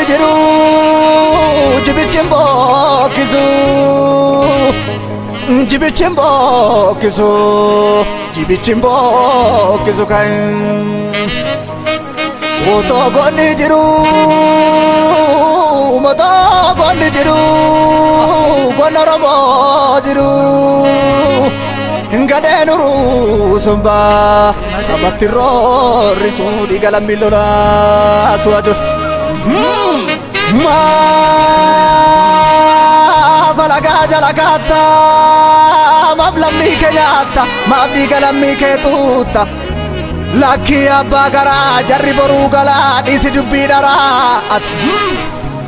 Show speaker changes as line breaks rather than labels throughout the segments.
jiru jibichi bokkisu jibichi bokkisu jibichi bokkisu kan otoo gonni jiru motoo gonni jiru gonna Oromoo jiru gadeen uruu sabatti roorrisu dhiiga lammii lolaasu ajur maaf alagaa jala kaatta maaf lammii kee nyaatta maaf dhiiga lammii kee tuutta lakkii abbaa garaa jarri boruu galaa dhiisi dubbii dharaa ati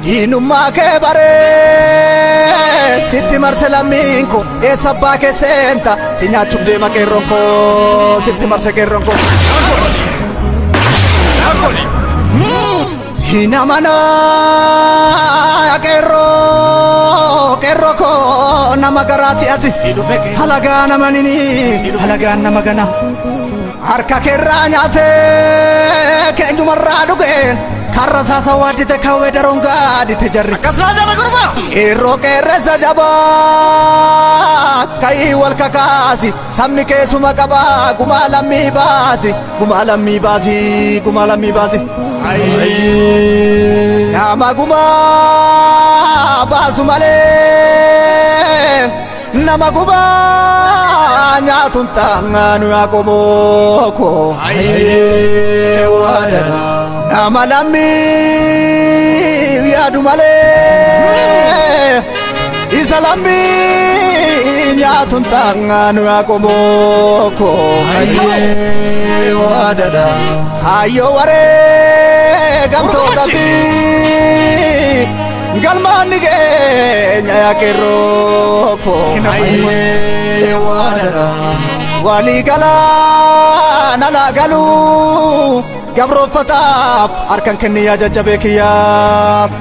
diinummaa kee baree sitti marse lammiin koo eessa abbaa kee seenta si nyaachuuf deema qeerroon koo sitti marse qeerroon koo. Sina mana qeerroo qeerroo koo nama garaati ati halagaa nama nini halagaa nama gana harka keerraa nyaatee keenyumarraa dhugeen karra saasa waadite kawwee daroon gaadite jarri.
Akkasumas jala gurba.
Qeerroo qeerressa jabaa ka'ii wal kakaasi sabni keessuma qabaa gumaa lammii baasi gumaa lammii baasi gumaa lammii baasi. Nama gumaa baasu malee nama gumaa nyaatuun taangaanu yaa qomoo koo. Nama lammii yaadu malee isa lammii nyaatuun taangaanu yaa qomoo koo. Hayyoo waree gamtootatti galmaan keenya yaa qeerroo koo. Walii galaan alaa galuu gabroonfataaf harkaan kenniyaa jajjabee kiyyaaf.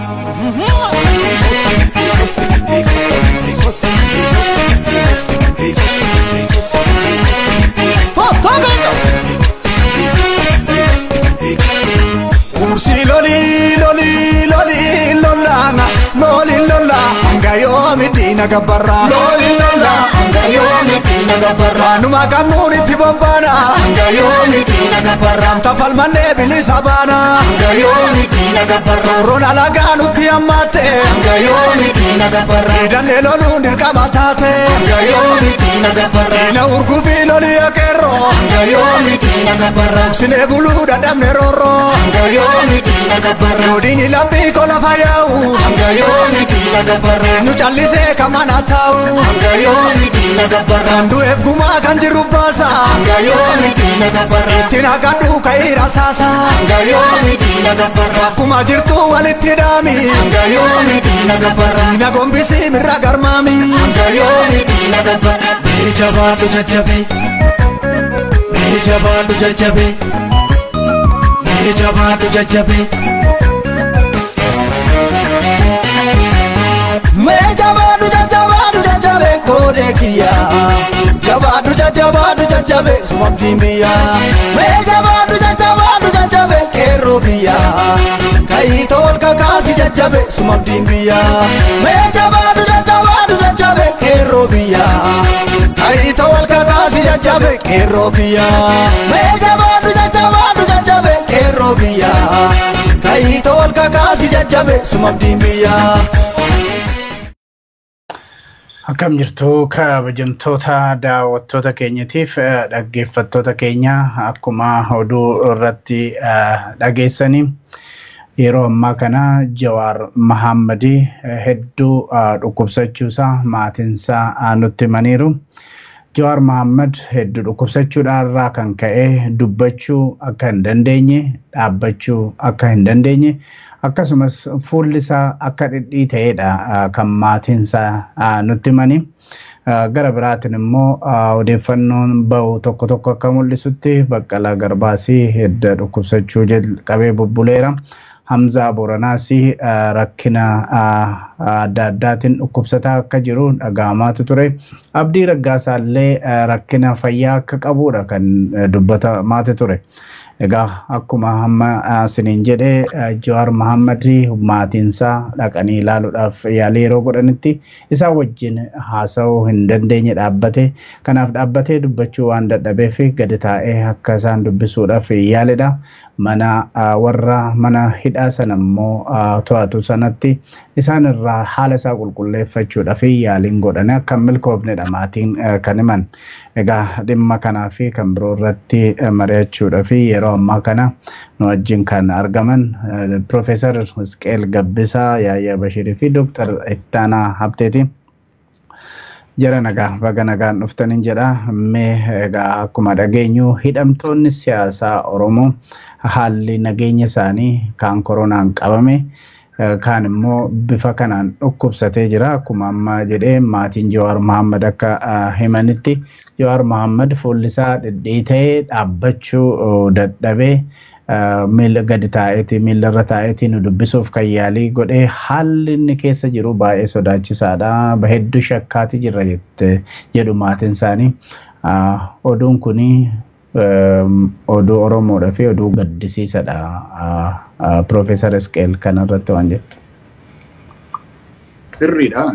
Ursi loli loli loli lolana loli lola hanga yoomi diina gabbarra loli lola hanga yoomi diina gabbarra numa qabnuun itti bobbaana hanga yoomi diina gabbarra tafalmannee bilisa baana hanga yoomi diina gabbarra roon alagaa nutti hammaatte hanga yoomi diina gabbarra hidhannee loluun dirqama taate hanga yoomi diina gabbarra diina urgufii loli akeerroo hanga yoomi diina gabbarra obsinee buluu dadhabne roorroo hanga yoomi diina gabbarra yoodiini lammii kola fayaa'u hanga yoomi diina gabbarra nu callisee kamana taa'u hanga yoomi diina gabbarra kan du'eef gumaa kan jiru baasa hanga yoomi diina gabbarra ittiin haqadhu ka'iira saasa hanga yoomi diina gabbarra akkuma jirtu walitti dhaami hanga yoomi diina gabbarra diina gombisii mirra garmaami hanga yoomi diina gabbarra.
Mee jabaadhu jajjabee mee jabaadhu jajjabee mee jabaadhu jajjabee.
Mee jabaadhu jajjabaadhu jajjabee koodee kiyyaa jabaadhu jajjabaadhu jajjabee sumabdiin biyyaa mee jabaadhu jajjabaadhu jajjabee qeerroo biyyaa ka'ii tool kakaasi jajjabee sumabdiin biyyaa mee jabaadhu jajjabaadhu jajjabee qeerroo biyyaa ka'ii tool kakaasi jajjabee qeerroo kiyyaa mee jabaadhu jajjabaadhu jajjabee qeerroo biyyaa ka'ii tool kakaasi jajjabee sumabdiin biyyaa.
Akkam jirtu kabajamtoota daawwattoota keenyatiif dhaggeeffattoota keenya akkuma oduu irratti dhageessanii yeroo ammaa kana Jawaar Mahammadii hedduu dhukkubsachuusaa maatiinsaa nutti himaniiru. Jawaar Mahammad hedduu dhukkubsachuudhaarraa kan ka'e dubbachuu akka hin dandeenye dhaabbachuu akka hin dandeenye akkasumas fuulli isaa akka dhidhii ta'edha kan maatiinsaa nutti himani. Gara biraatiin immoo odeeffannoon bahu tokko tokko akka mul'isutti Baqqalaa Garbaasii hedda dhukkubsachuu jalqabee bubbuleera. Hamzaa Booranaas rakkina adda addaatiin dhukkubsataa akka jiru dhaga'amaatu ture. Abdii Raggaasaa illee rakkina fayyaa akka qabudha kan dubbatamaatu ture. Egaa akkuma amma isiniin jedhee Jawaar Mohaammed maatiinsaa dhaqanii ilaaluudhaaf yaalii yeroo godhanitti isaan wajjin haasa'uu hin dandeenye dhaabbate. Kanaaf dhaabbatee dubbachuu waan dadhabeef gadi taa'ee akka isaan dubbisuudhaaf yaalidha. Mana warra mana hidhaa sana immoo to'atu sanatti isaan irraa haala isaa qulqulleeffachuudhaaf yaaliin godhanii akka hin milkoofnedha maatiin kan himan. Egaa dhimma kanaa fi kan biroo irratti mari'achuudhaaf yeroo ammaa kana nu wajjin kan argaman Piroofeesar Isqeel Gabbisaa, Yaayyaa Bashirii fi Dooktar Ittaanaa Habteeti. Jara nagaa baga nagaan dhuftaniin jedha. Mee egaa akkuma dhageenyu hidhamtoonni siyaasaa Oromoo haalli nageenya isaanii kaan koronaan qabame kaan immoo bifa kanaan dhukkubsatee jira. Akkuma amma jedhee maatiin Jawaar Mohaammed akka himanitti Jawaar Mohaammed fuulli isaa dhidhiitee dhaabbachuu dadhabee miila gadi taa'eeti miila irra taa'eeti nu dubbisuuf kan yaalii godhee haalli inni keessa jiru baay'ee sodaachisaadha. Hedduu shakkaati jirra jedhu maatiin isaanii. Oduun kuni oduu Oromoodhaa fi oduu gaddisiisadha. Piroofeesar Isqeel kanarratti waan jettu.
Sirriidha.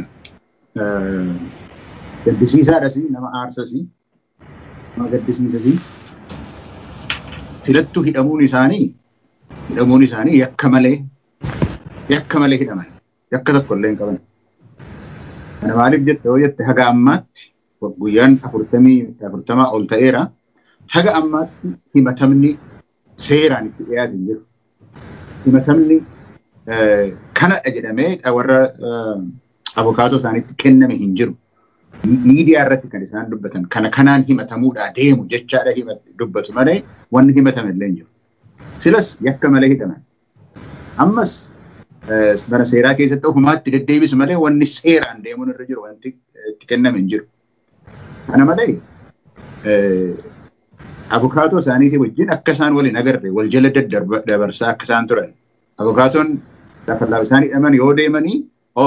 Gaddisiisaadhas nama aarsas nama gaddisiisas. Filattuu hidhamuun isaanii yakka malee hidhaman yakka tokko illee hin qaban. Kana maaliif jette yoo jette haga ammaatti guyyaan 40 ol ta'eera. Haga ammaatti himatamni seeraan itti dhiyaate hin jiru. Himatamni kanadha jedhamee warra abukaatoo isaaniitti kenname hin jiru. Miidiyaa irratti kan isaan dubbatan kana kanaan himatamuudhaa deemu jechaadha dubbatu malee wanni himatame illee hin jiru. Silas yakka malee hidhaman. Ammas mana seeraa keessatti ofumaatti deddeebisu malee wanni seeraan deemuun irra jiru wanti itti kenname hin jiru. Kana malee abukaatoo isaaniitii wajjin akka isaan waliin agarre wal jala daddabarsaa akka isaan turan. Abukaatoon lafa isaan hidhaman yoo deemanii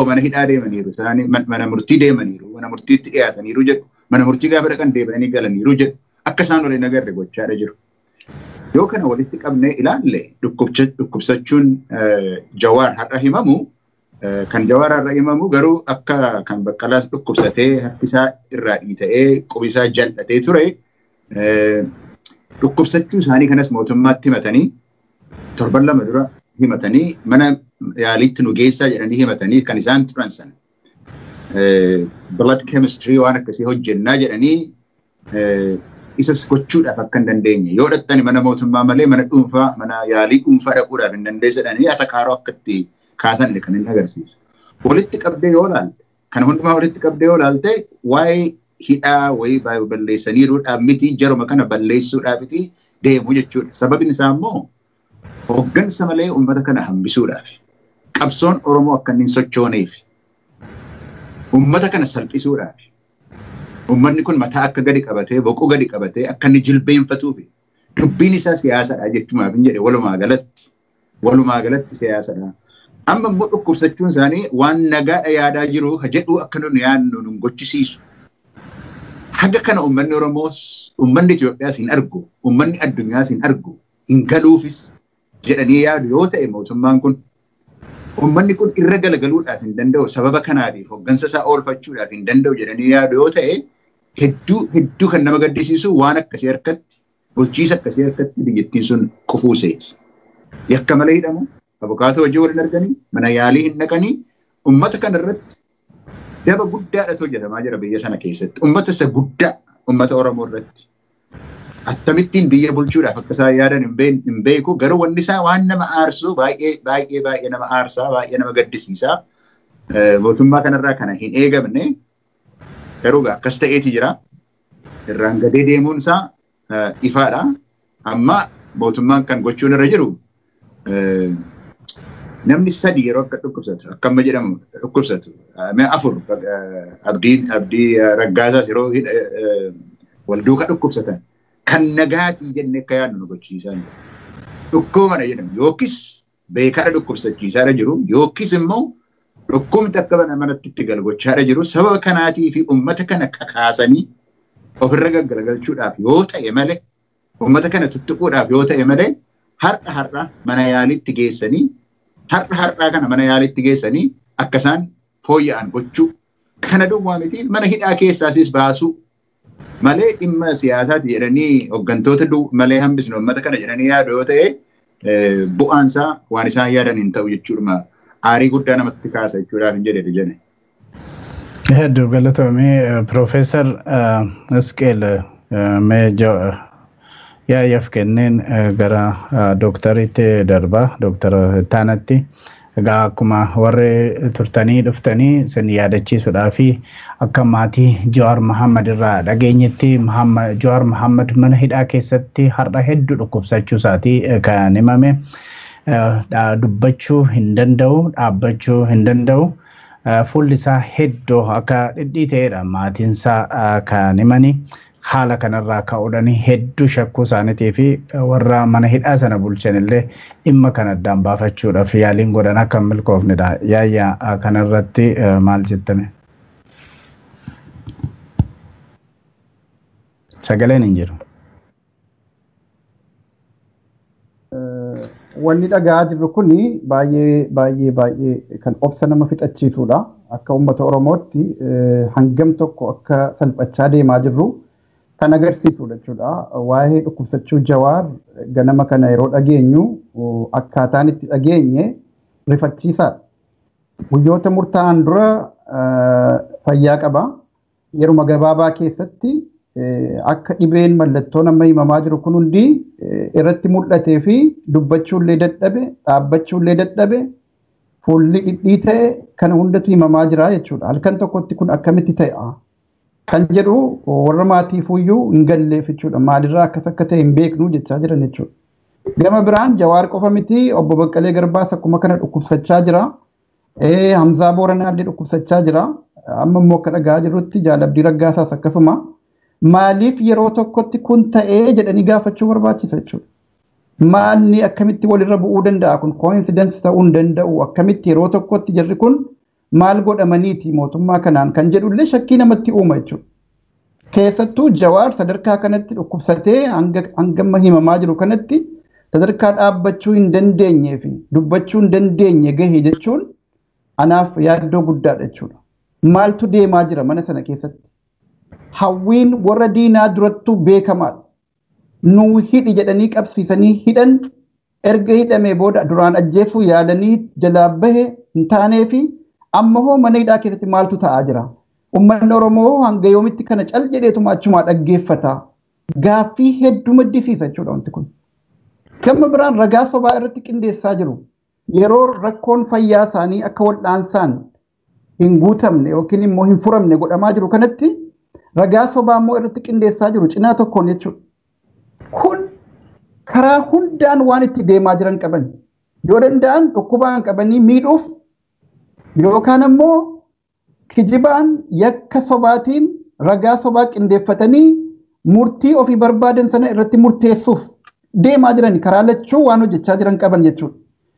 mana hidhaa deemaniiru, isaanii mana murtii deemaniiru, mana murtiitti dhiyaataniiru jedhu, mana murtii gaafa dhaqan deebi'anii galaniiru jedhu, akka isaan waliin agarre gochaadha jiru. Yoo kana walitti qabnee ilaalle dhukkubsachuun Jawaar har'a himamu, kan Jawaar har'a himamu garuu akka kan Baqqalaas dhukkubsatee harki isaa irraa dhiita'ee qubi isaa jal'atee ture dhukkubsachuu isaanii kanas mootummaatti himatanii torban lama dura himatanii mana yaaliitti nu geessaa jedhanii himatanii kan isaan turan sana. Blood chemistry waan akkasii hojjennaa jedhanii isas gochuudhaaf akka hin dandeenye. Yoo dhattani mana mootummaa malee mana dhuunfaa mana yaalii dhuunfaa dhaquudhaaf hin dandeessadhanii atakaaroo akka itti kaasan kan inni agarsiisu. Walitti qabdee yoo ilaalte kana hundumaa walitti qabdee yoo ilaalte waa'ee hidhaa wayii balleessaniiruudhaaf miti jaruma kana balleessuudhaafiti deemu jechuudha. Sababni isaa immoo hoggansa malee uummata kana hambisuudhaaf qabsoon Oromoo akka inni hin sochooneef uummata kana salphisuudhaaf uummanni kun mataa akka gadi qabatee boquu gadi qabatee akka inni jilbeenfatuuf dubbiin isaa siyaasadha jechumaaf hin jedhe walumaa galatti siyaasadha. Amma immoo dhukkubsachuun isaanii waan nagaadha yaadaa jiru jedhu akka nuti yaadnu nu gochisiisu. Haga kana uummanni Oromoos uummanni Itoophiyaas hin argu uummanni addunyaas hin argu hin galuufis jedhanii yaadu yoo ta'e mootummaan kun uummanni kun irra galagaluudhaaf hin danda'u sababa kanaatiif hoggansa isaa oolfachuudhaaf hin danda'u jedhanii yaadu yoo ta'e hedduu hedduu kan nama gaddisiisu waan akkasii harkatti bulchiisa akkasii harkatti biyyattiin sun kufuuseeti. Yakka malee hidhamu abukaatoo hojii waliin arganii mana yaalii hin dhaqanii uummata kana irratti daba guddaadhatu hojjetamaa jira biyya sana keessatti. Uummata isa guddaa uummata Oromoo irratti. Akkamittiin biyya bulchuudhaaf akka isaan yaadan hin beeku garuu wanni isaa waan nama aarsu baay'ee baay'ee baay'ee nama aarsaa baay'ee nama gaddisiisaa mootummaa kanarraa kana hin eegamne garuu akkas ta'eeti jira. Irraan gadee deemuun isaa ifaadha. Amma mootummaan kan gochuun irra jiru namni sadi yeroo akka dhukkubsatu akka amma jedhamu dhukkubsatu afur Abdii Raggaasaas yeroo wal duukaa dhukkubsatan kan nagaatii jennee akka yaadnu nu gochiisan. Dhukkuba mana jedhamu yookiis beekaadha dhukkubsachiisaadha jiru yookiis immoo dhukkubni akka mana manatti itti galgochaadha jiru sababa kanaatii fi uummata kana kakaasanii ofirra gaggaragalchuudhaaf yoo ta'e malee Uummata kana tuttuquudhaaf yoo ta'e malee har'a mana yaaliitti geessanii har'a kana mana yaaliitti geessanii akka isaan fooyya'an gochuu kana duwwaa miti mana hidhaa keessaasis baasuu malee dhimma siyaasaati jedhanii hooggantoota malee hambisnu uummata kana jedhanii yaadu yoo ta'e bu'aansaa waan isaan yaadan hin ta'u jechuudha. Aarii guddaa namatti kaasa jechuudhaaf hin jedhe jedhe.
Hedduu galatoomii Piroofeesar Isqeel mee yaa'yaaf kenneen gara dooktariitti darba dooktar Ittaanatti. Egaa akkuma warri turtanii dhuftanii isin yaadachiisuudhaa fi akka maatii Jawaar Mohaammed irraa dhageenyetti Jawaar Mohaammed mana hidhaa keessatti har'a hedduu dhukkubsachuu isaatii kan himame. Dubbachuu hin danda'u, dhaabbachuu hin danda'u. Fuulli isaa hedduu akka dhidhii ta'edha maatiin isaa kan himani. Haala kanarraa ka'uudhaan hedduu shakkuu isaaniitii fi warra mana hidhaa sana bulchan illee dhimma kana addaan baafachuudhaaf yaaliin godhan akka hin milkoofnedha. Yaayyaa kanarratti maal jettame? Sagaleen hin jiru.
Wanni dhaga'aa jirru kun baay'ee baay'ee baay'ee kan obsa nama fixachiisudha. Akka uummata Oromootti hangam tokko akka salphachaa deemaa jirru kan agarsiisudha jechuudha. Waa'ee dhukkubsachuu Jawaar ganama kana yeroo dhageenyu akkaataan itti dhageenye rifachiisaadha. Guyyoota murtaa'an dura fayyaa qaba. Yeruma gabaabaa keessatti akka dhibeen mallattoo nama himamaa jiru kun hundi irratti mul'atee fi dubbachuullee dadhabe, dhaabbachuullee dadhabe, fuulli dhidhii ta'e kana hundatu himamaa jira jechuudha. Halkan tokkotti kun akkamitti ta'a? Kan jedhu warra maatiifuyyuu hin galleef jechuudha. Maalirraa akkas akka ta'e hin beeknu jechaa jiran jechuudha. Gama biraan Jawaar qofa miti obbo Baqqalee Garbaas akkuma kana dhukkubsachaa jira. Hamzaa Booranaallee dhukkubsachaa jira. Amma immoo akka dhaga'aa jirrutti Jaal Abdii Raggaasaas akkasuma. Maaliif yeroo tokkotti kun ta'ee jedhanii gaafachuu barbaachisa jechuudha. Maalni akkamitti walirra bu'uu danda'a kun coincidence ta'uu hin danda'u akkamitti yeroo tokkotti jarri kun maal godhamaniiti mootummaa kanaan kan jedhullee shakkii namatti uuma jechuudha. Keessattuu Jawaar sadarkaa kanatti dhukkubsatee hanga himamaa jiru kanatti sadarkaa dhaabbachuu hin dandeenyee fi dubbachuu hin dandeenye gahe jechuun anaaf yaaddoo guddaadha jechuudha. Maaltu deemaa jira mana sana keessatti? Hawwiin warra diinaa durattuu beekamaadha. Nuu hidhi jedhanii qabsiisanii hidhan erga hidhamee booda duraan ajjeesuu yaalanii jalaa bahe hin taanee fi amma hoo mana hidhaa keessatti maaltu ta'aa jira? Uummanni Oromoo hanga yoomitti kana cal jedheetuma achumaa dhaggeeffata. Gaaffii hedduu maddisiisa jechuudha wanti kun. Gama biraan ragaa sobaa irratti qindeessaa jiru. Yeroo rakkoon fayyaa isaanii akka wal'aansaan hin guutamne yookiin immoo hin furamne godhamaa jiru kanatti ragaa sobaa immoo irratti qindeessaa jiru cinaa tokkoon jechuudha. Kun karaa hundaan waan itti deemaa jiran qaban. Yoo danda'an dhukkubaan qabanii miidhuuf yookaan immoo kijibaan yakka sobaatiin ragaa sobaa qindeeffatanii murtii ofii barbaadan sana irratti murteessuuf deemaa jiran karaa lachuu waan hojjechaa jiran qaban jechuudha.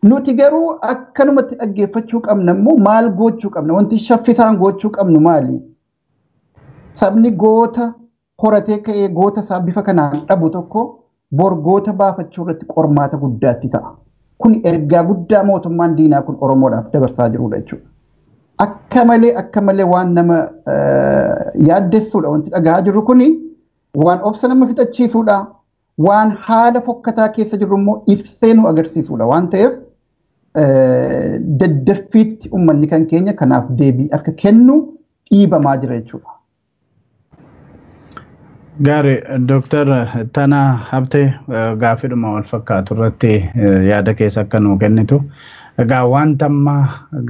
Nuti garuu akkanumatti dhaggeeffachuu qabna immoo maal gochuu qabna? Wanti shaffisaan gochuu qabnu maali? Sabni goota horatee ka'ee goota isaa bifa kanaan dhabu tokko bor goota baafachuu irratti qormaata guddaatti ta'a. Kun ergaa guddaa mootummaan diinaa kun Oromoodhaaf dabarsaa jirudha jechuudha. Akka malee waan nama yaaddessuudha wanti dhagahaa jirru kuni waan obsa nama fixachiisuudha. Waan haala fokkataa keessa jirru immoo ibsee nu agarsiisuudha waan ta'eef daddaffiitti uummanni kan keenya kanaaf deebii akka kennu dhiibamaa jira jechuudha.
Gaarii Dooktar Ittaanaa Habtee gaaffiidhuma wal fakkaatu irratti yaada keessa akka nuu kennitu. Egaa wanta amma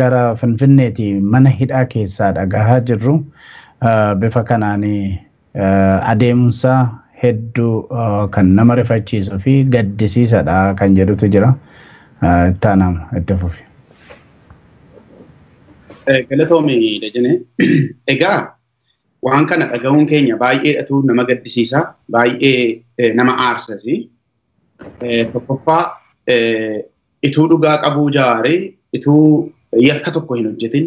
gara Finfinneeti mana hidhaa keessaa dhagahaa jirru bifa kanaan adeemsa hedduu kan nama rifachiisuu fi gaddisiisadha kan jedhutu jira. Ittaanaa itti fufi.
Galatoomi Dajane. Egaa waan kana dhaga'uun keenya baay'eedhatu nama gaddisiisa, baay'ee nama aarsasi. Tokkoffaa ituu dhugaa qabuu Jawaaree ituu yakka tokko hin hojjetin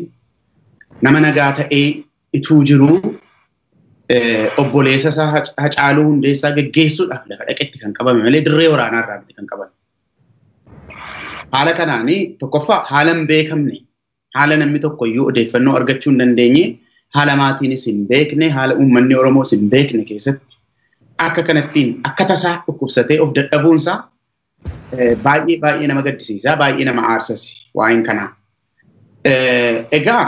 nama nagaa ta'ee ituu jiruu Obboleessa isaa Hacaaluu Hundeessaa geggeessuudhaaf lafa dhaqetti kan qabame malee dirree waraanaa irraa miti kan qabame. Haala kanaanii tokkoffaa haala hin beekamne, haala namni tokko iyyuu odeeffannoo argachuu hin dandeenye, haala maatiinis hin beekne, haala uummanni Oromoos hin beekne keessatti akka kanattiin akka tasaa dhukkubsatee of dadhabuunsaa baay'ee baay'ee nama gaddisiisa, baay'ee nama aarsas waa'een kanaa. Egaa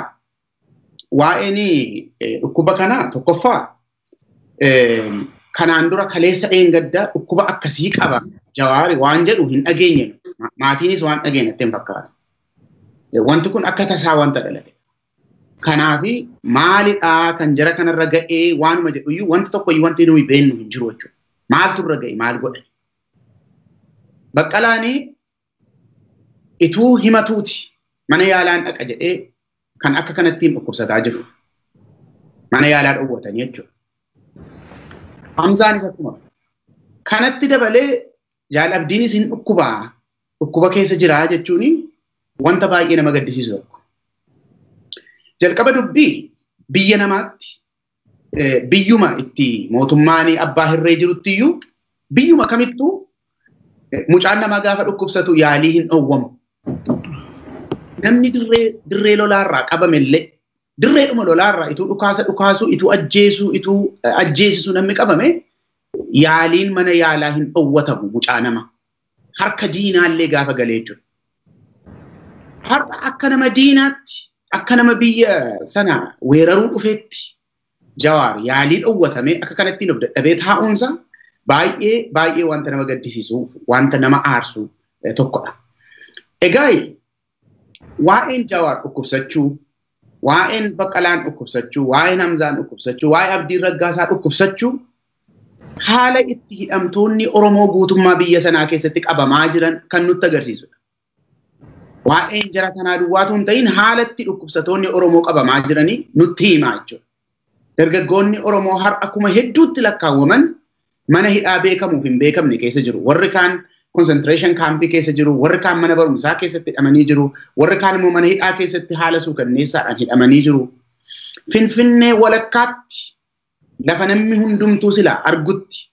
waa'een dhukkuba kanaa tokkoffaa kanaan dura kaleessa dheengaddaa dhukkuba akkasii qaba Jawaari waan jedhu hin dhageenye, maatiinis waan dhageenye natti hin fakkaatu. Wanti kun akka tasaa wanta dhalate. Kanaafi maalidhaa kan jara kanarra ga'ee waanuma jedhu iyyuu wanti tokko iyyuu wanti nuyi beennu hin jiru jechuudha. Maaltu irra ga'e, maal godhe? Baqqalaanii ituu himatuuti mana yaalaan dhaqa jedhee kan akka kanattiin dhukkubsataa jiru. Mana yaalaa dhowwatanii jechuudha. Hamzaanis akkuma. Kanatti dabalee Jaal Abdiinis hin dhukkubaa, dhukkuba keessa jiraa jechuun wanta baay'ee nama gaddisiisu tokko. Jalqaba dubbii biyya namaatti, biyyuma itti mootummaan abbaa hirree jirutti iyyuu, biyyuma kamittuu mucaan namaa gaafa dhukkubsatu yaalii hin dhowwamu. Namni dirree lolaarraa qabame illee, dirreedhuma lolaarraa ituu dhukaasa dhukaasuu, ituu ajjeesuu, ituu ajjeesisuu namni qabame yaaliin mana yaalaa hin dhowwatamu mucaa nama. Harka diinaallee gaafa galee jechuudha. Har'a akka nama diinaatti, akka nama biyya sana weeraruu dhufeetti Jawaar yaalii dhowwatamee akka kanattiin of dadhabee taa'uunsa baay'ee baay'ee wanta nama gaddisiisu, wanta nama aarsu tokkodha. Egaa waa'een Jawaar dhukkubsachuu, waa'een Baqqalaan dhukkubsachuu, waa'een Hamzaan dhukkubsachuu, waa'ee Abdiin Raggaasaa dhukkubsachuu haala itti hidhamtoonni Oromoo guutummaa biyya sanaa keessatti qabamaa jiran kan nutti agarsiisudha. Waa'een jara kanaa duwwaatu hin ta'in haala itti dhukkubsatoonni Oromoo qabamaa jiranii nutti himaa jechuudha. Dargaggoonni Oromoo har'a akkuma hedduutti lakkaawwaman mana hidhaa beekamuuf hin beekamne keessa jiru. Warri kaan concentration kaampii keessa jiru, warri kaan mana barumsaa keessatti hidhamanii jiru, warri kaan immoo mana hidhaa keessatti haala suukanneessaadhaan hidhamanii jiru. Finfinnee walakkaatti lafa namni hundumtuu silaa argutti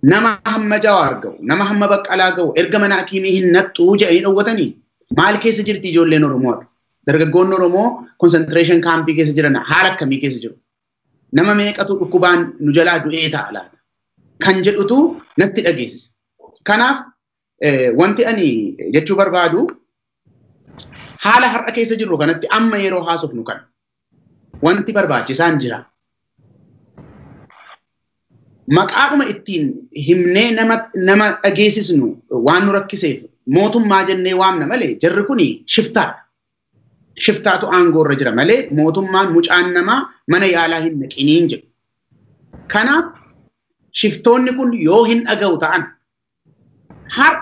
nama hamma Jawaar ga'u, nama hamma Baqqalaa ga'u erga mana hakiimii hin naxxuu jedhanii dhowwatanii maal keessa jirti ijoolleen Oromoodha? Dargaggoonni Oromoo concentration kaampii keessa jiran haala akkamii keessa jiru? Nama meeqatu dhukkubaan nu jalaa du'ee ta'a laata? Kan jedhutu natti dhageessisa. Kanaaf wanti ani jechuu barbaadu haala har'a keessa jirru kanatti amma yeroo haasofnu kana wanti barbaachisaan jira. Maqaadhuma ittiin himnee nama dhageessisnu waan nu rakkiseef mootummaa jennee waamna malee jarri kuni shiftaadha. Shiftaatu aangoo irra jira malee mootummaan mucaan namaa mana yaalaa hin naqiniin jedhu. Kanaaf shiftoonni kun yoo hin dhaga'u ta'an har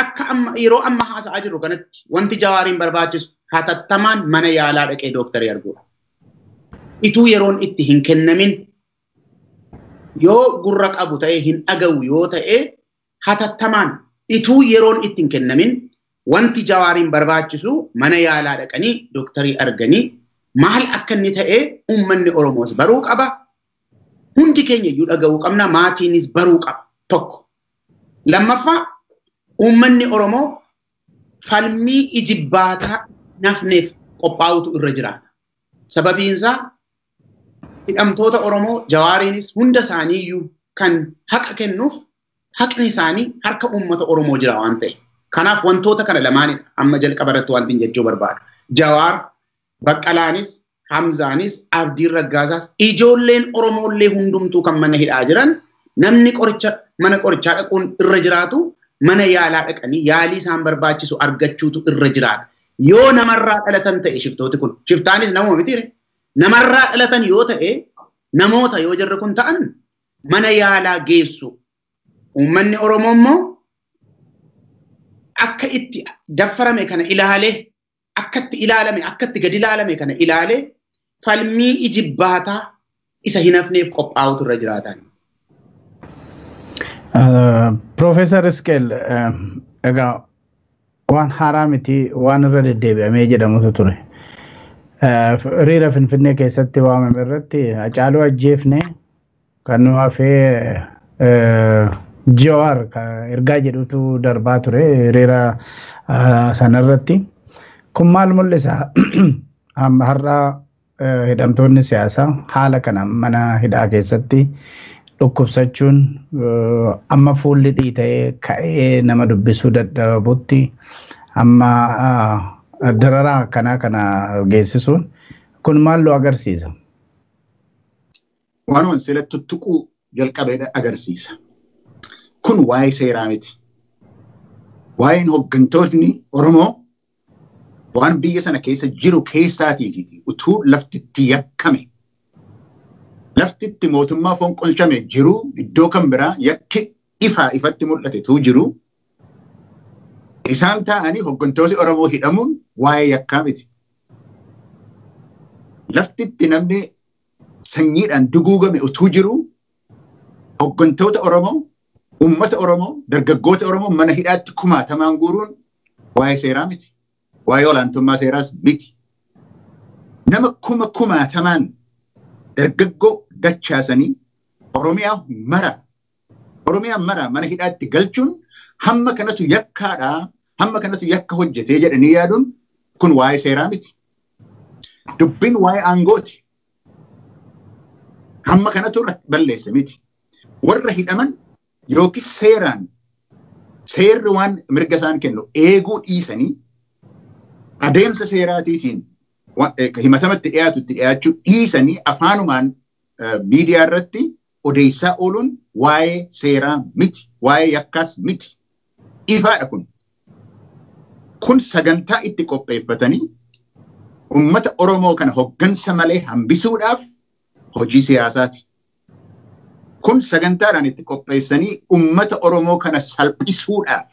akka amma yeroo amma haasa'aa jirru kanatti wanti Jawaariin barbaachisu hatattamaan mana yaalaa dhaqee dooktarii arguudha. Ituu yeroon itti hin kennamin yoo gurra qabu ta'e hin dhaga'u yoo ta'e hatattamaan ituu yeroon itti hin kennamin wanti Jawaariin barbaachisu mana yaalaa dhaqanii dooktarii arganii maal akka inni ta'e uummanni Oromoos baruu qaba. Hundi keenya iyyuu dhaga'uu qabna, maatiinis baruu qaba tokko. Lammaffaa uummanni Oromoo falmii ijibbaataa nafneef qophaa'utu irra jiraata. Sababiin isaa hidhamtoota Oromoo Jawaariinis hunda isaanii iyyuu kan haqa kennuuf haqni isaanii harka uummata Oromoo jira waan ta'e. Kanaaf wantoota kana lamaanidha amma jalqaba irratti wanti jechuu barbaadu. Jawaar, Baqqalaanis, Hamzaanis, Abdiin Raggaasaas ijoolleen Oromoollee hundumtuu kan mana hidhaa jiran namni qoricha mana qorichaa dhaquun irra jiraatu mana yaalaa dhaqanii yaalii isaan barbaachisu argachuutu irra jiraata. Yoo namarraa dhalatan ta'e shiftooti kun, shiftaanis namuma mitiire, namarraa dhalatan yoo ta'e namoota yoo jarri kun ta'an mana yaalaa geessu. Uummanni Oromoo immoo akka itti daffarame kana ilaalee, akka itti ilaalame, akka itti gadi ilaalame kana ilaalee falmii ijibbaataa isa hin hafneef qophaa'utu irra jiraatan.
Profeesar Isqeel, egaa waan haaraa miti, waan irra deddeebi'amee jedhamutu ture. Hiriira Finfinnee keessatti waamame irratti Hacaaluu ajjeefne, Kan nu hafee Jawaar ergaa jedhutu darbaa ture hiriira sanarratti. Kun maal mul'isa? Har'a hidhamtoonni siyaasaa haala kana mana hidhaa keessatti dhukkubsachuun amma fuulli dhiita'ee ka'ee nama dubbisuu dadhabutti amma dararaa akkanaa kana geessisuun kun maal nu agarsiisa?
Waanuma sila tuttuquu jalqabee agarsiisa. Kun waa'ee seeraa miti. Waa'een hooggantootni Oromoo waan biyya sana keessa jiru keessaatiiti utuu laftitti yakkame. Laftitti mootummaa fonqolchame jiru iddoo kan biraa yakki ifaa ifatti mul'atetu jiru. Isaan taa'anii hooggantooti Oromoo hidhamuun waa'ee yakkaa miti. Laftitti namni sanyiidhaan duguugame utuu jiru hooggantoota Oromoo, uummata Oromoo, dargaggoota Oromoo mana hidhaatti kumaatamaan guuruun waa'ee seeraa miti. Waa'ee olaantummaa seeraas miti. Nama kumaatamaan dargaggoo dachaasanii Oromiyaa mara mana hidhaatti galchuun hamma kanatu yakkaadhaa, hamma kanatu yakka hojjetee jedhanii yaaduun kun waa'ee seeraa miti. Dubbiin waa'ee aangooti. Hamma kanatu balleesse miti. Warra hidhaman yookiis seeraan seerri waan mirga isaan kennu eeguu dhiisanii adeemsa seeraatiitiin himatamatti dhiyaatutti dhiyaachuu dhiisanii afaanumaan miidiyaa irratti odeessaa ooluun waa'ee seeraa miti, waa'ee yakkaas miti. Ifaadha kun. Kun sagantaa itti qopheeffatanii uummata Oromoo kana hoggansa malee hambisuudhaaf hojii siyaasaati. Kun sagantaadhaan itti qopheessanii uummata Oromoo kana salphisuudhaaf,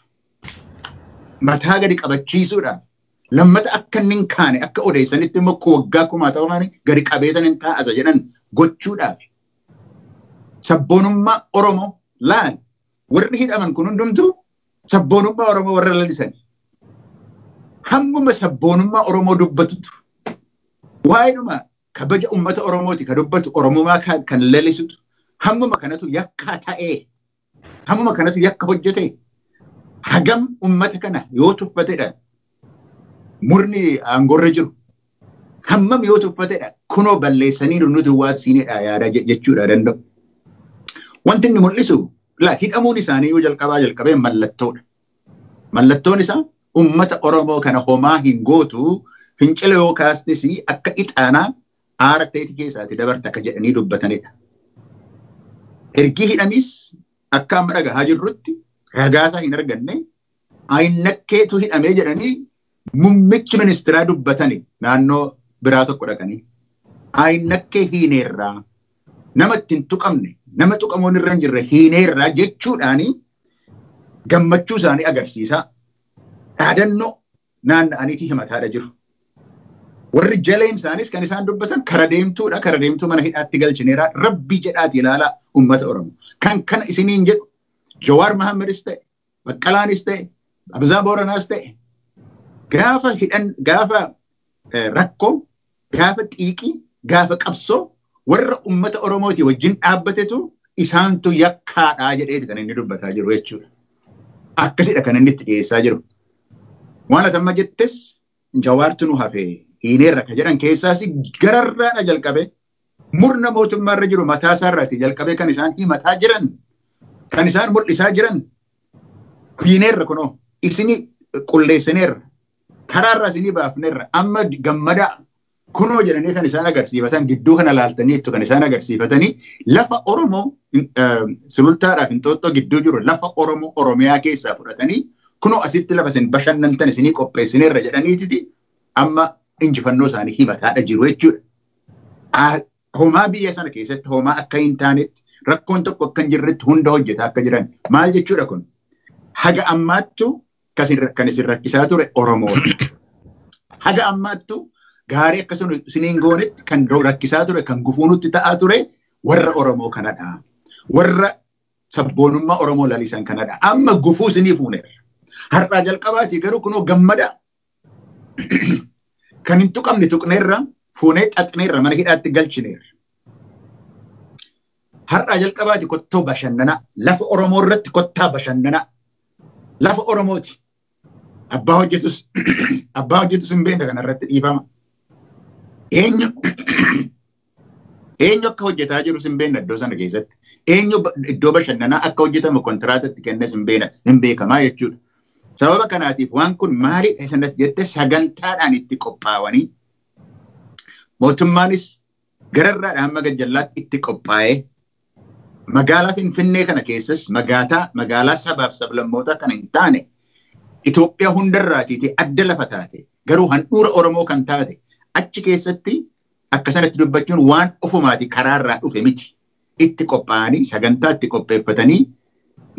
mataa gadi qabachiisuudhaaf, lammata akka inni hin kaane akka odeessanitti immoo waggaa kumaatamaan gadi qabeetan hin taa'asa jedhan gochuudhaaf. Sabboonummaa Oromoo laal warri hidhaman kun hundumtuu sabboonummaa Oromoo warra lalisan. Hammuma sabboonummaa Oromoo dubbatutu waa'eedhuma kabaja uummata Oromooti ka dubbatu Oromummaa kan lalisutu hammuma kanatu yakkaa ta'ee hammuma kanatu yakka hojjete hagam uummata kana yoo tuffatedha murni aangorra jiru hammam yoo tuffatedha kunoo balleessanii nuti waan siinedha yaada jechuudha danda'u. Wanti inni mul'isu hidhamuun isaanii yoo jalqabee mallattoodha. Mallattoon isaa uummata Oromoo kana homaa hin gootu fincila yoo kaasnis akka ixaanaa aara ta'eeti keessaati dabarta akka jedhanii dubbatanidha. Ergii hidhanis akka amma dhagahaa jirrutti ragaasaa hin arganne ayinnakkeetu hidhamee jedhanii mummichi ministeeraa dubbatani naannoo biraa tokko dhaqanii. Ayinnakkee hiineerraa nama ittiin tuqamne nama tuqamuun irra hin jirre hiineerraa jechuudhaanii gammachuu isaanii agarsiisaa dhaadannoo naanna'aniitii himataadha jiru. Warri jaleen isaanis kan isaan dubbatan kara deemtuudha. Kara deemtuu mana hidhaatti galchineera. Rabbii jedhaati ilaalaa uummata Oromoo. Kan kana isiniin jedhu Jawaar Mahammadis ta'e, Baqqalaanis ta'e, Abzaa Booranaas ta'e gaafa hidhan gaafa rakkoo, gaafa xiiqii, gaafa qabsoo warra uummata Oromooti wajjin dhaabbatetu isaantu yakkaadhaa jedheeti kan inni dubbataa jiru jechuudha. Akkasidha kan inni itti dhiyeessaa jiru. Waan ati amma jettes Jawaartu nu hafee hiineerra ka jedhan keessaas gararraadha jalqabe murna mootummaarra jiru mataa isaarraati jalqabee kan isaan himataa jiran kan isaan mul'isaa jiran hiineerra kunoo isinii qulleessineerra karaarra isinii baafneerra amma gammadaa kunoo jedhanii kan isaan agarsiifatan gidduu kana laaltaniittu kan isaan agarsiifatanii lafa Oromoo sulultaadhaaf Inxooxxoo gidduu jiru lafa Oromoo Oromiyaa keessaa fudhatanii kunoo asitti lafa isin bashannantan isinii qopheessineerra jedhaniititi amma injifannoo isaanii himataadha jiru jechuudha. Homaa biyya sana keessatti homaa akka hin taanetti rakkoon tokko akka hin jirretti hunda hojjetaa akka jiran maal jechuudha kun? Haga ammaattu kan isin rakkisaa ture Oromoodha. Haga ammaattu gaarii akkasuma isiniin goonetti kan rakkisaa ture kan gufuu nutti ta'aa ture warra Oromoo kanadha. Warra sabboonummaa Oromoo lalisan kanadha. Amma gufuu isinii fuuneerra. Har'aa jalqabaatii garuu kunoo gammada. Kan hin tuqamne tuqneerra fuunee xaxneerra mana hidhaatti galchineerra. Har'aa jalqabaati kottoo bashannanaa lafa Oromoo irratti kottaa bashannanaa lafa Oromooti. Abbaa hojjetus abbaa hojjetus hin beekne kanarratti dhiifama. Eenyu eenyu akka hojjetaa jirus hin beekne iddoo sana keessatti. Eenyu iddoo bashannanaa akka hojjetamu kontiraatatti kennes hin beekne hin beekamaa jechuudha. Sababa kanaatiif waan kun maalidha sanatti jette sagantaadhaan itti qophaa'anii mootummaanis gararraadhaan hamma gajjallaatti itti qophaa'ee magaalaa Finfinnee kana keessas magaalaa sabaaf sablammoota kana hin taane Itoophiyaa hundarraatiiti adda lafa taate garuu handhuura Oromoo kan taate achi keessatti akka sanatti dubbachuun waan ofumaati karaarraa dhufe miti. Itti qophaa'anii sagantaa itti qopheeffatanii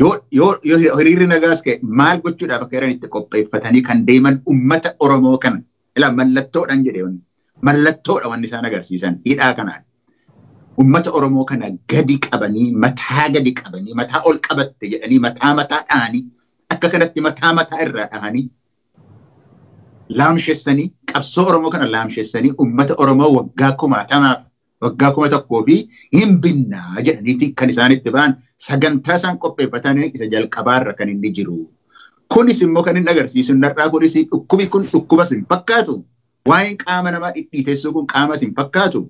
yoo hiriirri nagaas ka'e maal gochuudhaaf akka jiran itti qopheeffatanii kan deeman uummata Oromoo kana ilaa mallattoodhaan jedhee mallattoodha wanni isaan agarsiisan hidhaa kanaan. Uummata Oromoo kana gadi qabanii mataa gadi qabanii mataa ol qabatte jedhanii mataa mataa dhahanii akka kanatti mataa mataa irraa dhahanii laamshessanii qabsoo Oromoo kana laamshessanii uummata Oromoo waggaa kumaatamaaf waggaa 1000 fi hin binnaa jedhaniiti kan isaan itti ba'an sagantaa isaan qopheeffatanii isa jalqabaarra kan inni jiru. Kunis immoo kan inni agarsiisu narraa kunis dhukkubi kun dhukkubas hin fakkaatu. Waa'een qaama namaa dhidhiitessuu kun qaamas hin fakkaatu.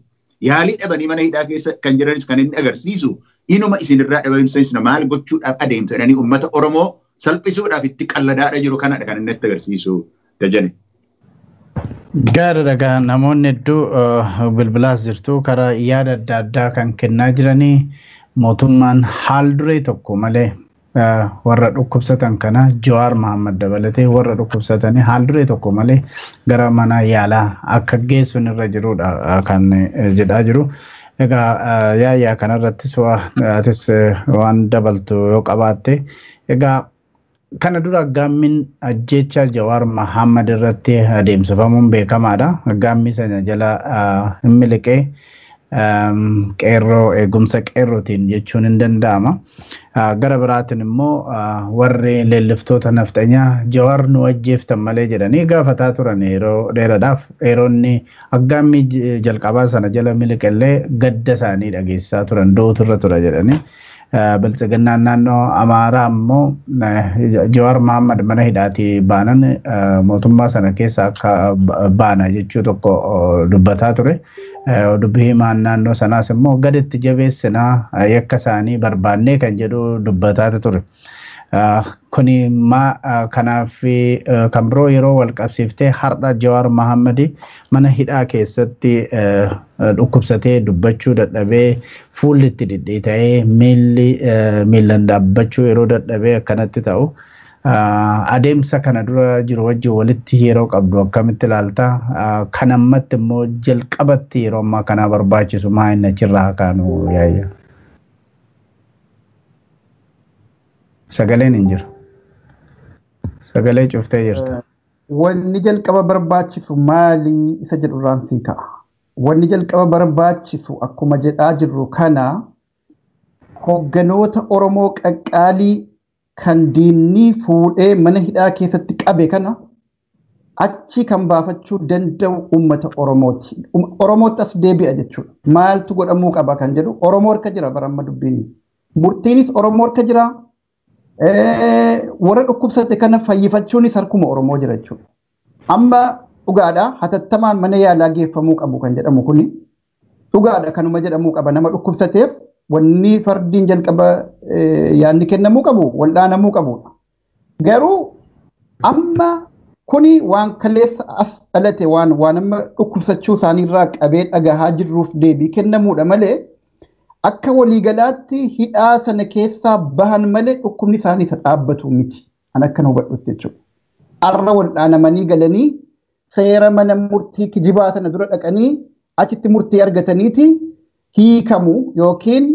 Yaalii dhabanii mana hidhaa keessa kan jiranis kan inni agarsiisu inuma isinirraa dhabamsiisna maal gochuudhaaf adeemtu jedhanii uummata Oromoo salphisuudhaaf itti qalladaadha jiru kanadha kan inni itti agarsiisu Dajane.
Gaariidha gaa namoonni hedduu bilbilaas jirtu karaa yaada adda addaa kan kennaa jiranii mootummaan haal duree tokko malee warra dhukkubsatan kana Jawaar Mohaammed dabalatee warra dhukkubsatanii haal duree tokko malee gara mana yaalaa akka geessuun irra jirudha kan jedhaa jiru. Egaa yaayyaa kanarrattis atis waan dabaltu yoo qabaatte egaa kana dura aggaammiin ajjeechaa Jawaar Mohaammed irratti adeemsifamuun beekamaadha. Aggaammii sana jala hin miliqee qeerroo eegumsa qeerrootiin jechuun hin danda'ama. Gara biraatiin immoo warri leelliftoota nafxanyaa Jawaar nu ajjeeftan malee jedhanii gaafataa turan yeroo dheeraadhaaf yeroonni aggaammii jalqabaa sana jala miliqellee gadda isaanii dhageessisaa turan dootu irra tura jedhanii. Biltsiginnaan naannoo Amaaraa immoo Jawaar Mohaammed mana hidhaatii baanan mootummaa sana keessa akka baana jechuu tokko dubbataa ture. Dubbii himaan naannoo sanaas immoo gaditti jabeessinaa yakka isaanii barbaannee kan jedhu dubbataa ture. Kuni kanaaf kan biroo yeroo wal qabsiiftee har'a Jawaar Mohaammed mana hidhaa keessatti dhukkubsatee dubbachuu dadhabee fuulli itti dhidhiita'ee miilli miillan dhaabbachuu yeroo dadhabee akkanatti ta'u adeemsa kana dura jiru wajjin walitti yeroo qabdu akkamitti ilaalta? Kan ammatti immoo jalqabatti yeroo ammaa kanaa barbaachisu maa inni achirraa kaanu yaayya? Sagaleen hin jiru. Sagalee cuftee jirta.
Wanni jalqaba barbaachisu maali isa jedhu irraan sii ka'a. Wanni jalqaba barbaachisu akkuma jedhaa jirru kana hogganoota Oromoo qaqqaalii kan diinni fuudhee mana hidhaa keessatti qabe kana achi kan baafachuu danda'u uummata Oromooti. Oromootti as deebi'a jechuudha. Maaltu godhamuu qaba kan jedhu Oromoo harka jira baramma dubbiin. Murtiinis Oromoo harka jira. Warra dhukkubsate kana fayyifachuunis harkuma Oromoo jira jechuudha. Amma dhugaadha hatattamaan mana yaalaa geeffamuu qabu kan jedhamu kuni dhugaadha kanuma jedhamuu qaba nama dhukkubsateef wanni fardiin jalqaba yaadni kennamuu qabu wal'aanamuu qabudha. Garuu amma kuni waan kaleessa as dhalate waan amma dhukkubsachuu isaaniirraa qabee dhagahaa jirruuf deebii kennamuudha malee akka waliigalaatti hidhaa sana keessaa bahan malee dhukkubni isaanii isa dhaabbatu miti. An akkana hubadhutti jechuudha. Arra wal'aanamanii galanii seera mana murtii kijibaa sana dura dhaqanii achitti murtii argataniiti hiikamu yookiin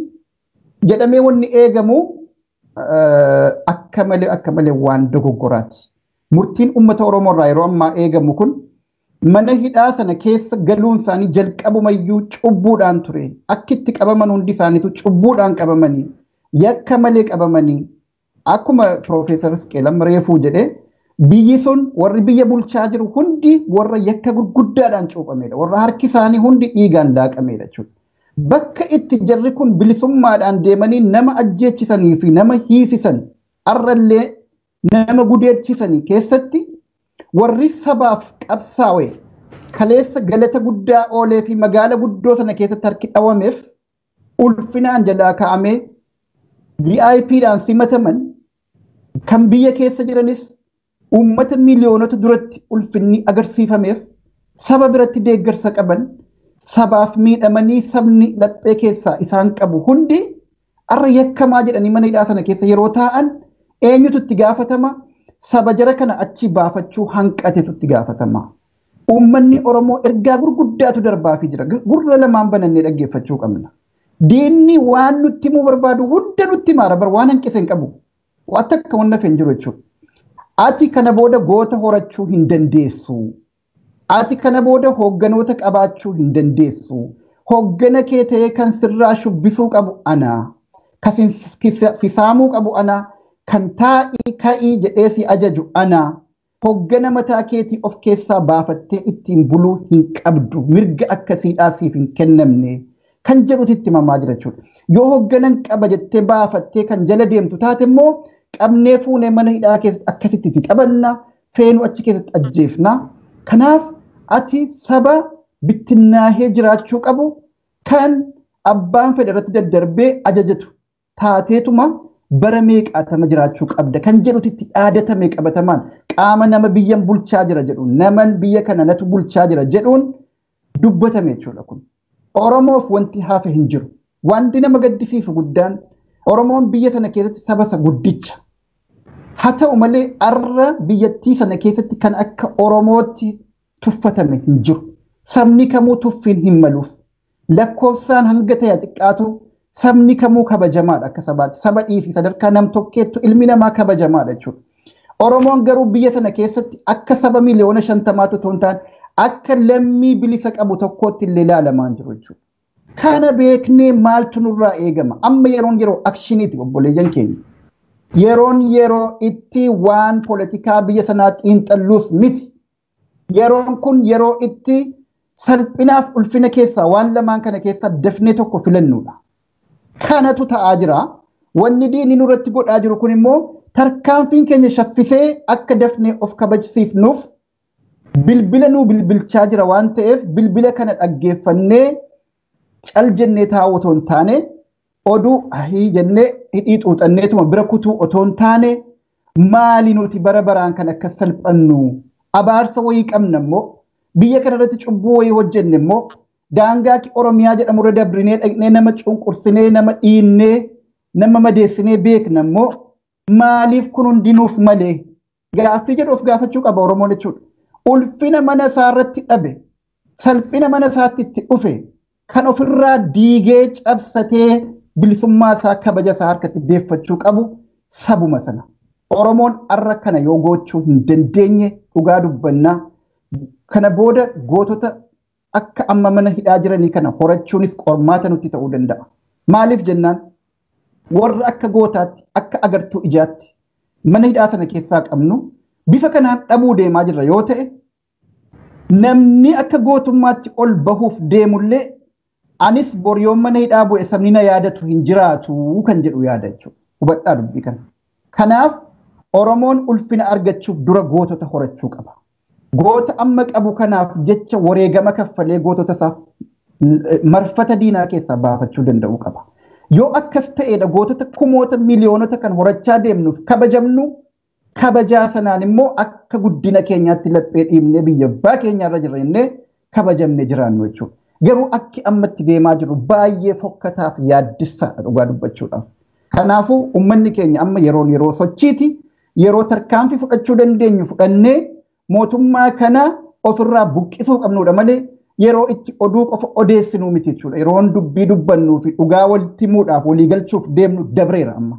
jedhamee wanni eegamu akka malee waan dogoggoraati. Murtiin uummata Oromoo irraa yeroo ammaa eegamu kun mana hidhaa sana keessa galuun isaanii jalqabumayyuu cubbuudhaan ture. Akkitti qabaman hundi isaaniitu cubbuudhaan qabamanii, yakka malee qabamanii, akkuma Piroofeesar Isqeel reefuu jedhee biyyi sun warri biyya bulchaa jiru hundi warra yakka gurguddaadhaan cuuphamedha. Warra harki isaanii hundi dhiigaan laaqamedha jechuudha. Bakka itti jarri kun bilisummaadhaan deemanii nama ajjeechisanii fi nama hiisisan arrallee nama gudeechisanii keessatti warri sabaaf qabsaa'e kaleessa galata guddaa oolee fi magaala guddoo sana keessatti harki dhawameef ulfinaan jalaa kaa'amee VIPdhaan simataman kan biyya keessa jiranis uummata miiliyoonota duratti ulfinni agarsiifameef saba biratti deeggarsa qaban sabaaf miidhamanii sabni laphee keessaa isaan qabu hundi arra yakkamaa jedhanii mana hidhaa sana keessa yeroo taa'an eenyutu itti gaafatama? Saba jara kana achi baafachuu hanqatetu itti gaafatama. Uummanni Oromoo ergaa gurguddaatu darbaafii jira. Gurra lamaan banannee dhaggeeffachuu qabna. Diinni waan nutti himuu barbaadu hunda nutti himaara bar waan hanqise hin qabu. Waan takka waan hafe hin jiru jechuudha. Ati kana booda goota horachuu hin dandeessu. Ati kana booda hoogganoota qabaachuu hin dandeessu. Hooggana kee ta'ee kan sirraa shubbisuu qabu ana. Kan si saamuu qabu ana. Kan taa'ii ka'ii jedhee si ajaju ana. Hooggana mataa keetii of keessaa baafattee ittiin buluu hin qabdu. Mirga akkasiidhaa siif hin kennamne. Kan jedhutu itti himamaa jira jechuudha. Yoo hoogganan qaba jettee baafattee kan jala deemtu taate immoo qabnee fuunee mana hidhaa keessatti akkasitti itti taphanna, feenu achi keessatti ajjeefna. Kanaaf ati saba bittinnaahee jiraachuu qabu kan abbaan fedhe irratti daddarbee ajajatu taateetuma bara meeqaatama jiraachuu qabda kan jedhutu itti dhaadatame qabatamaan qaama nama biyyan bulchaa jira jedhu naman biyya kana natu bulchaa jira jedhuun dubbatame jechuudha kun. Oromoof wanti hafe hin jiru. Wanti nama gaddisiisu guddaan Oromoon biyya sana keessatti saba isa guddicha. Haa ta'u malee arra biyyattii sana keessatti kan akka Oromootti tuffatame hin jiru. Sabni kamuu tuffiin hin maluuf. Lakkoofsaan hanga ta'e xiqqaatu sabni kamuu kabajamaadha akka sabaatti. Saba dhiisii sadarkaa nam tokkeettu ilmi namaa kabajamaadha jechuudha. Oromoon garuu biyya sana keessatti akka saba 50 miiliyoona otoo hin taane akka lammii bilisa qabu tokkootti illee ilaalamaa hin jiru jechuudha. Kana beeknee maaltu nurraa eegama? Amma yeroon yeroo actioniiti obboleeyyan keenya. Yeroon yeroo itti waan poolitikaa biyya sanaa xiinxalluus miti. Yeroon kun yeroo itti salphinaaf ulfina keessaa waan lamaan kana keessaa dafnee tokko filannudha. Kanatu ta'aa jira. Wanni diinni nurratti godhaa jiru kun immoo tarkaanfiin keenya shaffisee akka dafnee of kabajsiifnuuf bilbila nuu bilbilchaa jira waan ta'eef bilbila kana dhaggeeffannee cal jennee taa'u otoo hin taane oduu ahii jennee hidhii xuuxanneetuma bira kutuu otoo hin taane maali nuti bara baraan kan akka salphannu abaarsa wayii qabna immoo biyya kana irratti cubbuu wayii hojjenne immoo daangaa Oromiyaa jedhamu irra dabrinee dhaqnee nama cunqursinee nama dhiinnee nama madeessinee beekna immoo maaliif kun hundinuuf malee gaaffii jedhu of gaafachuu qaba Oromoon jechuudha. Ulfina mana isaa irratti dhabe salphina mana isaatti itti dhufe kan ofirraa diigee cabsatee bilisummaa isaa kabaja isaa harkatti deeffachuu qabu sabuma sana. Oromoon arra kana yoo gochuu hin dandeenye dhugaa dubbannaa. Kana booda gootota akka amma mana hidhaa jiranii kana horachuunis qormaata nutti ta'uu danda'a. Maaliif jennaan warra akka gootaatti akka agartuu ijaatti mana hidhaa sana keessaa qabnu bifa kanaan dhabuu deemaa jirra yoo ta'e namni akka gootummaatti ol bahuuf deemullee anis bor yoo mana hidhaa bu'e sabni na yaadatu hin jiraatu kan jedhu yaada jechuudha. Hubadhaa dubbii kana. Kanaaf Oromoon ulfina argachuuf dura gootota horachuu qaba. Goota amma qabu kanaaf jecha wareegama kaffalee gootota isaaf marfata diinaa keessaa baafachuu danda'uu qaba. Yoo akkas ta'edha gootota kumoota miliyoonota kan horachaa deemnuuf kabajamnu kabajaa sanaan immoo akka guddina keenyaatti laphee dhiibnee biyya abbaa keenyaarra jirra jennee kabajamne jiraannu jechuudha. Garuu akki ammatti deemaa jiru baay'ee fokkataaf yaaddessaadha dhugaa dubbachuudhaaf. Kanaafuu uummanni keenya amma yeroon yeroo sochiiti yeroo tarkaanfii fudhachuu dandeenyu fudhannee mootummaa kana ofirraa buqqisuu qabnudha malee yeroo itti oduu qofa odeessinuu miti jechuudha. Yeroon dubbii dubbannuu fi dhugaa walitti himuudhaaf walii galchuuf deemnu dabreera amma.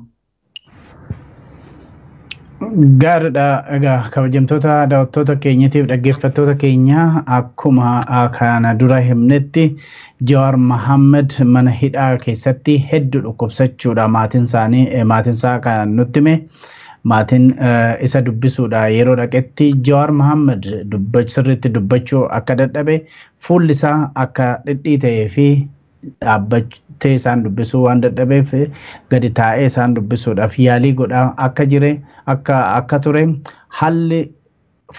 Gaariidha. Egaa kabajamtoota daawwattoota keenyatiif dhaggeeffattoota keenya akkuma kana dura himnetti Jawaar Mohaammed mana hidhaa keessatti hedduu dhukkubsachuudha maatiin isaanii maatiin isaa kan nutti hime. Maatiin isa dubbisuudha yeroo dhaqetti Jawaar Mohaammed sirriitti dubbachuu akka dadhabe, fuulli isaa akka dhidhiita'ee fi dhaabbattee isaan dubbisuu waan dadhabeef gadi taa'ee isaan dubbisuudhaaf yaalii godhaa akka jire akka ture haalli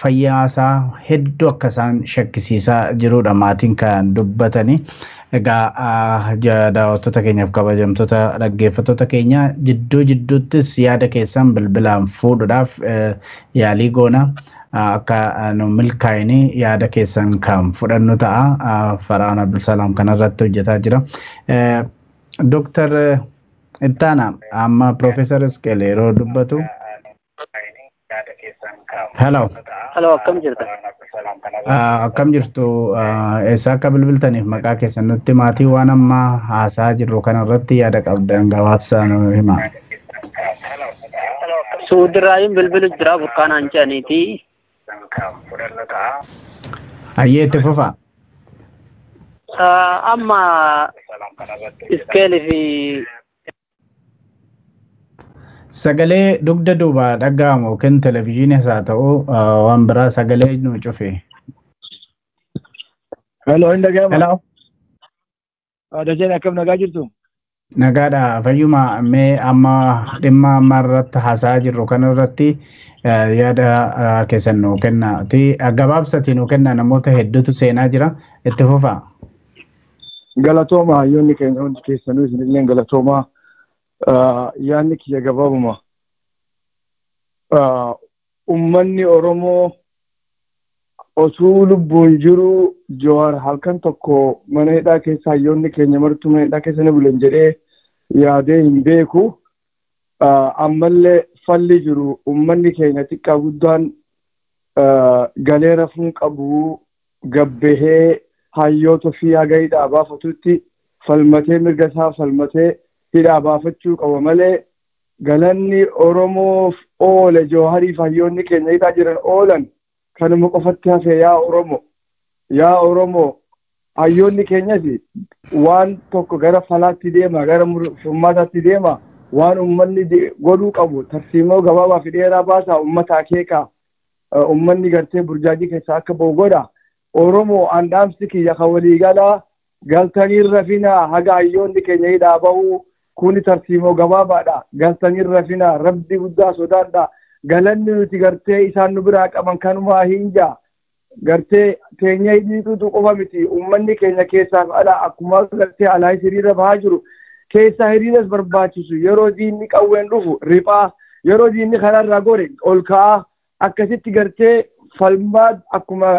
fayyaa isaa hedduu akka isaan shakkisiisaa jirudha maatiin kan dubbatanii. Egaa daawwattoota keenyaaf kabajamtoota dhaggeeffattoota keenya jidduu jidduuttis yaada keessan bilbilaan fuudhuudhaaf yaalii goona. Akka nu milkaa'ini yaada keessan kan fudhannu ta'a. Farhaan Abdulsalaam kanarratti hojjetaa jira. Dooktar Ittaana amma Piroofeesar Isqeel yeroo dubbatu. Hello.
Hello, akkam jirta?
Akkam jirtu? Eessa akka bilbiltaniif maqaa keessan nutti maatii waan amma haasaa jirru kanarratti yaada qabdan gabaabsaa nu himaa.
Suudirraayin bilbilu jira burkaanaan jedhaniiti.
Hayyee itti fufaa.
Amma Isqeelii fi
Sagalee dugda duubaa dhaga'amu yookiin televizyiinis haa ta'u waan biraa sagalee nu cufe.
Hello, hin dhaga'ama.
Hello.
Dajeen akkam nagaa jirtu?
Nagaadha. Fayyuma mee amma dhimma amma irratti haasa'aa jirru kanarratti yaada keessan nuu kennaati. Gabaabsati nuu kenna namoota hedduutu seenaa jira. Itti fufaa.
Galatooma hayyoonni keenya hundi keessanuu isinillee galatooma. Yaadni kiyya gabaabuma. Uummanni Oromoo osoo lubbuun jiru Jawaar halkan tokko mana hidhaa keessa hayyoonni keenya martuu mana hidhaa keessa ni bulan jedhee yaadee hin beeku. Ammallee falli jiru uummanni keenya xiqqaa guddaan galee rafuun qabu gabbahee hayyoota fi haga hidhaa baafatutti falmatee mirga isaa falmatee hidhaa baafachuu qaba malee galanni Oromoof oole Jawaariif hayyoonni keenya hidhaa jiran oolan kanuma qofatti hafe. Yaa Oromoo, yaa Oromoo, hayyoonni keenyas waan tokko gara falaatti deema, gara furmaataatti deema. Waan uummanni godhuu qabu tarsiimoo gabaabaa fi dheeraa baasaa uummata akeekaa uummanni gartee burjaajii keessaa akka ba'u godha. Oromoo handhaamsi kiyya kan waliigalaa galtanii rafinaa haga hayyoonni keenya hidhaa bahuu kuni tarsiimoo gabaabaadha. Galtanii rafinaa, rabbi guddaa sodaadha. Galanni nuti gartee isaan nu biraa qaban kanumaa hin jaa. Gartee teenya hidhiituutu qofa miti. Uummanni keenya keessaaf ala akkuma gartee alaa hiriira bahaa jiru. Keessaa hiriiras barbaachisu yeroo diinni qawween dhufu riphaa, yeroo diinni karaarraa gore ol ka'aa, akkasitti gartee falmaa akkuma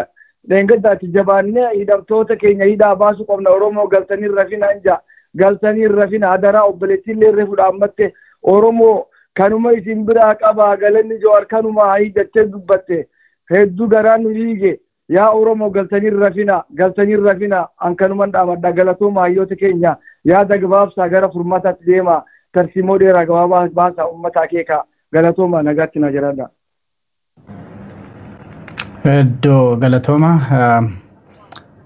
dheengaddaatti jabaannee hidhamtoota keenya hidhaa baasuu qabna. Oromoo galtanii rafinaa hin jaa, galtanii rafina hadaraa obboleettiillee reefu dhaammatte. Oromoo kanuma isin biraa qabaa, galanni Jawaar kanuma hayii jettee dubbatte, hedduu garaan nu dhiige. Yaa Oromoo galtanii rafina, galtanii rafina, an kanuman dhaamadha. Galatooma hayyoota keenya, yaada gabaabsaa gara furmaataatti deema, tarsiimoo dheeraa gabaabaa baasaa uummata akeekaa. Galatooma, nagaatti na jiraadha.
Iddoo galatooma.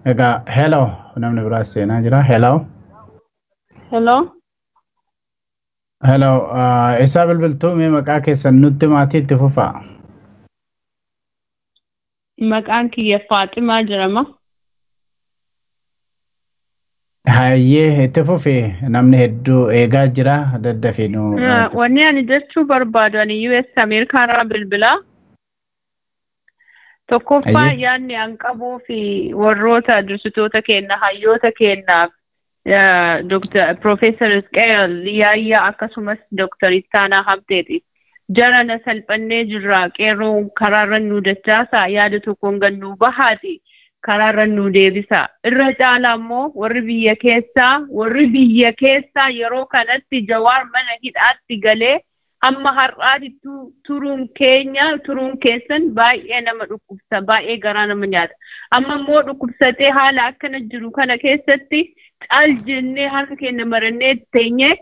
Egaa hello, namni biraas seenaa jira. Hello.
Hello.
Hello, eessaa bilbiltuu? Mee maqaa keessan nutti maatii itti fufaa.
Maqaan kiyya Faaximaa jedhama.
Hayyee itti fufi, namni hedduu eegaa jira, daddafii nu.
Wanni ani jechuu barbaadu, ani US Ameerikaarraa bilbilaa. Tokkoffaa yaadni an qabuu fi warroota dursitoota keenya hayyoota keenyaaf Dr. Professor Isqeel Yaayyaa akkasumas Dr. Ittaanaa Habteeti. Jara na salphannee jirra, qeerroo karaarra nu dachaasa, yaada tokkoon gannuu bahaati karaarra nu deebisa. Irra caalaa immoo warri biyya keessaa yeroo kanatti Jawaar mana hidhaatti galee amma har'aatti turuun keenya, turuun keessan baay'ee nama dhukkubsa, baay'ee garaa nama nyaata. Amma immoo dhukkubsatee haala akkana jiru kana keessatti cal jennee harka keenya marannee teenyee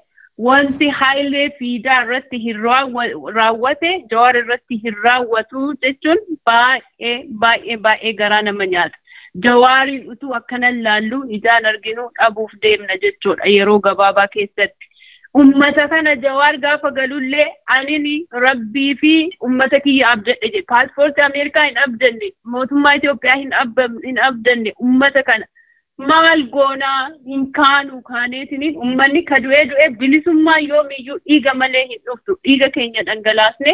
wanti Haayilee Fiidaa irratti hin raawwate Jawaar irratti hin raawwatu jechuun baay'ee baay'ee baay'ee garaa nama nyaata. Jawaariin utuu akkana laallu ijaan arginu dhabuuf deemna jechuudha yeroo gabaabaa keessatti. Ummata kana Jawaar gaafa galullee anini rabbii fi ummata kiyya abdadhe jedhe. Paaspoortii Ameerikaa hin abdanne, mootummaa Itoophiyaa hin abdanne, ummata kana. Maal goonaa hin kaanu kaaneetiniin uummanni ka du'ee du'ee bilisummaa yoomiyyuu dhiiga malee hin dhuftu. Dhiiga keenya dhangalaasne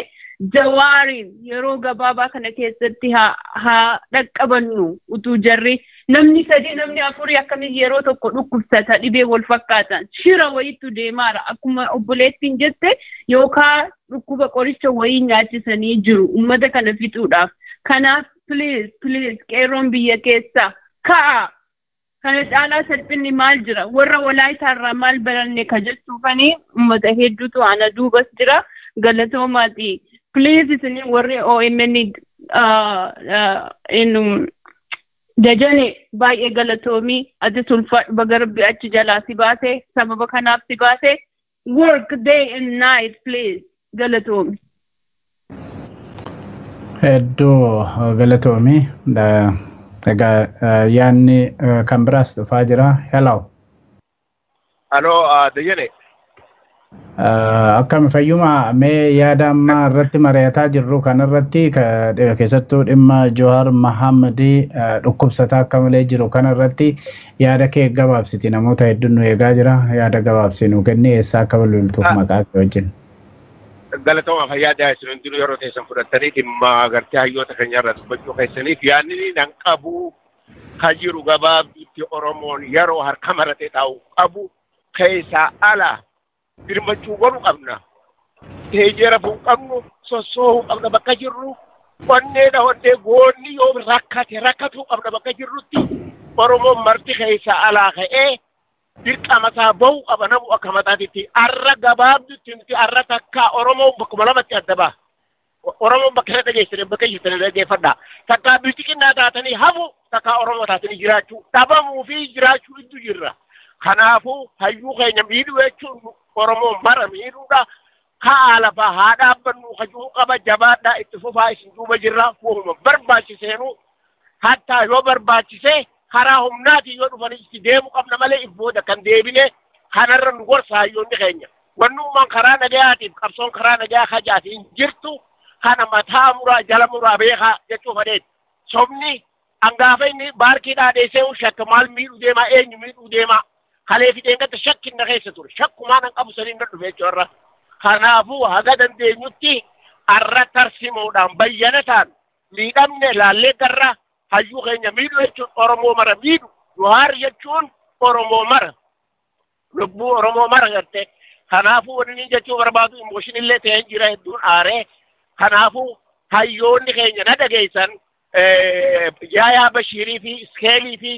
Jawaariin yeroo gabaabaa kana keessatti haa dhaqqabannu utuu jarri namni sadii namni afurii akkamiin yeroo tokko dhukkubsata dhibee wal fakkaatan shira wayiitu deemaara akkuma obboleettiin jette yookaan dhukkuba qoricha wayii nyaachisanii jiru uummata kana fixuudhaaf. Kanaaf please please qeerroon biyya keessaa ka'a. Kana caalaa salphinni maal jira? Warra Walaayitaarraa maal baranne ka jechuufanii uummata hedduutu ana duubas jira. Galatoomaati. Please isin warri OMN Dajane baay'ee galatoomii ati sulfadhu baga Rabbi achi jalaa si baase sababa kanaaf si baase work day and night please galatoomi.
Hedduu galatoomii. Egaa yaadni kan biraas dhufaa jira. Hello.
Hello, Dajane.
Akkam fayyuma mee yaada ammaa irratti mari'ataa jirru kanarratti keessattuu dhimma Jawaar Mahammadii dhukkubsataa akka malee jiru kanarratti yaada kee gabaabsiti namoota hedduun nu eegaa jira yaada gabaabsi nu kenni eessaa akka bilbiltuuf maqaa kee wajjin.
Galatooma fayyaa isin hundinuu yeroo teessan fudhattanii dhimma agartee hayyoota keenya irraa dubbachuu keessaniif yaadni nan qabu kan jiru gabaabduutti Oromoon yeroo harka maratee taa'u qabu keessaa ala birmachuu godhu qabna. Teejee rafuu qabnu, sossoohuu qabna bakka jirru, onneedha onnee goonni yoo rakkate rakkatuu qabna bakka jirrutti Oromoon marti keessaa alaa ka'ee dirqama isaa bahu qaba namu akka mataatitti. Arra gabaabdutti nuti arra takkaa Oromoon bakkuma lamatti adda ba'a. Oromoon bakka irra dhageessanii bakka jirtanii dhageeffadhaa. Takkaa bilchiqinnaa taatanii hafu takkaa Oromoo taatanii jiraachuu dhabamuu fi jiraachuu hedduu jirra. Kanaafuu hayyuu keenya miidhuu jechuun Oromoon mara miidhuudha. Ka'aa lafaa haa dhaabbannu hajuu qaba jabaadhaa itti fufaa isin duuba jirra. Fuuma barbaachiseenuu hattaa yoo barbaachisee karaa humnaatiin yoo dhufanii itti deemu qabna malee if booda kan deebine kanarra nu gorsa hayyoonni keenya. Wannummaan karaa nagayaatiif qabsoon karaa nagayaa hajaatiin jirtu kana mataa muraa jala muraa beekaa jechuu fedheeti. Sobni hangaafa inni baarkii dhaadheessee shakka maal miidhuu deemaa eenyu miidhuu deemaa. Kalee fideen gata shakkinna keessa ture. Shakkumaan an qabu saniin na dhufe jechuudha. Kanaafuu haga dandeenyutti arra tarsimoodhaan bayyanataan miidhamne laallee garra hayyuu keenya miidhu jechuun Oromoo mara miidhu. Jawaar jechuun Oromoo mara. Lubbuu Oromoo mara garte. Kanaafuu wanni inni jechuu barbaadu immooshin illee ta'een jira hedduun aaree. Kanaafuu hayyoonni keenya na dhageessan Yaayaa Bashiirii fi Iskeelii fi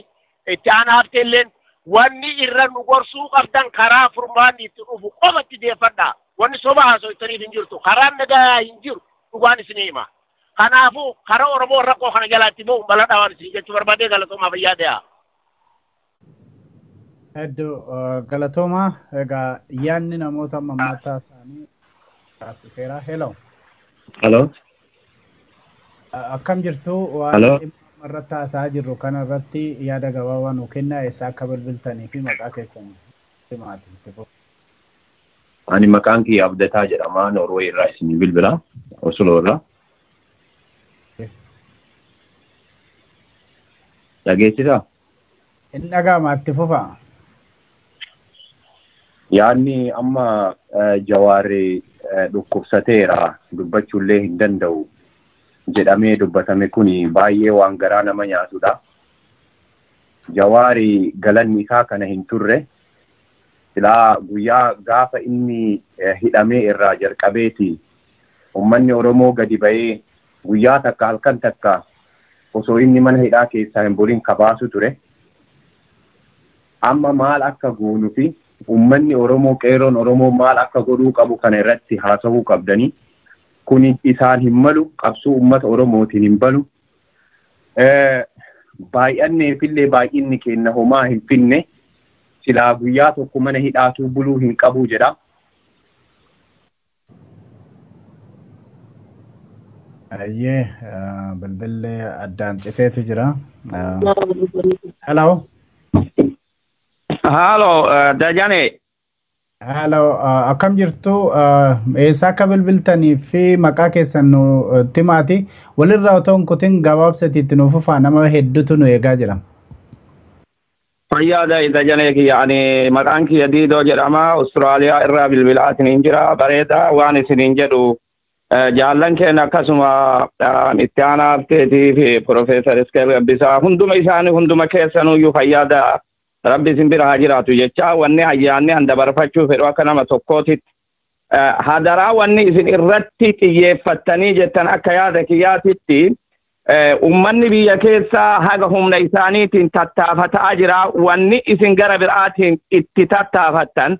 itti aanaa hafteelleen wanni irra nu gorsuu qabdan karaa furmaanni itti dhufu qofatti deeffadhaa. Wanni soba haasoftaniif hin jirtu. Karaan nagaa hin jiru dhugaan isin hima. Kanaafuu karaa Oromoo rakkoo kana jalaatti bahu bal'aadhaa waan isin jechuu barbaadee galatoomaa fayyaa ta'aa.
Hedduu galatooma. Egaa yaadni namoota amma mataa isaanii kaasifeera. Hello.
Hello.
Akkam jirtu waan dhimma irratti haasa'aa jirru kanarratti yaada gabaabaa nuu kennaa eessaa akka bilbiltanii fi maqaa keessan himaati.
Ani maqaan kiyya Abdataa jedhama. Noorwee irraa isin bilbila. Oslo irraa. Dhageessisaa?
Inni dhaga'ama itti fufaa.
Yaadni amma Jawaarri dhukkubsateera dubbachuullee hin danda'u jedhamee dubbatame kun baay'ee waan garaa nama nyaatudha. Jawaari galanni isaa kana hin turre silaa guyyaa gaafa inni hidhamee irraa jalqabeeti uummanni Oromoo gadi ba'ee guyyaa takka halkan takka osoo inni mana hidhaa keessaa hin bulin kabaasu ture. Amma maal akka goonuu fi uummanni Oromoo qeerroon Oromoo maal akka godhuu qabu kana irratti haasa'uu qabdanii. Kuni isaan hin malu qabsoo uummata Oromootiin hin balu. Baay'anneefillee baay'inni keenya homaa hin finne silaa guyyaa tokko mana hidhaatuu buluu hin qabu jedha.
Ayyee bilbilli addaan citeetu jira. Hello.
Hello, Dajane.
Hello, akkam jirtu eessaa akka bilbiltanii fi maqaa keessan nu himaati. Walirraa otoo hin kutin gabaabsati itti nuuf fufaa nama hedduutu nu eegaa jira.
Fayyaada ida janee kiyya ani maqaan kiyya Diidoo jedhama. Austraaliyaa irraa bilbilaa isiniin jira. Bareeda waan isiniin jedhu jaallan keenya akkasuma itti aanaa Abteetii fi Profeesar Iskeel Gabbisaa hunduma isaanii hunduma keessanuyyuu fayyaada Rabbi isin bira haa jiraatu jecha wanni ayyaanni an dabarfachuu fedhu akka nama tokkootitti hadaraa wanni isin irratti xiyyeeffattanii jettan akka yaada kiyyaatitti ummanni biyya keessaa haga humna isaaniitiin tattaafataa jira. Wanni isin gara biraatiin itti tattaafattan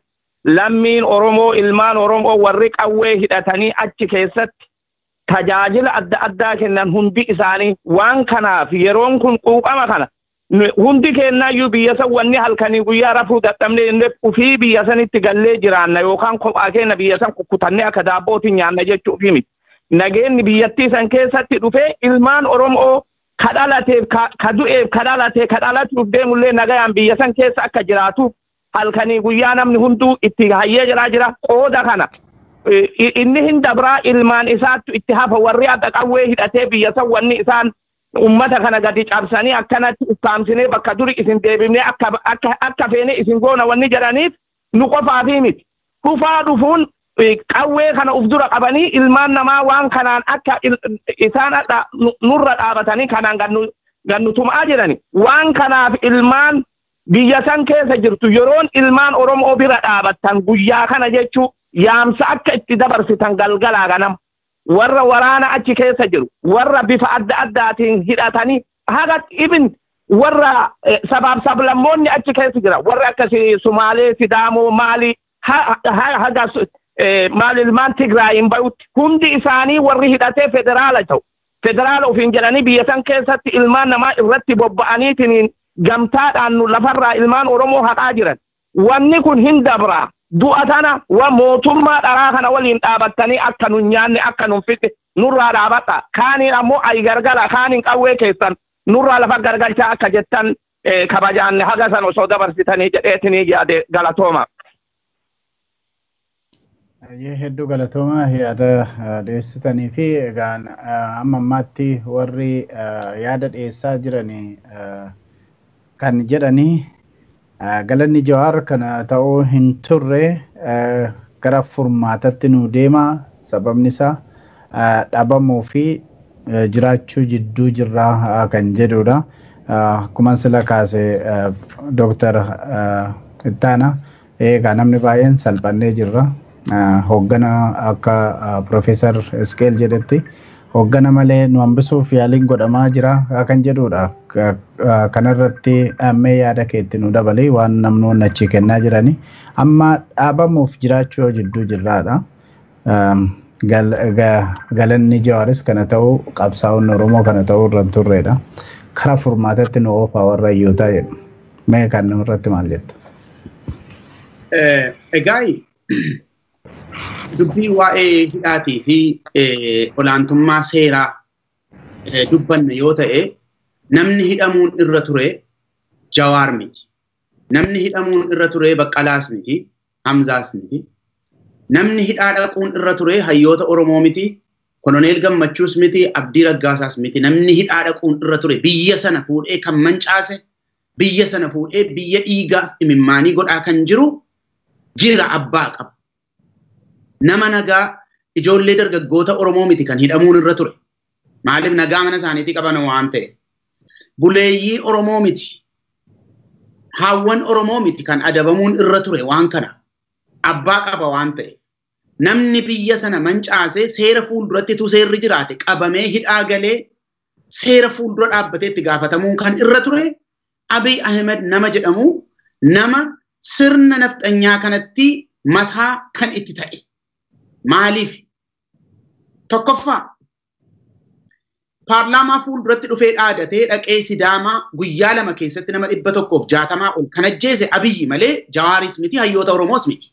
lammiin Oromoo ilmaan Oromoo warri qawwee hidhatanii achi keessatti tajaajila adda addaa kennan hundi isaanii waan kanaaf yeroon kun quuqama kana hundi kennaayyuu biyya san wanni halkanii guyyaa rafuu dadhabne inni ufii biyya sanitti gallee jiraanna yookaan kophaa keenya biyya san kukkutannee akka daabbootiin nyaanna jechuufi miti. Nageenyi biyyattii san keessatti dhufee ilmaan Oromoo kadhalateef ka du'eef kadhalatee kadhalatuuf deemullee nagayaan biyya san keessa akka jiraatuuf halkanii guyyaa namni hunduu itti hayyee jiraa jira. Qooda kana inni hin dabraa ilmaan isaattu itti hafa warri adda qawwee hidhatee biyya san wanni isaan ummata kana gadi cabsanii akkanatti ukkaamsinee bakka duri isin deebifnee akka feene isin goona wanni jedhaniif nu qofaafi miti. Dhufaa dhufuun qawwee kana uf dura qabanii ilmaan namaa waan kanaan akka isaan nurra dhaabatanii kanaan gannu tumaa jedhani. Waan kanaaf ilmaan biyya san keessa jirtu yeroon ilmaan Oromoo bira dhaabattan guyyaa kana jechuu yaamsa akka itti dabarsitan galgalaa ganama. Warra waraana achi keessa jiru warra bifa adda addaatiin hidhatanii haga ibin warra sabaaf sablammoonni achi keessa jira warra akkasii Sumaalee, Sidaamoo, Maalii haga maal ilmaan Tigraayin bahutti hundi isaanii warri hidhatee federaala ta'u. Federaala ofiin jedhanii biyya san keessatti ilmaan namaa irratti bobba'aniitiin gamtaadhaan nu lafarraa ilmaan Oromoo haqaa jiran. Wanni kun hin dabraa. Du'a tana wa mootummaa dharaa kana waliin dhaabattanii akka nun nyaanne akka nun fixe nurraa dhaabadha. Kaaniin ammoo ayi gargara kaaniin qawwee keessan nurraa lafa gargalchaa akka jettan kabajaan haga san osoo dabarsitanii jedheetinii yaade galatooma.
Hedduu galatooma yaada dhiyeessitanii fi egaan amma ammaatti warri yaada dhiyeessaa jiran kan jedhanii galanni Jawaar kana ta'uu hin turre gara furmaatatti nu deema. Sababni isaa dhabamuu fi jiraachuu jidduu jirraa kan jedhudha. Akkuma sila kaase Dooktar Ittaana egaa namni baay'een salphannee jirra. Hoggana akka Profeesar Iskeel jedhetti hoggana malee nu hambisuuf yaaliin godhamaa jira kan jedhudha. Kanarratti ammee yaada keetti nu dabalee waan namni achi kennaa jirani. Amma dhaabamuuf jiraachuu jidduu jirraadha. Galanni Jawaaris kana ta'uu qabsaa'onni Oromoo kana ta'uu irra hin turredha. Karaa furmaatatti nu oofaa warra iyyootaa jedhu. Mee kan irratti maal jetta?
Egaa dubbii waa'ee hidhaatii fi olaantummaa seeraa dubbanne yoo ta'e namni hidhamuun irra ture Jawaar miti. Namni hidhamuun irra ture Baqqalaas miti, Hamzaas miti. Namni hidhaa dhaquun irra ture hayyoota Oromoo miti, Koloneel Gammachuus miti, Abdii Raggaasaas miti. Namni hidhaa dhaquun irra ture biyya sana fuudhee kan mancaase, biyya sana fuudhee biyya dhiigaa imimmaanii godhaa kan jiru jira abbaa qaba. Nama nagaa ijoollee dargaggoota Oromoo miti kan hidhamuun irra ture. Maaliif nagaa mana isaaniitii qaban waan ta'e. Buleeyyii Oromoo miti. Haawwan Oromoo miti kan adabamuun irra ture waan kana. Abbaa qaba waan ta'e. Namni biyya sana mancaasee seera fuulduratti utuu seerri jiraate qabamee hidhaa galee seera fuuldura dhaabbatee itti gaafatamuun kan irra ture Abiy Ahmed nama jedhamu nama sirna nafxanyaa kanatti mataa kan itti ta'e. Maaliif? Tokkoffaa paarlaamaa fuulduratti dhufee dhaadatee dhaqee Sidaamaa guyyaa 2 keessatti nama 160 ol kan ajjeese Abiyyi malee Jawaaris miti hayyoota Oromoos miti.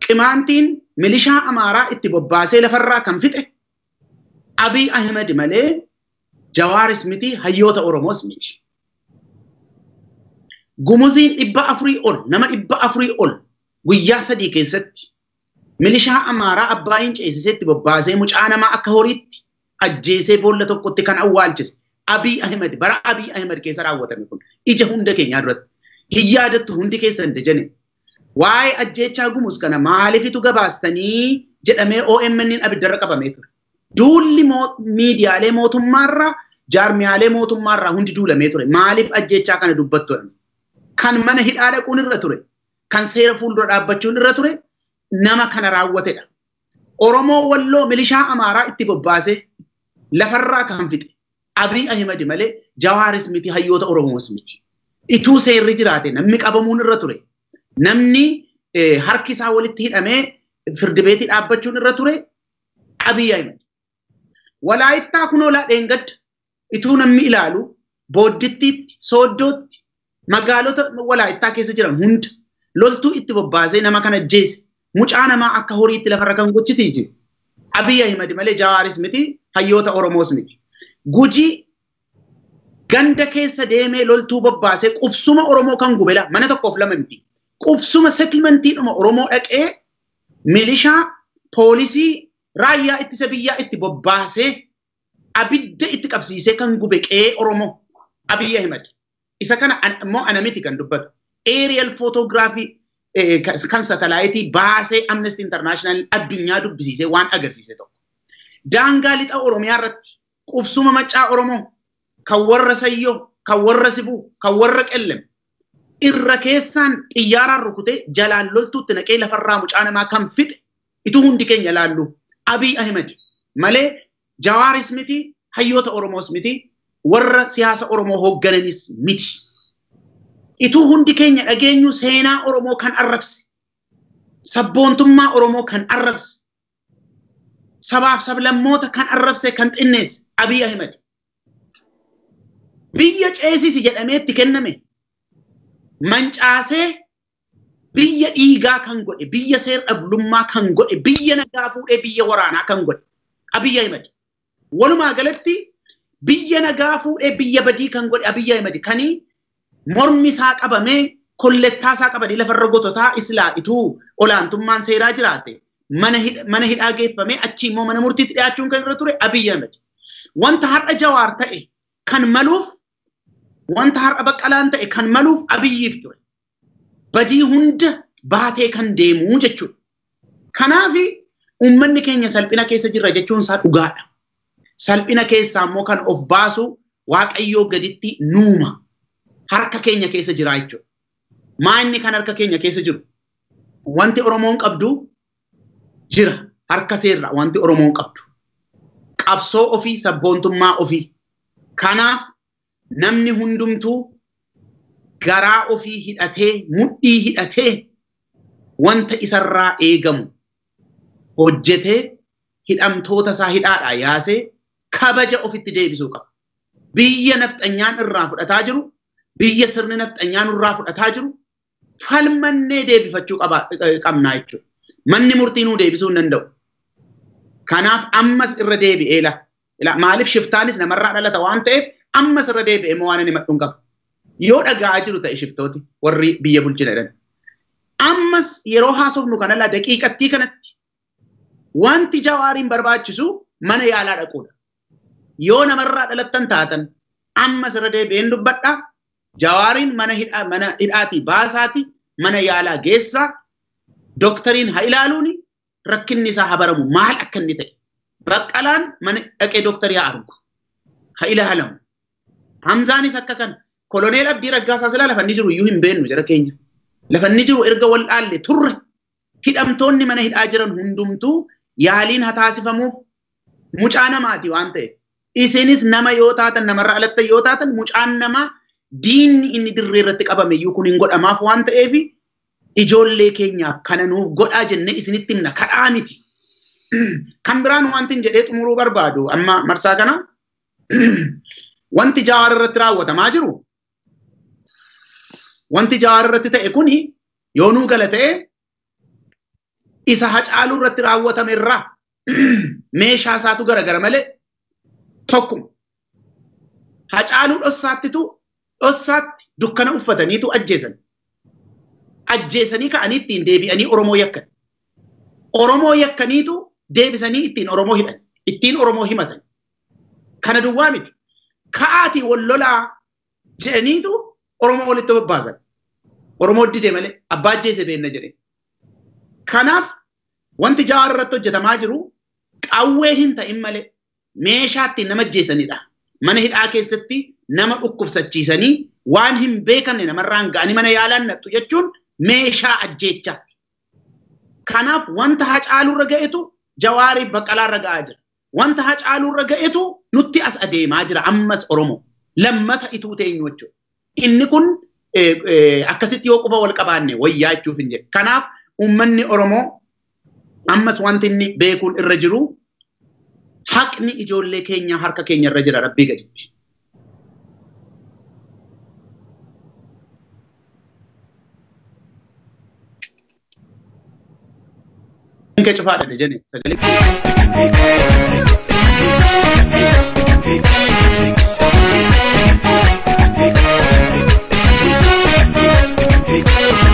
Qimaantiin milishaa Amaaraa itti bobbaasee lafarraa kan fixe Abiy Ahmed malee Jawaaris miti hayyoota Oromoos miti. Gumuziin 400 ol nama 400 ol guyyaa 3 keessatti milishaa Amaaraa Abbaayin ceesiseetti bobbaasee mucaa namaa akka horiitti ajjeesee boolla tokkotti kan awwaalchise Abiy Ahmed bara Abiy Ahmed keessa raawwatame kun ija hunda keenyaa duratti hin yaadattu hundi keessan dejane. Waa'ee ajjeechaa Gumuz kana maaliifitu gabaastanii jedhamee OMN abiddarra qabamee ture. Duulli miidiyaalee mootummaarraa jaarmiyaalee mootummaarraa hundi duulamee ture. Maaliif ajjeechaa kana dubbattu? Kan mana hidhaa dhaquun irra ture. Kan seera fuuldura dhaabbachuun irra ture nama kana raawwatedha. Oromoo Walloo milishaa Amaaraa itti bobbaasee lafarraa kan fixe Abiy Ahmed malee Jawaaris miti, hayyoota Oromoos miti. Ituu seerri jiraate namni qabamuun irra ture. Namni harki isaa walitti hidhamee firdi beetii dhaabbachuun irra ture Abiy Ahmed. Walaayittaa kunoo laadheen gadda ituu namni ilaalu booddittiitti, sooddootti, magaalota walaayittaa keessa jiran hunda loltuu itti bobbaasee nama kana ajjeese. Mucaa namaa akka horiitti lafarra kan gochitii jiru. Abiy Ahmed malee Jawaaris miti, hayyoota Oromoos miti. Gujii ganda keessa deemee loltuu bobbaasee qubsuma Oromoo kan gubela mana tokkoof lama miti. Qubsuma settlementiidhuma Oromoo dhaqee milishaa, poolisii, raayyaa ittisa biyyaa itti bobbaasee abidda itti qabsiisee kan gube qe'ee Oromoo Abiy Ahmed. Isa kana immoo ana miti kan dubbatu. Aerial photography kan satalaayitii baasee Amnesty International addunyaa dubbisiisee waan agarsiise tokko. Daangaa lixa Oromiyaa irratti qubsuma maccaa Oromoo kan warra Sayyoo, kan warra Sibuu, kan warra Qellem irra keessaan xiyyaaraan rukutee jalaan loltuutti naqee lafarraa mucaa namaa kan fixe ituu hundi keenya laallu Abiy Ahmed malee Jawaaris miti, hayyoota Oromoos miti, warra siyaasa Oromoo hooggananis miti. Ituu hundi keenya dhageenyu seenaa Oromoo kan arrabse, sabboontummaa Oromoo kan arrabse, sabaaf sablammoota kan arrabse kan xinneesse Abiy Ahmed. Biyya ceesisi jedhamee itti kenname mancaasee biyya dhiigaa kan godhe, biyya seer-dhablummaa kan godhe, biyya nagaa fuudhee biyya waraanaa kan godhe Abiy Ahmed. Walumaa galatti biyya nagaa fuudhee biyya badii kan godhe Abiy Ahmed kanii mormi isaa qabamee kollettaa isaa qabanii lafarra gototaa islaa ituu olaantummaan seeraa jiraate mana hidhaa geeffamee achi immoo mana murtiitti dhiyaachuun kan irra ture Abiy Ahmed. Wanta har'a Jawaar ta'e kan maluuf, wanta har'a Baqqalaan ta'e kan maluuf Abiyyiif ture. Badii hunda baatee kan deemu jechuudha. Kanaaf uummanni keenya salphina keessa jirra jechuun isaa dhugaadha. Salphina keessaa immoo kan of baasu Waaqayyoo gaditti nuuma. Harka keenya keessa jira jechuudha. Maa inni kan harka keenya keessa jiru? Wanti Oromoon qabdu jira. Harka seerra wanti Oromoon qabdu. Qabsoo ofii, sabboontummaa ofii. Kanaaf namni hundumtuu garaa ofii hidhatee, mudhii hidhatee wanta isarraa eegamu hojjetee hidhamtoota isaa hidhaadhaa yaasee kabaja ofitti deebisuu qaba. Biyya nafxanyaan irraa fudhataa jiru, biyya sirni nafxanyaan irraa fudhataa jiru falmannee deebifachuu qabnaa jechuudha. Manni murtii nuu deebisuu hin danda'u. Kanaaf ammas irra deebi'ee la. Maaliif shiftaanis namarraa dhalata waan ta'eef ammas irra deebi'ee moo waan inni madhuun qaba. Yoo dhaga'aa jiru ta'e shiftooti warri biyya bulchina jedhan. Ammas yeroo haasofnu kanalaa daqiiqattii kanatti wanti Jawaariin barbaachisu mana yaalaa dhaquudha. Yoo namarraa dhalattan taatan ammas irra deebi'een dubbadha. Jawaariin mana hidhaatii baasaati, mana yaalaa geessaa, doktariin haa ilaaluuni rakkinni isaa haa baramu maal akka inni ta'e. Baqqalaan mana dhaqee doktarii haa argu, haa ilaalamu. Hamzaanis akka kana. Koloneel Abdii Raggaasaa silaa lafa inni jiru iyyuu hin beeknu jara keenya. Lafa inni jiru erga wal dhaalle turre hidhamtoonni mana hidhaa jiran hundumtuu yaaliin haa taasifamuuf mucaa namaati waan ta'eef. Isinis nama yoo taatan namarraa alattan yoo taatan mucaan namaa diinni inni dirree irratti qabame iyyuu kun hin godhamaaf waan ta'eef ijoollee keenyaaf kana nuuf godhaa jennee isinitti himna kadhaa miti. Kan biraan wanti jedhee xumuruu barbaadu amma marsaa kana wanti Jawaar irratti raawwatamaa jiru wanti Jawaar irratti ta'e kuni yoo nuu gala ta'e isa Hacaaluu irratti raawwatame irraa meeshaa isaatu garagara malee tokkuma. Hacaaluu dhossaatti dukkana uffataniitu ajjeesan. Ajjeesanii ka'anii ittiin deebi'anii Oromoo yakkan. Oromoo yakkaniitu deebisanii ittiin Oromoo hidhan. Ittiin Oromoo himatan. Kana duwwaa miti. Ka'aatii wal lolaa jedhaniitu Oromoo walitti bobbaasan. Oromoo dide malee abbaa ajjeese beenna jedhe. Kanaaf wanti Jawaar irratti hojjetamaa jiru qawwee hin ta'in malee meeshaa ittiin nama ajjeesanidha. Mana hidhaa keessatti nama dhukkubsachiisanii waan hin beekamne namarraan ga'anii mana yaalaan naqxu jechuun meeshaa ajjeechaati. Kanaaf wanta Hacaaluurra ga'etu Jawaarii Baqqalaarra ga'aa jira. Wanta Hacaaluurra ga'etu nutti as adeemaa jira ammas Oromoo. Lammata ituu teenyu jechuudha. Inni kun akkasitti yoo quba wal qabaanne wayyaa jechuuf hin jedhu. Kanaaf uummanni Oromoo ammas wanti inni beekuun irra jiru haqni ijoollee keenya harka keenya irra jira rabbii gaditti. Kee cufaadha jenne sagalee.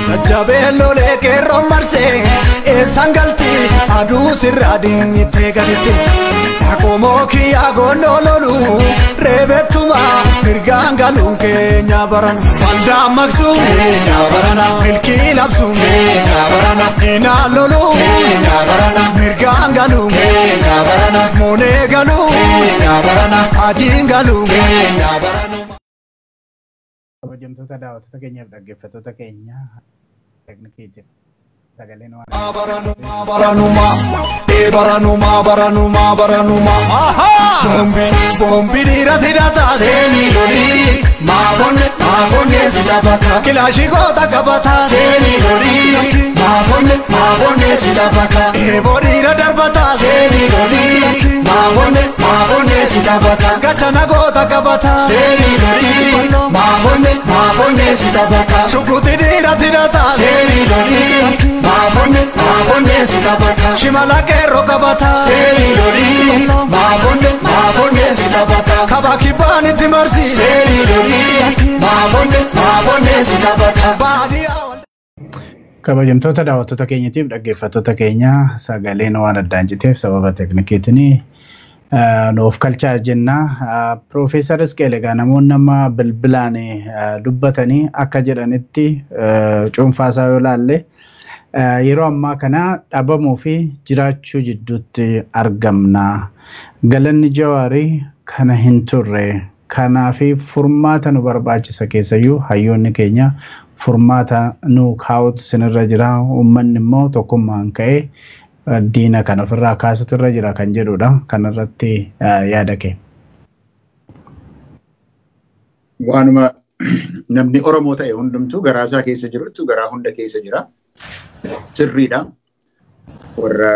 Jajjabeen lolee qeerroon marsee eessaan galti aduu sirraa dinyittee gaditti. Akkoomoo kiyyaa goonoo lolu reebettuma mirgaan galuun keenya barana. Waldaan maqsuu keenya barana. Milkii labsuun keenya barana. Inaan lolu keenya barana. Mirgaan galuun keenya barana. Moonee galuun keenya barana. Ajiin galuun keenya barana.
Kabajamtoota daawwattoota keenyaaf dhaggeeffattoota keenya teeknikiitiin sagaleen waan
Baranuma baranuma baranuma baranuma baranuma bombi bombi dhiirati hidhata seenii lolii maafonne maafonne si dhabata kilaashii goota qabata seenii lolii maafonne maafonne si dhabata eeboo dhiira darbata seenii lolii maafonne maafonne si dhabata gachana goota qabata seenii lolii maafonne maafonne si dhabata shukuti dhiirati hidhata seenii lolii maafonne maafonne si dhabata shimala qeerroo qabata seenii lolii maafonne maafonne si dhabata kaba kibbaan itti marsi seenii lolii maafonne maafonne si dhabata baadiyyaa.
Kabajamtoota daawwattoota keenyatiif dhaggeeffattoota keenya sagaleen waan addaan citeef sababa teeknikiitiin nuuf kalchaa jenna. Piroofeesar Isqeel egaa namoonni amma bilbilaan dubbatanii akka jedhanitti cuunfaasaa yoo ilaalle yeroo ammaa kana dhabamuu fi jiraachuu jidduutti argamna. Galanni Jawaarii kana hin turre. Kanaaf furmaata nu barbaachisa keessayyuu hayyoonni keenya furmaata nu kaa'utu sinirra jira. Uummanni immoo tokkummaan ka'ee diina kan ofirraa kaasutu irra jira kan jedhudha. Kanarratti yaada kee.
Waanuma namni Oromoo ta'e hundumtuu garaa isaa keessa jirutu garaa hunda keessa jira. Sirriidha. Warra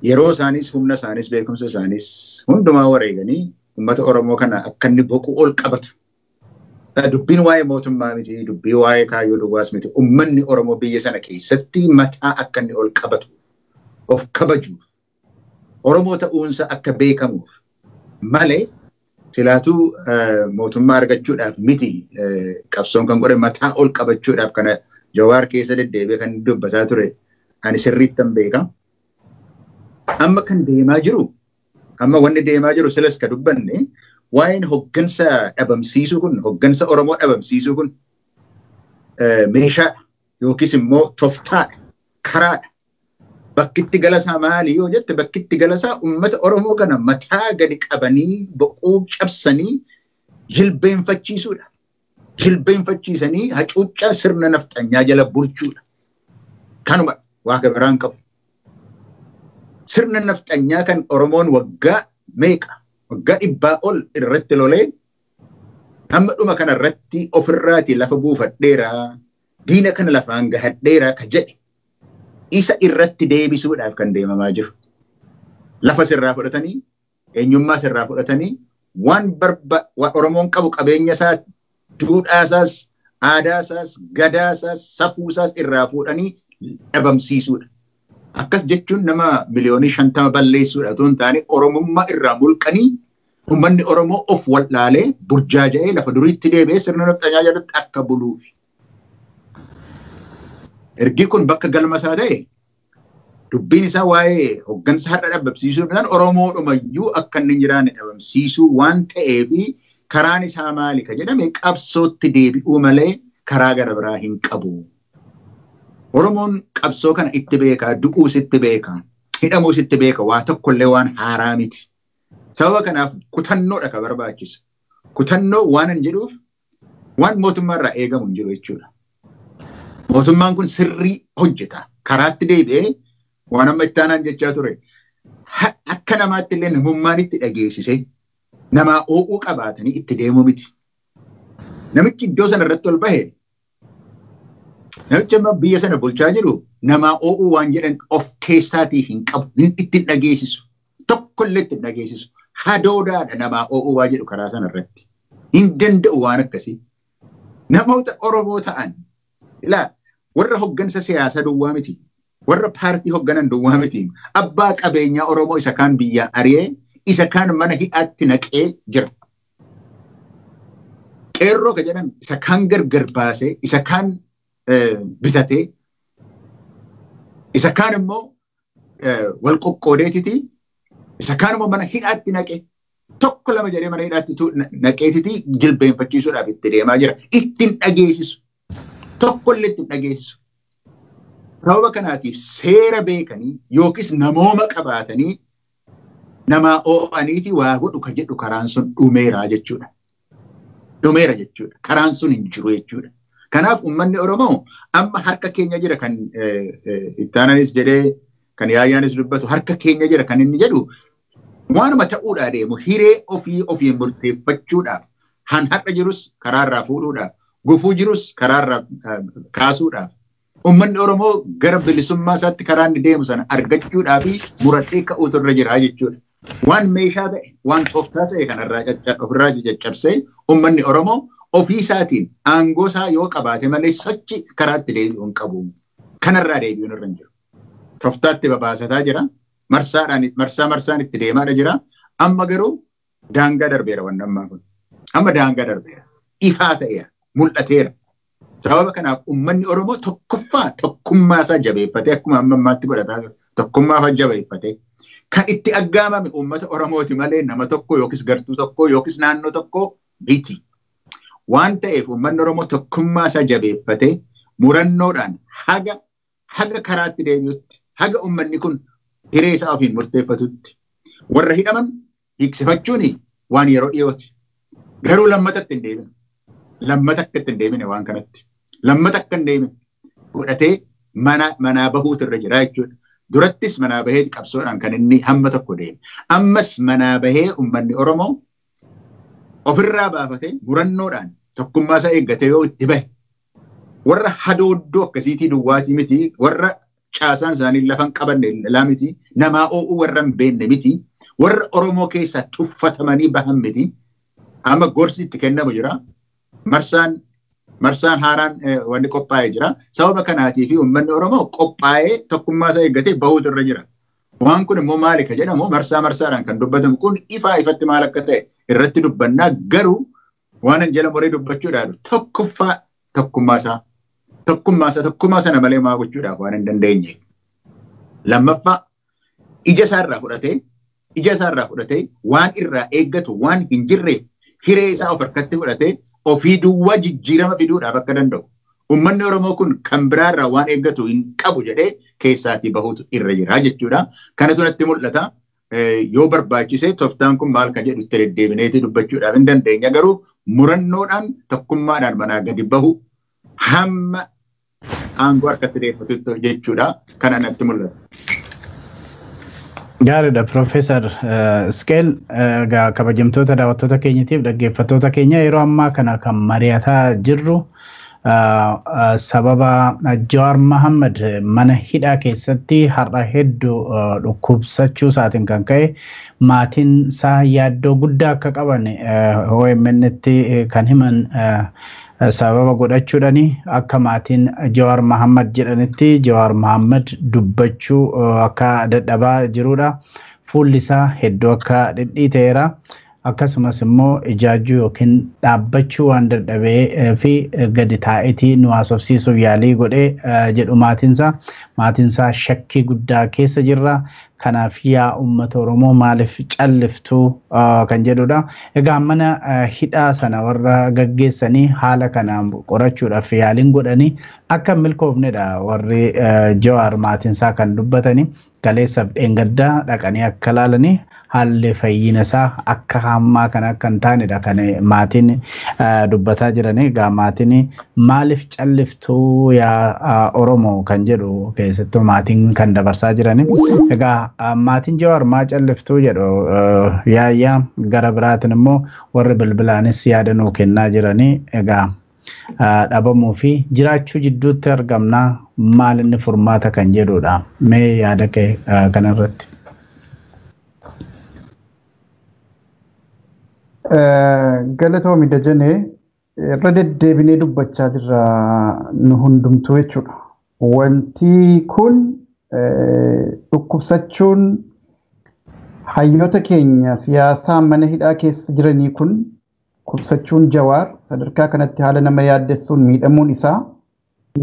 yeroo isaanis humna isaanis beekumsa isaanis hundumaa wareeganii uummata Oromoo kana akka inni boqu ol qabatu. Dubbiin waa'ee mootummaa miti, dubbii waa'ee kaayyoo duwwaas miti. Uummanni Oromoo biyya sana keessatti mataa akka inni ol qabatu, of kabajuuf, Oromoo ta'uunsa akka beekamuuf malee silaatuu mootummaa argachuudhaaf miti qabsoon kan godhe mataa ol qabachuudhaaf kana Jawaar keessa deddeebi'ee kan dubbataa ture ani sirriittan beeka. Amma kan deemaa jiru, amma wanni deemaa jiru silas ka dubbanne waa'een hoggansa dhabamsiisuu kun, hoggansa Oromoo dhabamsiisuu kun meeshaadha yookiis immoo toftaadha, karaadha. Bakkitti galasaa maali yoo jette bakkitti galasaa uummata Oromoo kana mataa gadi qabanii boquu cabsanii jilbeenfachiisuudha. Jilbeenfachiisanii hacuuccaa sirna nafxanyaa jala bulchuudha. Kanuma waaqa biraan qabu. Sirna nafxanyaa kan Oromoon waggaa meeqa waggaa 100 ol irratti lolee hamma dhuma kana irratti ofirraati lafa buufadheera diina kana lafaan gahadheera ka jedhe isa irratti deebisuudhaaf kan deemamaa jiru. Lafa sirraa fudhatanii eenyummaa sirraa fudhatanii waan Oromoon qabu qabeenya isaa duudhaa isaas aadaa isaas gadaa isaas safuu isaas irraa fuudhanii dhabamsiisuudha. Akkas jechuun nama miliyoonii 50 balleessuudha otoo hin taane Oromummaa irraa mulqanii uummanni Oromoo of wallaalee burjaaja'ee lafa duriitti deebi'ee sirna nafxanyaa jalatti akka buluufi. Ergi kun bakka galma isaa ta'e Dubbiin isaa waa'ee hoggansa har'a dhabamsiisuudhaan Oromoodhumayyuu akka inni hin jiraanne dhabamsiisuu waan ta'eef karaan isaa maali ka jedhame qabsootti deebi'uu malee karaa gara biraa hin qabu. Oromoon qabsoo kana itti beeka, du'uus itti beeka, hidhamuus itti beeka, waa tokkollee waan haaraa miti. Sababa kanaaf kutannoodha ka barbaachisu. Kutannoo waan hin jedhuuf waan mootummaarraa eegamu hin jiru jechuudha. Mootummaan kun sirrii hojjeta. Karaatti deebi'ee waan amma itti aanaan jechaa ture. Akka namaatti illee namummaan itti dhageessise namaa oo'uu qabaatanii itti deemuu miti. Namichi iddoo sana irratti ol bahe namichi amma biyya sana bulchaa jiru namaa oo'uu waan jedhan of keessaatii hin qabu, itti hin dhageessisu. Tokkollee itti hin dhageessisu. Hadoodaadha namaa oo'uu waan jedhu karaa sana irratti. Hin danda'u waan akkasii. Namoota Oromoo ta'an ilaa warra hoggansa siyaasaa duwwaa miti. Warra paartii hogganan duwwaa miti. Abbaa qabeenyaa Oromoo isa kaan biyyaa ari'ee isa kaan mana hidhaatti naqee jira. Qeerroo ka jedhan isa kaan gargar baasee isa kaan bitatee isa kaan immoo wal qoqqoodeetiti isa kaan immoo mana hidhaatti naqee tokko lama jedhee mana hidhaatti naqeetiti jilbeenfachiisuudhaaf itti deemaa jira. Ittiin dhageessisu. Tokkollee ittiin dhageessisu. Sababa kanaatiif seera beekanii yookiis namooma qabaatanii namaa oo'aniiti waa godhu ka jedhu karaan sun dhumeera jechuudha. Dhumeera jechuudha. Karaan sun hin jiru jechuudha. Kanaaf uummanni Oromoo amma harka keenya jira kan ittaananis jedhee kan yaayyaanis dubbatu harka keenya jira kan inni jedhu waanuma ta'uudhaa deemu hiree ofii ofiin murteeffachuudhaaf han har'a jirus karaarraa fuudhuudhaaf gufuu jirus karaarraa kaasuudhaaf uummanni Oromoo gara bilisummaa isaatti karaa inni deemu sana argachuudhaaf muratee ka'uutu irra jira jechuudha. Waan meeshaa ta'e, waan tooftaa ta'e kanarraa ofirraa caccabsee uummanni Oromoo ofii isaatiin aangoo isaa yoo qabaate malee sochi karaatti deebi'uu hin qabu. Kanarraa deebi'uun irra hin jiru. Tooftaatti babaasataa jira. Marsaa marsaan itti deemaadha jira. Amma garuu daangaa darbeera wanni ammaa kun. Amma daangaa darbeera. Ifaa ta'eera. Mul'ateera. Sababa kanaaf uummanni Oromoo tokkoffaa tokkummaa isaa jabeeffatee akkuma amma ammaatti godhataa jiru. Tokkummaa isaa jabeeffatee kan itti aggaamame uummata Oromooti malee nama tokko yookiis gartuu tokko yookiis naannoo tokko miti. Waan ta'eef uummanni Oromoo tokkummaa isaa jabeeffatee murannoodhaan haga karaatti deebi'utti haga uummanni kun hiree isaa ofiin murteeffatutti warra hidhaman hiiksifachuun waan yeroo dhiyooti. Garuu lammata itti hin deebine. Lammata akka itti hin deebine waan kanatti. Lammata akka hin deebine godhatee manaa bahuutu irra jira jechuudha. Durattis manaa bahee qabsoodhaan kan inni hamma tokko deeme. Ammas manaa bahee uummanni Oromoo ofirraa baafatee murannoodhaan tokkummaa isaa eeggatee yoo itti bahe warra hadooddoo akkasiitii duwwaatii miti warra caasaan isaanii lafa hin qabanne laa miti namaa oo'uu warra hin beekne miti warra Oromoo keessaa tuffatamanii bahan miti. Amma gorsi itti kennamu jira. Marsaan haaraan wanni qophaa'ee jira. Sababa kanaatiif uummanni Oromoo qophaa'ee tokkummaa isaa eeggatee bahuutu irra jira. Waan kun immoo maali ka jedhamu marsaa marsaadhaan kan dubbatamu kun ifaa ifatti maal akka ta'e irratti dubbannaa garuu waan hin jala muree dubbachuudhaaf tokkoffaa tokkummaa isaa tokkummaa sana malee maa gochuudhaaf waan hin dandeenye. Lammaffaa ija isaarraa fudhatee waan irraa eeggatu waan hin jirreef hiree isaa of harkatti fudhatee ofii duwwaa jijjiirama fiduudhaaf akka danda'u. Uummanni Oromoo kun kan biraarraa waan eeggatu hin qabu jedhee keessaatii bahuutu irra jira jechuudha. Kanatu natti mul'ata. Yoo barbaachise tooftaan kun maal kan jedhu itti deddeebineeti dubbachuudhaaf hin dandeenya. Garuu murannoodhaan tokkummaadhaan manaa gadi bahu hamma aangoo harkatti deeffatutti jechuudha. Kana natti mul'ata.
Gaariidha Piroofeesar Isqeel egaa kabajamtoota daawwattoota keenyatiif dhaggeeffattoota keenya yeroo ammaa kana kan mari'ataa jirru sababa Jawaar Mohaammed mana hidhaa keessatti har'a hedduu dhukkubsachuu isaatiin kan ka'e maatiin isaa yaaddoo guddaa akka qaban OMN'tti kan himan sababa godhachuudhaan akka maatiin Jawaar Mohaammed jedhanitti Jawaar Mohaammed dubbachuu akka dadhabaa jirudha. Fuulli isaa hedduu akka dhidhiiteera. Akkasumas immoo ijaajjuu yookiin dhaabbachuu waan dadhabee fi gadi taa'eetii nu haasofsiisuuf yaalii godhee jedhu maatiinsaa. Maatiinsaa shakkii guddaa keessa jirra. Kanaaf yaa uummata Oromoo maaliif calliftuu kan jedhudha. Egaa mana hidhaa sana warra gaggeessanii haala kanaan qorachuudhaaf yaaliin godhanii akka hin milkoofnedha warri Jawaar maatiinsaa kan dubbatanii. Kaleessaaf dheengaddaa dhaqanii akka laalanii haalli fayyina isaa akka hammaa kana akka hin taanedha kan maatiin dubbataa jiran. Egaa maatiin maaliif calliftuu yaa Oromoo kan jedhu keessattuu maatiin kan dabarsaa jiran. Egaa maatiin Jawaar maa calliftuu jedhu yaayyaa gara biraatiin immoo warri bilbilaanis yaada nuu kennaa jiranii. Egaa dhabamuu fi jiraachuu jidduutti argamnaa maal inni furmaata kan jedhudha. Mee yaada kee kanarratti.
Galatoomi Dajanee, irra deddeebinee dubbachaa jirra nu hundumtuu jechuudha. Wanti kun dhukkubsachuun hayyoota keenya siyaasaa mana hidhaa keessa jiranii kun dhukkubsachuun Jawaar sadarkaa kanatti haala nama yaaddessuun miidhamuun isaa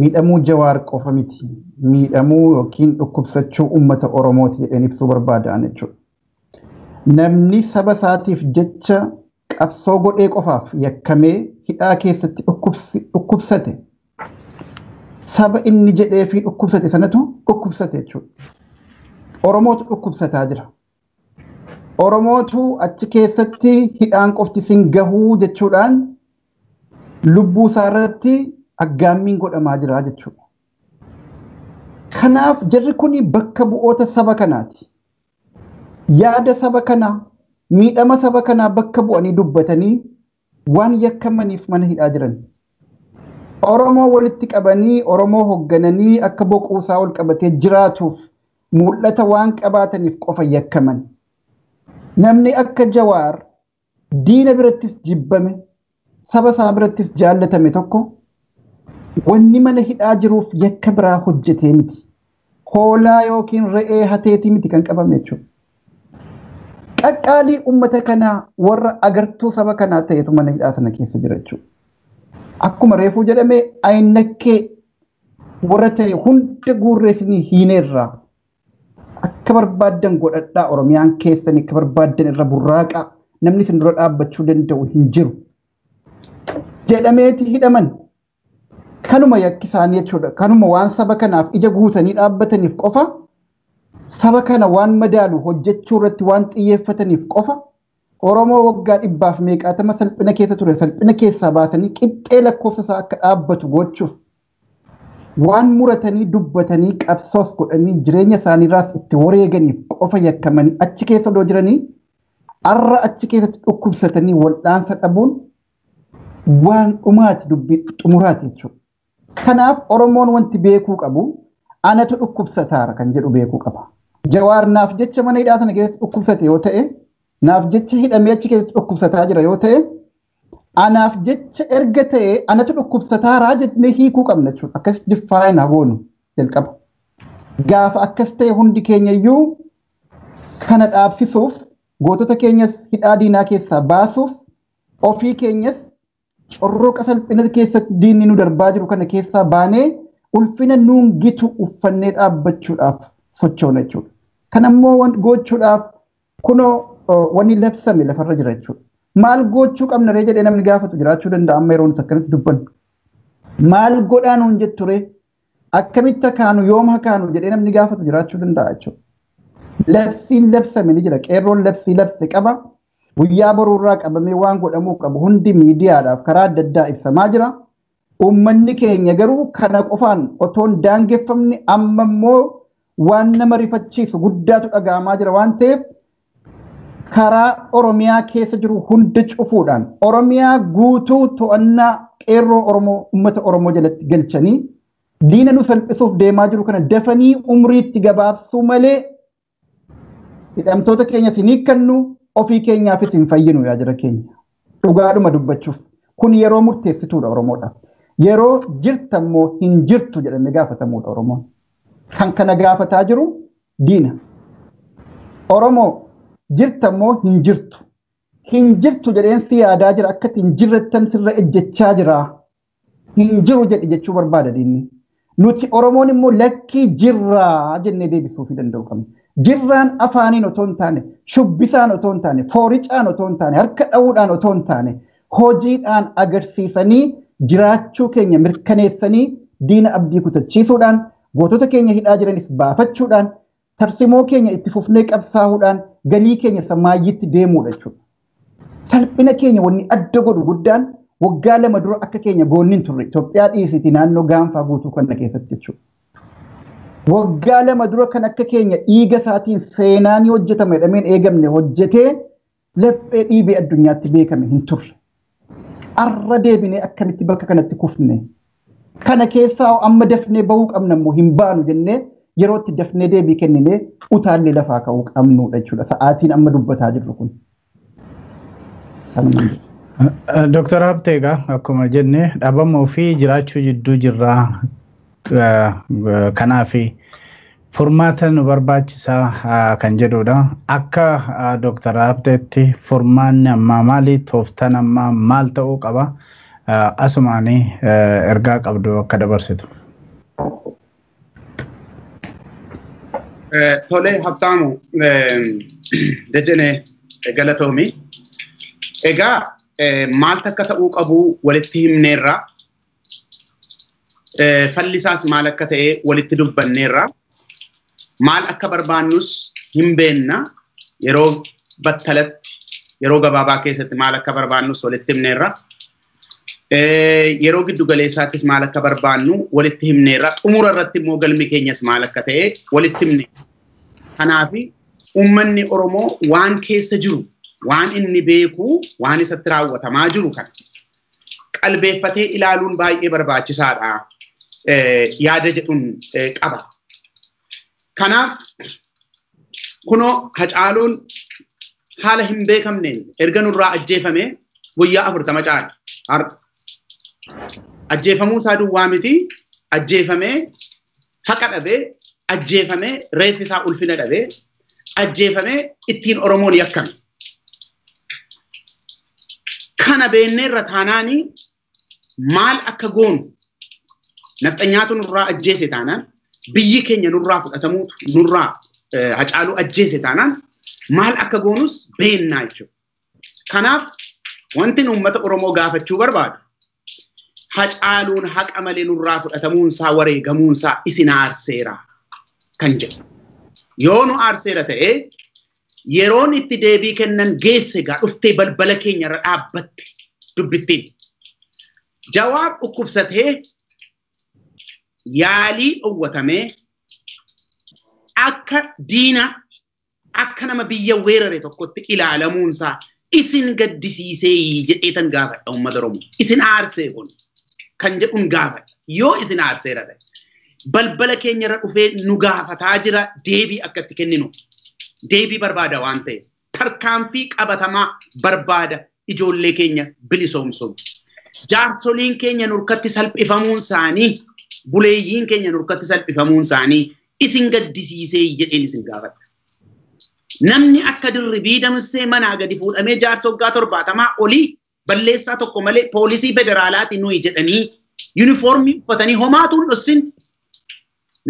miidhamuu Jawaar qofa miti. Miidhamuu yookiin dhukkubsachuu uummata Oromooti jedheen ibsuu barbaadan jechuudha. Namni saba isaatiif jecha qabsoo godhee qofaaf yakkamee hidhaa keessatti dhukkubsate saba inni jedhee fi dhukkubsate sanatu dhukkubsate jechuudha. Oromootu dhukkubsataa jira. Oromootu achi keessatti hidhaan qofti sin gahuu jechuudhaan lubbuu isaa irratti aggaammiin godhamaa jira jechuudha. Kanaaf jarri kun bakka bu'oota saba kanaati. Yaada saba kanaa, miidhama saba kanaa bakka bu'anii dubbatanii waan yakkamaniif mana hidhaa jiran. Oromoo walitti qabanii, Oromoo hooggananii akka boquusaa ol qabatee jiraatuuf mul'ata waan qabaataniif qofa yakkaman. Namni akka Jawaar diina birattis jibbame, saba isaa birattis jaallatame tokko wanni mana hidhaa jiruuf yakka biraa hojjetee miti. Hoolaa yookiin re'ee hateetii miti kan qabame jechuudha. Qaqqaalii uummata kanaa warra agartuu saba kanaa ta'etu mana hidhaa sana keessa jira jechuudha. Akkuma reefuu jedhame ayinakkee warra ta'e hunda guurreessinii hiineerraa akka barbaaddan godhadhaa Oromiyaan keessan akka barbaaddan irra burraaqaa namni isin dura dhaabbachuu danda'u hin jiru jedhameeti hidhaman. Kanuma yakki isaanii jechuudha. Kanuma waan saba kanaaf ija guutanii dhaabbataniif qofa saba kana waan madaalu hojjechuu irratti waan xiyyeeffataniif qofa Oromoo waggaa dhibbaaf meeqaatama salphina keessa ture salphina keessaa baasanii qixxee lakkoofsa isaa akka dhaabbatu gochuuf waan muratanii dubbatanii qabsoos godhanii jireenya isaaniirraas itti wareeganiif qofa yakkamanii achi keessa odoo jiranii arra achi keessatti dhukkubsatanii wal'aansa dhabuun waan dhumaati dubbii xumuraati jechuudha. Kanaaf Oromoon wanti beekuu qabu anatu dhukkubsataara kan jedhu beekuu qaba. Jawaar naaf jecha mana hidhaa sana keessatti dhukkubsate yoo ta'e, naaf jecha hidhamee achi keessatti dhukkubsataa jira yoo ta'e, anaaf jecha erga ta'e anatu dhukkubsataaraa jennee hiikuu qabna jechuudha. Akkasitti define haa goonu jalqaba. Gaafa akkas ta'e hundi keenya iyyuu kana dhaabsisuuf gootota keenyas hidhaa diinaa keessaa baasuuf ofii keenyas corroqa salphina keessatti diinni nu darbaa jiru kana keessaa baanee ulfina nuun gitu uffannee dhaabbachuudhaaf sochoona jechuudha. Kan ammoo gochuudhaaf kunoo wanni labsame lafarra jira jechuudha. Maal gochuu qabna ree jedhee namni gaafatu jiraachuu danda'a amma yeroo nuti akkanatti dubbannu. Maal godhaa nuun jettu ree akkamitti kaanu yoom kaanu jedhee namni gaafatu jiraachuu danda'a jechuudha. Labsiin labsame ni jira. Qeerroon labsii labse qaba. Guyyaa boruurraa qabamee waan godhamuu qabu hundi miidiyaadhaaf karaa adda addaa ibsamaa jira. Uummanni keenya garuu kana qofaan otoo hin daangeffamne amma immoo waan nama rifachiisu guddaatu dhaga'amaa jira waan ta'eef karaa Oromiyaa keessa jiru hunda cufuudhaan Oromiyaa guutuu to'annaa qeerroo Oromoo uummata Oromoo jalatti galchanii diina nu salphisuuf deemaa jiru kana dafanii umriitti gabaabsuu malee hidhamtoota keenyas hin hiikkannu ofii keenyaafis hin fayyinu yaa jira keenya. Dhugaadhuma dubbachuuf kun yeroo murteessituudha Oromoodhaaf. Yeroo jirtammoo hin jirtu jedhamee gaafatamuudha Oromoon. Kan kana gaafataa jiru diina. Oromoo jirtammoo hin jirtu. Hin jirtu jedheen si yaadaa jira akka hin jirrettan sirra ejjechaa jira. Hin jiru jedhi jechuu barbaada diinni. Nuti Oromoon immoo lakkii jirraa jennee deebisuufii danda'u qabna. Jirraan afaaniin otoo hin taane, shubbisaan otoo hin taane, fooricaan otoo hin taane, harka dha'uudhaan otoo hin taane, hojiidhaan agarsiisanii jiraachuu keenya mirkaneessanii diina abdii kutachiisuudhaan gootota keenya hidhaa jiranis baafachuudhaan tarsimoo keenya itti fufnee qabsaa'uudhaan galii keenya samaayyitti deemuudha jechuudha. Salphina keenya wanni adda godhu guddaan waggaa 2 dura akka keenya goonni hin turre Itoophiyaa dhiisiti naannoo gaanfaa guutuu kana keessatti jechuudha. Waggaa 2 dura kan akka keenya dhiiga isaatiin seenaan hojjetame jedhameen eegamne hojjetee laphee dhiibee addunyaatti beekame hin turre. Arra deebinee akkamitti bakka kanatti kufne? Kana keessaa amma dafnee bahuu qabna immoo hin baanu jennee yeroo itti dafnee deebii kenninee utaallee lafaa ka'uu qabnudha jechuudha. Sa'aatiin amma dubbataa jirru kun.
Dooktar Habtee egaa akkuma jenne dhabamuu fi jiraachuu jidduu jirraa kanaaf furmaata nu barbaachisaa kan jedhudha. Akka Dooktar Habteetti furmaanni ammaa maali? Tooftaan ammaa maal ta'uu qaba? Asumaanii ergaa qabdu akka dabarsitu.
Tole Habtaamu Dejene galatoomi. Egaa maaltu akka ta'uu qabu walitti himneerra. Falli isaas maal akka ta'e walitti dubbanneerra. Maal akka barbaannus hin beenna. Yeroo battalatti yeroo gabaabaa keessatti maal akka barbaannus walitti himneerra. Yeroo giddu galeessaattis maal akka barbaannu walitti himneerra. Xumura irratti immoo galmi keenyas maal akka ta'e walitti himne. Kanaaf uummanni Oromoo waan keessa jiru, waan inni beeku, waan isatti raawwatamaa jiru kana qalbeeffatee ilaaluun baay'ee barbaachisaadha yaada jedhuun qaba. Kanaaf kunoo Hacaaluun haala hin beekamneen erga nurraa ajjeefame guyyaa 40 caala. Har'a ajjeefamuu isaa duwwaa miti, ajjeefamee haqa dhabee, ajjeefamee reeffi isaa ulfina dhabee, ajjeefamee ittiin Oromoon yakkame. Kana beenneerra taanaanii maal akka goonu nafxanyaatu nurraa ajjeese taanaan biyyi keenya nurraa fudhatamuutu nurraa Hacaaluu ajjeese taanaan maal akka goonus beennaa jechuudha. Kanaaf wanti uummata Oromoo gaafachuu barbaadu Hacaaluun haqa malee nurraa fudhatamuunsaa wareegamuunsaa isin aarseera kan jedhu. Yoo nu aarseera ta'ee yeroon itti deebii kennan geesse gaa dhuftee balbala keenya irra dhaabbatte dubbittiin. Jawaar dhukkubsatee yaalii dhowwatamee akka diinaatti akka nama biyya weerare tokkotti ilaalamuunsaa isin gaddisiisee jedheetan gaafadha uummata Oromoo. Isin aarsee kun kan jedhuun gaafadha. Yoo isin aarseera ta'e balbala keenya irra dhufee nu gaafataa jira deebii akka itti kenninu. Deebii barbaada waan ta'eef tarkaanfii qabatamaa barbaada ijoollee keenya bilisoomsuun. Jaarsoliin keenya nurkatti salphifamuun isaanii, buleeyyiin keenya nurkatti salphifamuun isaanii isin gaddisiisee jedheen isin gaafadha. Namni akka Dirribii Damissee manaa gadi fuudhamee jaarsa waggaa 70 olii balleessaa tokko malee poolisii federaalaati nuyi jedhanii yuunifoormii uffatanii homaatu hin dhossin.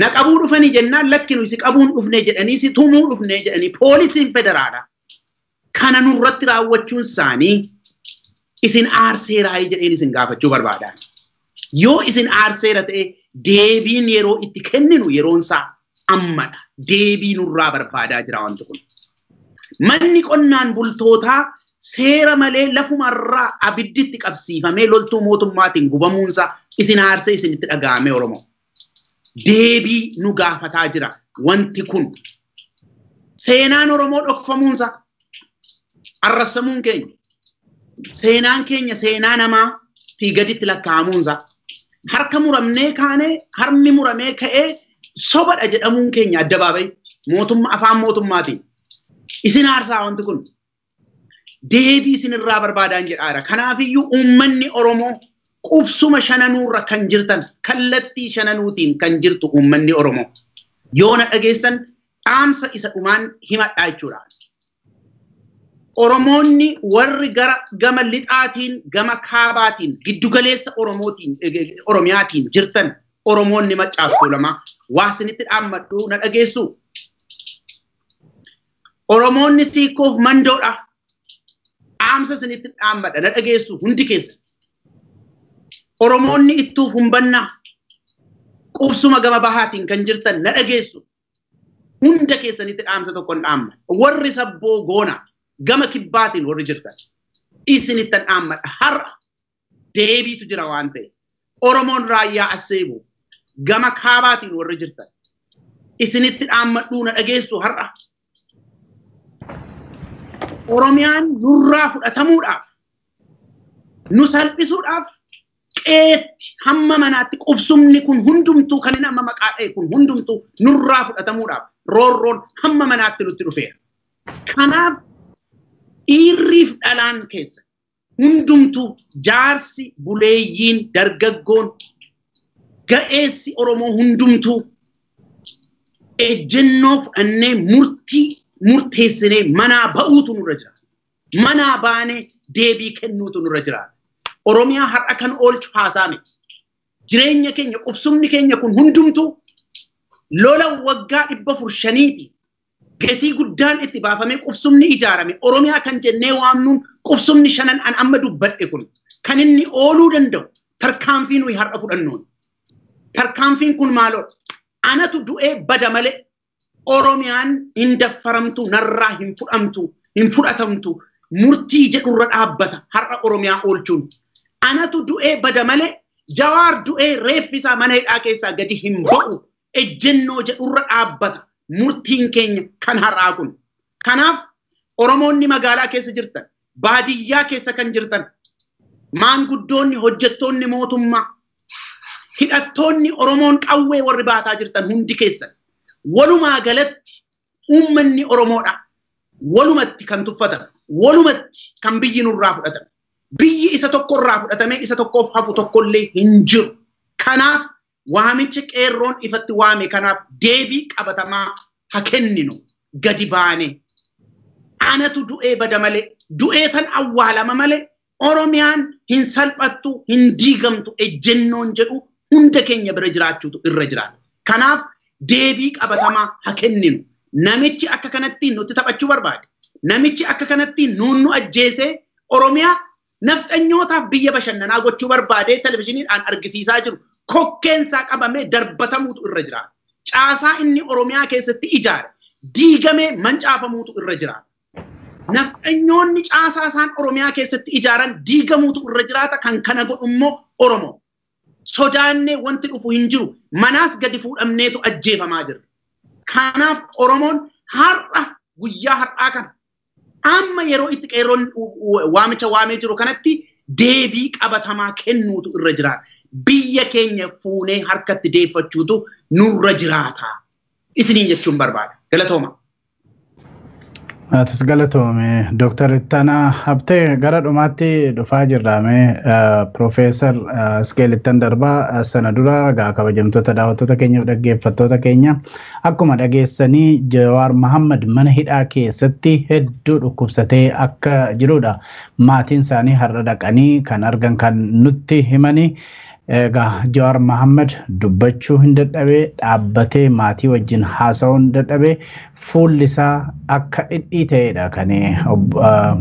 Na qabuu dhufanii jennaan lakki nuyi si qabuun dhufne jedhanii si tumuu dhufne jedhanii poolisiin federaalaa kana nurratti raawwachuun isaanii isin aarseeraa jedheen isin gaafachuu barbaada. Yoo isin aarseera ta'e deebiin yeroo itti kenninu yeroon isaa ammadha. Deebii nurraa barbaadaa jira wanti kun. Manni qonnaan bultootaa seera malee lafumarraa abidditti qabsiifamee loltuu mootummaatiin gubamuunsaa isin aarsee isinitti dhaga'ame Oromoo. Deebii nu gaafataa jira wanti kun. Seenaan Oromoo dhokfamuunsa, arrabsamuun keenya, seenaan keenya seenaa namaa fi gaditti lakkaa'amuunsa, harka muramnee kaanee harmi muramee ka'ee sobadha jedhamuun keenya addabaabayi mootummaa afaan mootummaatiin. Isin aarsaa wanti kun. Deebii isinirraa barbaadaan jedhaara. Kanaafiyyuu uummanni Oromoo qubsuma shananuurra kan jirtan kallattii shananuutiin kan jirtu uummanni Oromoo. Yoo na dhageessan dhaamsa isa dhumaan himadhaa jechuudha. Oromoonni warri gara gama lixaatiin gama kaabaatiin giddugaleessa Oromootiin Oromiyaatiin jirtan Oromoonni Maccaaf Tuulamaa waa isinitti dhaammadhu na dhageessu. Oromoonni Siikoof Mandoodha. Dhaamsa isinitti dhaammadha na dhageessu hundi keessa. Oromoonni Ittuuf Humbannaa qubsuma gama bahaatiin kan jirtan na dhageessu. Hunda keessanitti dhaamsa tokko dhaammadha. Warri Sabboo Goonaa gama kibbaatiin warri jirtan isinittan dhaammadha. Har'a deebiitu jira waan ta'e. Oromoon Raayyaa Asseeboo gama kaabaatiin warri jirtan isinitti dhaammadhuu na dhageessu har'a. Oromiyaan nurraa fudhatamuudhaaf nu salphisuudhaaf qeetti hamma manaatti qubsumni kun hundumtuu kan inni amma maqaa dha'e kun hundumtuu nurraa fudhatamuudhaaf roorroon hamma manaatti nutti dhufeera. Kanaaf dhiirriif dhalaan keessa hundumtuu jaarsi buleeyyiin dargaggoon ga'eessi Oromoo hundumtuu ejjennoo fudhannee murtii murteessinee manaa ba'uutu nurra jira. Manaa baanee deebii kennuutu nurra jira. Oromiyaa har'a kan oolchu haasaa miti. Jireenya keenya qubsumni keenya kun hundumtuu lola waggaa 405ti. Gatii guddaan itti baafamee qubsumni ijaarame Oromiyaa kan jennee waamnuun qubsumni shanan an amma dubbadhe kun kan inni ooluu danda'u tarkaanfii nuyi har'a fudhannuun. Tarkaanfiin kun maaloodha? Anatu du'ee bada malee Oromiyaan hin daffaramtu, narraa hin fudhamtu, hin fudhatamtu, murtii jedhurra dhaabbata har'a Oromiyaa oolchuun. Anatu du'ee bada malee Jawaar du'ee reeffisaa mana hidhaa keessaa gadi hin ba'u ejjennoo jedhurra dhaabbata murtiin keenya kan har'aa kun. Kanaaf Oromoonni magaalaa keessa jirtan, baadiyyaa keessa kan jirtan, maanguddoonni, hojjettoonni mootummaa, hidhattoonni Oromoon qawwee warri baataa jirtan hundi keessan walumaa galatti uummanni Oromoodha. Walumatti kan tuffatan, walumatti kan biyyi nurraa fudhatan. Biyyi isa tokkorraa fudhatamee isa tokkoof hafu tokkollee hin jiru. Kanaaf waamicha qeerroon ifatti waame kanaaf deebii qabatamaa ha kenninu gadi baane. Anatu du'ee bada malee, du'ee tan awwaalama malee Oromiyaan hin salphattu, hin diigamtu ejjennoon jedhu hunda keenya bira jiraachuutu irra jiraata. Kanaaf deebii qabatamaa ha kenninu. Namichi akka kanatti nutti taphachuu barbaade. Namichi akka kanatti nuun nu ajjeesee Oromiyaa nafxanyootaaf biyya bashannanaa gochuu barbaadee televizyiiniidhaan argisiisaa jiru kokkeensaa qabamee darbatamuutu irra jiraata. Caasaa inni Oromiyaa keessatti ijaare diigamee mancaafamuutu irra jiraata. Nafxanyoonni caasaa isaan Oromiyaa keessatti ijaaran diigamuutu irra jiraata. Kan kana godhu immoo Oromoo. Sodaannee wanti dhufu hin jiru. Manaas gadi fuudhamneetu ajjeefamaa jira. Kanaaf Oromoon har'a guyyaa har'aa kana amma yeroo itti qeerroon waamicha waamee jiru kanatti deebii qabatamaa kennuutu irra jiraata. Biyya keenya fuunee harkatti deeffachuutu nurra jiraata. Isiniin jechuun barbaada. Galatooma.
Atis galatoome Dooktar Ittaanaa Habtee gara dhumaatti dhufaa jirraame Piroofeesar Isqeel Ittan Darbaa sana dura egaa kabajamtoota daawwattoota keenyaaf dhaggeeffattoota keenya akkuma dhageessanii Jawaar Mohammad mana hidhaa keessatti hedduu dhukkubsatee akka jirudha. Maatiin isaanii har'a dhaqanii kan argan kan nutti himanii egaa Jawaar Mohammad dubbachuu hin dadhabee dhaabbatee maatii wajjin haasa'uu hin dadhabee fuulli isaa akka dhidhii ta'edha kan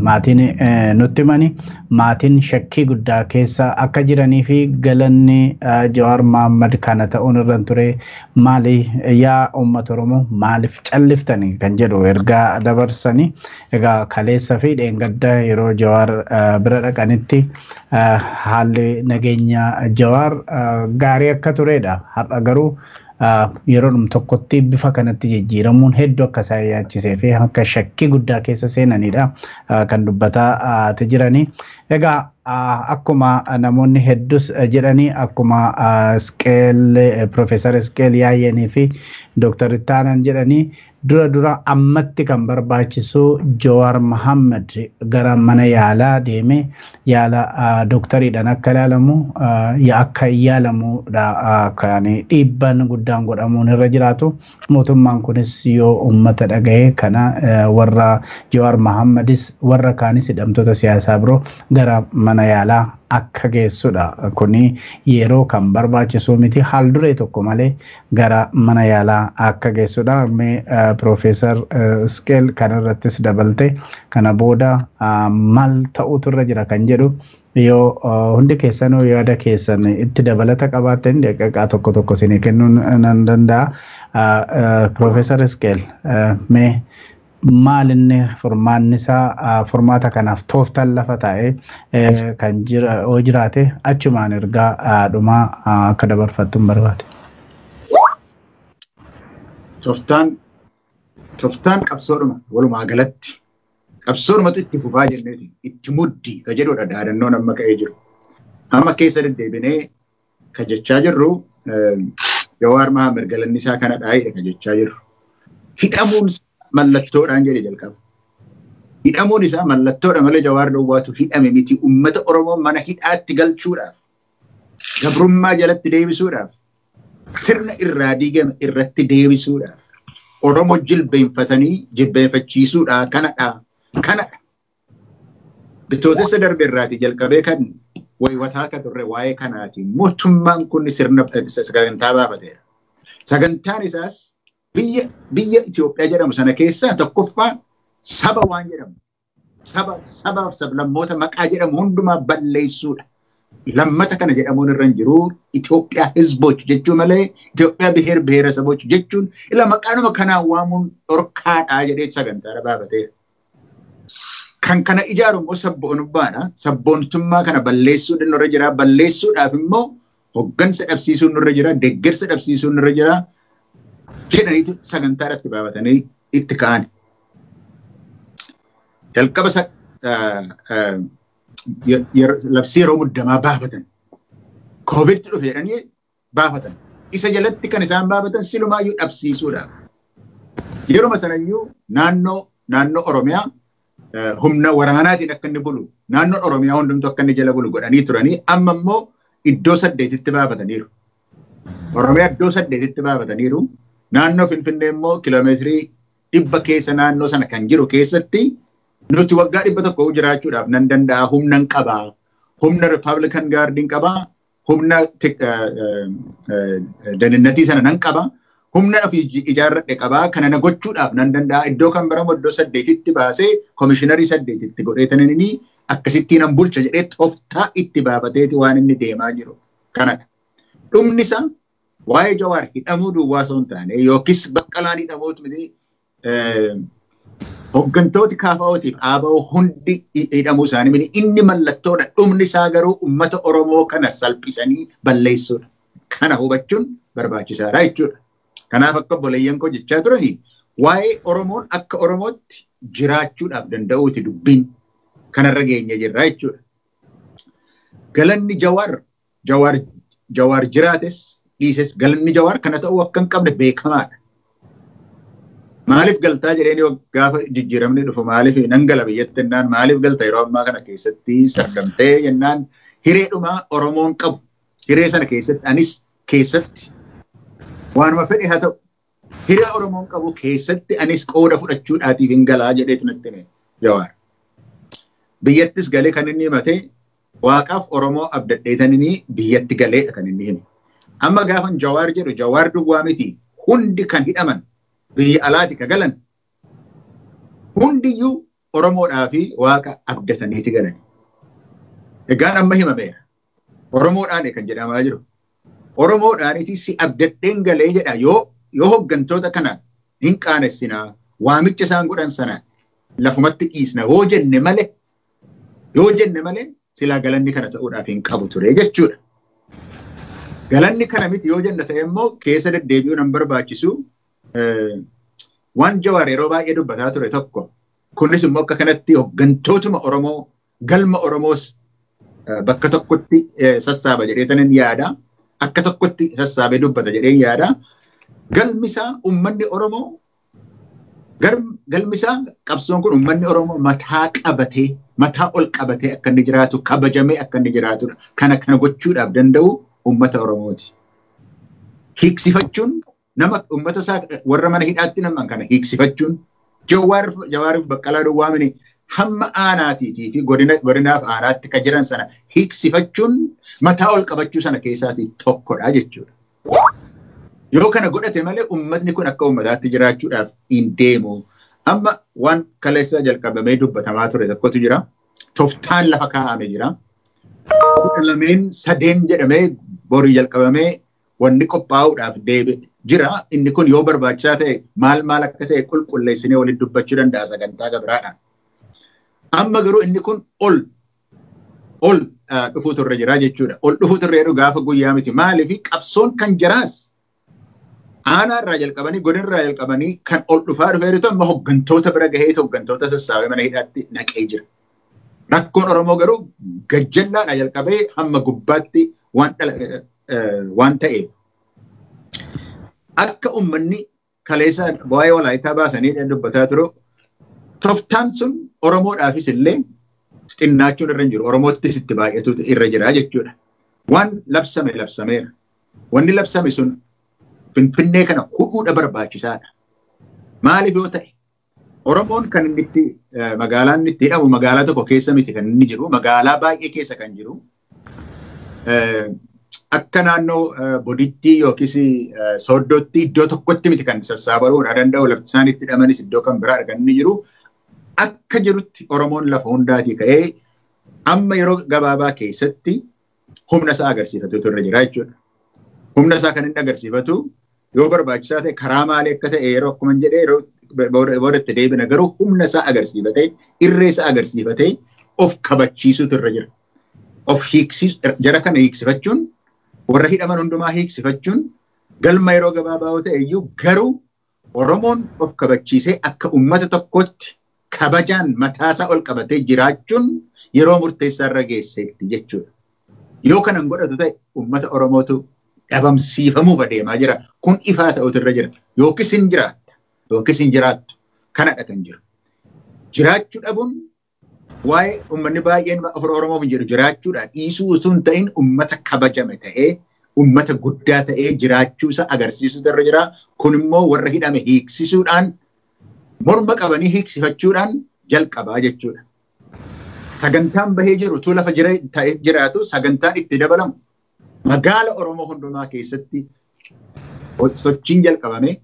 maatiin nutti himani. Maatiin shakkii guddaa keessa akka jiranii fi galanni Jawaar Mohammad kana ta'uun irra ture maali yaa uummata Oromoo maaliif calliftani kan jedhu ergaa dabarsanii egaa kaleessa fi dheengadda yeroo Jawaar bira dhaqanitti haalli nageenya Jawaar gaarii akka turedha. Har'a garuu yeroodhum tokkotti bifa kanatti jijjiiramuun hedduu akka isaan yaachisee fi akka shakkii guddaa keessa seenanidha kan dubbataa jiranii. Egaa akkuma namoonni hedduus jedhanii akkuma Isqeel Piroofeesar Isqeel Yaayyanii fi Dooktar Ittaanaan jedhanii Dura ammatti kan barbaachisu Jawaar Mohaammed gara mana yaalaa deemee yaala doktariidhaan akka ilaalamu akka yaalamudha kan dhiibbaan guddaan godhamuun irra jiraatu. Mootummaan kunis yoo uummata dhaga'e kana warra Jawaar Mohaammadis warra kaanis hidhamtoota siyaasaa biroo gara mana yaalaa akka geessudha. Kuni yeroo kan barbaachisu miti, haal duree tokko malee gara mana yaalaa akka geessudha. Mee Piroofeesar Isqeel kanarrattis dabalte kana booda maal ta'utu irra jira kan jedhu yoo hundi keessanuu yaada keessan itti dabalata qabaattan daqiiqaa tokko tokko isinii kennuun nan danda'a. Piroofeesar Isqeel, mee maal inni furmaanni isaa, furmaata kanaaf tooftaan lafa taa'ee kan yoo jiraate achumaan ergaa dhumaa akka dabarfattuun barbaade.
Tooftaan qabsoodhuma walumaa galatti qabsoodhumatu itti fufaa jenneeti itti muddi ka jedhudha dhaadannoon amma ka'ee jiru. Amma keessa deddeebinee ka jechaa jirru Jawaar Mohaammed galanni isaa kana dhaayidha ka jechaa jirru. Hidhamuun mallattoodhaan jedhe jalqaba. Hidhamuun isaa mallattoodha malee Jawaar duwwaatu hidhame miti. Uummata Oromoo mana hidhaatti galchuudhaaf, gabrummaa jalatti deebisuudhaaf, sirna irraa diigame irratti deebisuudhaaf, Oromoo jilbeenfatanii jilbeenfachiisuudhaa kanadha. Kanadha. Bitootessa darbe irraati jalqabee kan waywataa ka turre waa'ee kanaati. Mootummaan kun sirna sagantaa baafateera. Sagantaan isaas biyya Itoophiyaa jedhamu sana keessaa tokkoffaa saba waan jedhamu sabaaf sablammoota maqaa jedhamu hundumaa balleessuudha. Lammata kana jedhamuun irra hin jiru Itoophiyaa hizboch jechuu malee Itoophiyaa biheer biheera saboch jechuun ila maqaanuma kanaan waamuun dhorkaadhaa jedhee sagantaa baafateera. Kan kana ijaaru immoo sabboonummaadha. Sabboontummaa kana balleessuun nurra jira. Balleessuudhaaf immoo hoggansa dhabsiisuun nurra jira. Deeggarsa dhabsiisuun nurra jira. Jedhaniitu sagantaa irratti baafatanii itti ka'an. Jalqaba labsii yeroo muddamaa baafatan. Koovitti dhufe jedhanii baafatan. Isa jalatti kan isaan baafatan silumaayyuu dhabsiisuudhaaf. Yeruma sanayyuu naannoo Oromiyaa humna waraanaatiin akka inni bulu, naannoon Oromiyaa hundumtuu akka inni jala bulu godhanii turanii amma immoo iddoo 8tti baafataniiru. Oromiyaa iddoo 8tti baafataniiru. Naannoo Finfinnee immoo kiiloomeetirii 100 keessa naannoo sana kan jiru keessatti nuti waggaa 100 jiraachuudhaaf nan danda'a, humna hin qabaa, humna Republican Guardiin qabaa, humna daninnatii sana nan qabaa, humna ofii ijaarradhe qabaa, kana na gochuudhaaf nan danda'a. Iddoo kan biramu iddoo 8tti baasee komishiinarii 8tti godhee tananii akkasittiin nan bulcha jedhee tooftaa itti baafateeti waan inni deemaa jiru kanadha. Dhumni isaa waa'ee Jawaar hidhamuu duwwaa osoo hin taane yookiis Baqqalaan hidhamuutu miti, hoggantooti KFOtiif ABO hundi hidhamuu isaanii miti, inni mallattoodha. Dhumni isaa garuu uummata Oromoo kana salphisanii balleessuudha. Kana hubachuun barbaachisaadha jechuudha. Kanaaf akka obboleeyyan koo jechaa turanii waa'ee Oromoon akka Oromootti jiraachuudhaaf danda'uuti dubbiin kanarra geenye jirra jechuudha. Galanni Jawaar jiraates dhiises galanni Jawaar kana ta'uu akka hin qabne beekamaadha. Maaliif galtaa jedheen gaafa jijjiiramni dhufu maaliif nan gala biyyatti jennaan, maaliif galta yeroo ammaa kana keessatti sardamtee jennaan, hireedhumaa Oromoon qabu hiree sana keessatti anis keessatti waanuma fedhe haa ta'u hiree Oromoon qabu keessatti anis qooda fudhachuudhaatiif hin galaa jedheetu natti hime Jawaar. Biyyattis galee kan inni himate waaqaaf Oromoo abdadheetanini biyyatti galeedha kan inni hime. Amma gaafan Jawaar jedhu Jawaar duwwaa miti, hundi kan hidhaman biyya alaati ka galan hundiyyuu Oromoodhaa fi waaqa abdataniiti galan. Egaan amma himameera. Oromoodhaan kan jedhamaa jiru. Oromoodhaaniti si abdadheen galee jedha yoo hoggantoota kana hin qaanessinaa waamicha isaan godhan sana lafumatti dhiisna yoo jenne malee silaa galanni kana ta'uudhaaf hin qabu ture jechuudha. Galanni kana miti yoo jenne ta'e immoo keessa deddeebi'uun hin barbaachisu. Waan Jawaar yeroo baay'ee dubbataa ture tokko kunis immoo akka kanatti hoggantootuma Oromoo galma Oromoos bakka tokkotti sassaaba jedhee tanan yaada. Akka tokkotti sassaabee dubbata jedhee yaada. Galmi isaa uummanni Oromoo Galmi isaa qabsoon kun uummanni Oromoo mataa qabatee, mataa ol qabatee akka inni jiraatu, kabajamee akka inni jiraatudha. Kana gochuudhaaf danda'u uummata Oromooti. Hiiksifachuun nama uummata isaa warra mana hidhaatti naman kana hiiksifachuun Jawaariif Baqqalaa Duwwaamini hamma aanaatiitii fi godinaaf aanaatti kan jiran sana hiiksifachuun mataa ol qabachuu sana keessaatii tokkodha jechuudha. Yoo kana godhate malee uummatni kun akka uummataatti jiraachuudhaaf hin deemu. Amma waan kaleessa jalqabamee dubbatamaa ture tokkotu jira. Toftaan lafa kaa'ame jira. 12 3 jedhamee borii jalqabamee wanni qophaa'uudhaaf deebi'e jira. Inni kun yoo barbaachisaa ta'e maal maal akka ta'e qulqulleessinee walitti dubbachuu danda'a sagantaa gabiraadhaan. Amma garuu inni kun ol dhufuutu irra jira jechuudha. Ol dhufuutu irra jedhu gaafa guyyaa miti. Maaliif qabsoon kan jiraas aanaa irraa jalqabanii godina irraa jalqabanii kan ol dhufaa dhufee amma hooggantoota bira gahee hooggantoota sassaabee mana hidhaatti naqee jira. Rakkoon Oromoo garuu gajjallaadhaa jalqabee hamma gubbaatti waan ta'eef akka uummanni kaleessa waa'ee Walaayitaa baasanii dubbataa turu toftaan sun Oromoodhaafis illee xinnaachuun irra hin jiru. Oromoottis itti baay'atuutu irra jira jechuudha. Waan labsame labsameera. Wanni labsame sun Finfinnee kana hudhuudha barbaachisaadha. Maaliif yoo ta'e Oromoon kan inni itti magaalaan itti hidhamu magaalaa tokko keessa miti kan inni jiru, magaalaa baay'ee keessa kan jiru. Akka naannoo Boditti yookiis Sooddootti iddoo tokkotti miti kan sassaabamuudha danda'u, lafti isaan itti hidhamanis iddoo kan biraa kan inni jiru. Akka jirutti Oromoon lafa hundaatii ka'ee amma yeroo gabaabaa keessatti humna isaa agarsiifatuutu irra jira jechuudha. Humna isaa kan inni agarsiifatu yoo barbaachisaa ta'e karaa maalii akka ta'e yeroo akkuma jedhee yeroo boodatti deebina garuu humna isaa agarsiifatee irree isaa agarsiifatee of kabachiisuutu irra jira. Of hiiksisu jara kana hiiksifachuun warra hidhaman hundumaa hiiksifachuun galma yeroo gabaabaa yoo ta'e iyyuu garuu Oromoon of kabachiisee akka uummata tokkootti kabajaan mataasaa ol qabatee jiraachuun yeroo murteessaa irra geesseetti jechuudha. Yoo kanan godhatu ta'e uummata Oromootu dhabamsiifamuuf adeemaa jira. Kun ifaa ta'utu irra jira. Yookiis hin jiraatta yookiis hin jiraattu. Kanadha kan jiru. Jiraachuu dhabuun waa'ee uummanni baay'een Oromoof hin jedhu jiraachuudha dhiisuu osoo hin ta'in uummata kabajame ta'ee uummata guddaa ta'ee jiraachuusa agarsiisuutu irra jira. Kun immoo warra hidhame hiiksisuudhaan morma qabanii hiiksifachuudhaan jalqabaa jechuudha. Sagantaan bahee jiru utuu lafa ta'ee jiraatu sagantaan itti dabalamu magaala Oromoo hundumaa keessatti sochiin jalqabame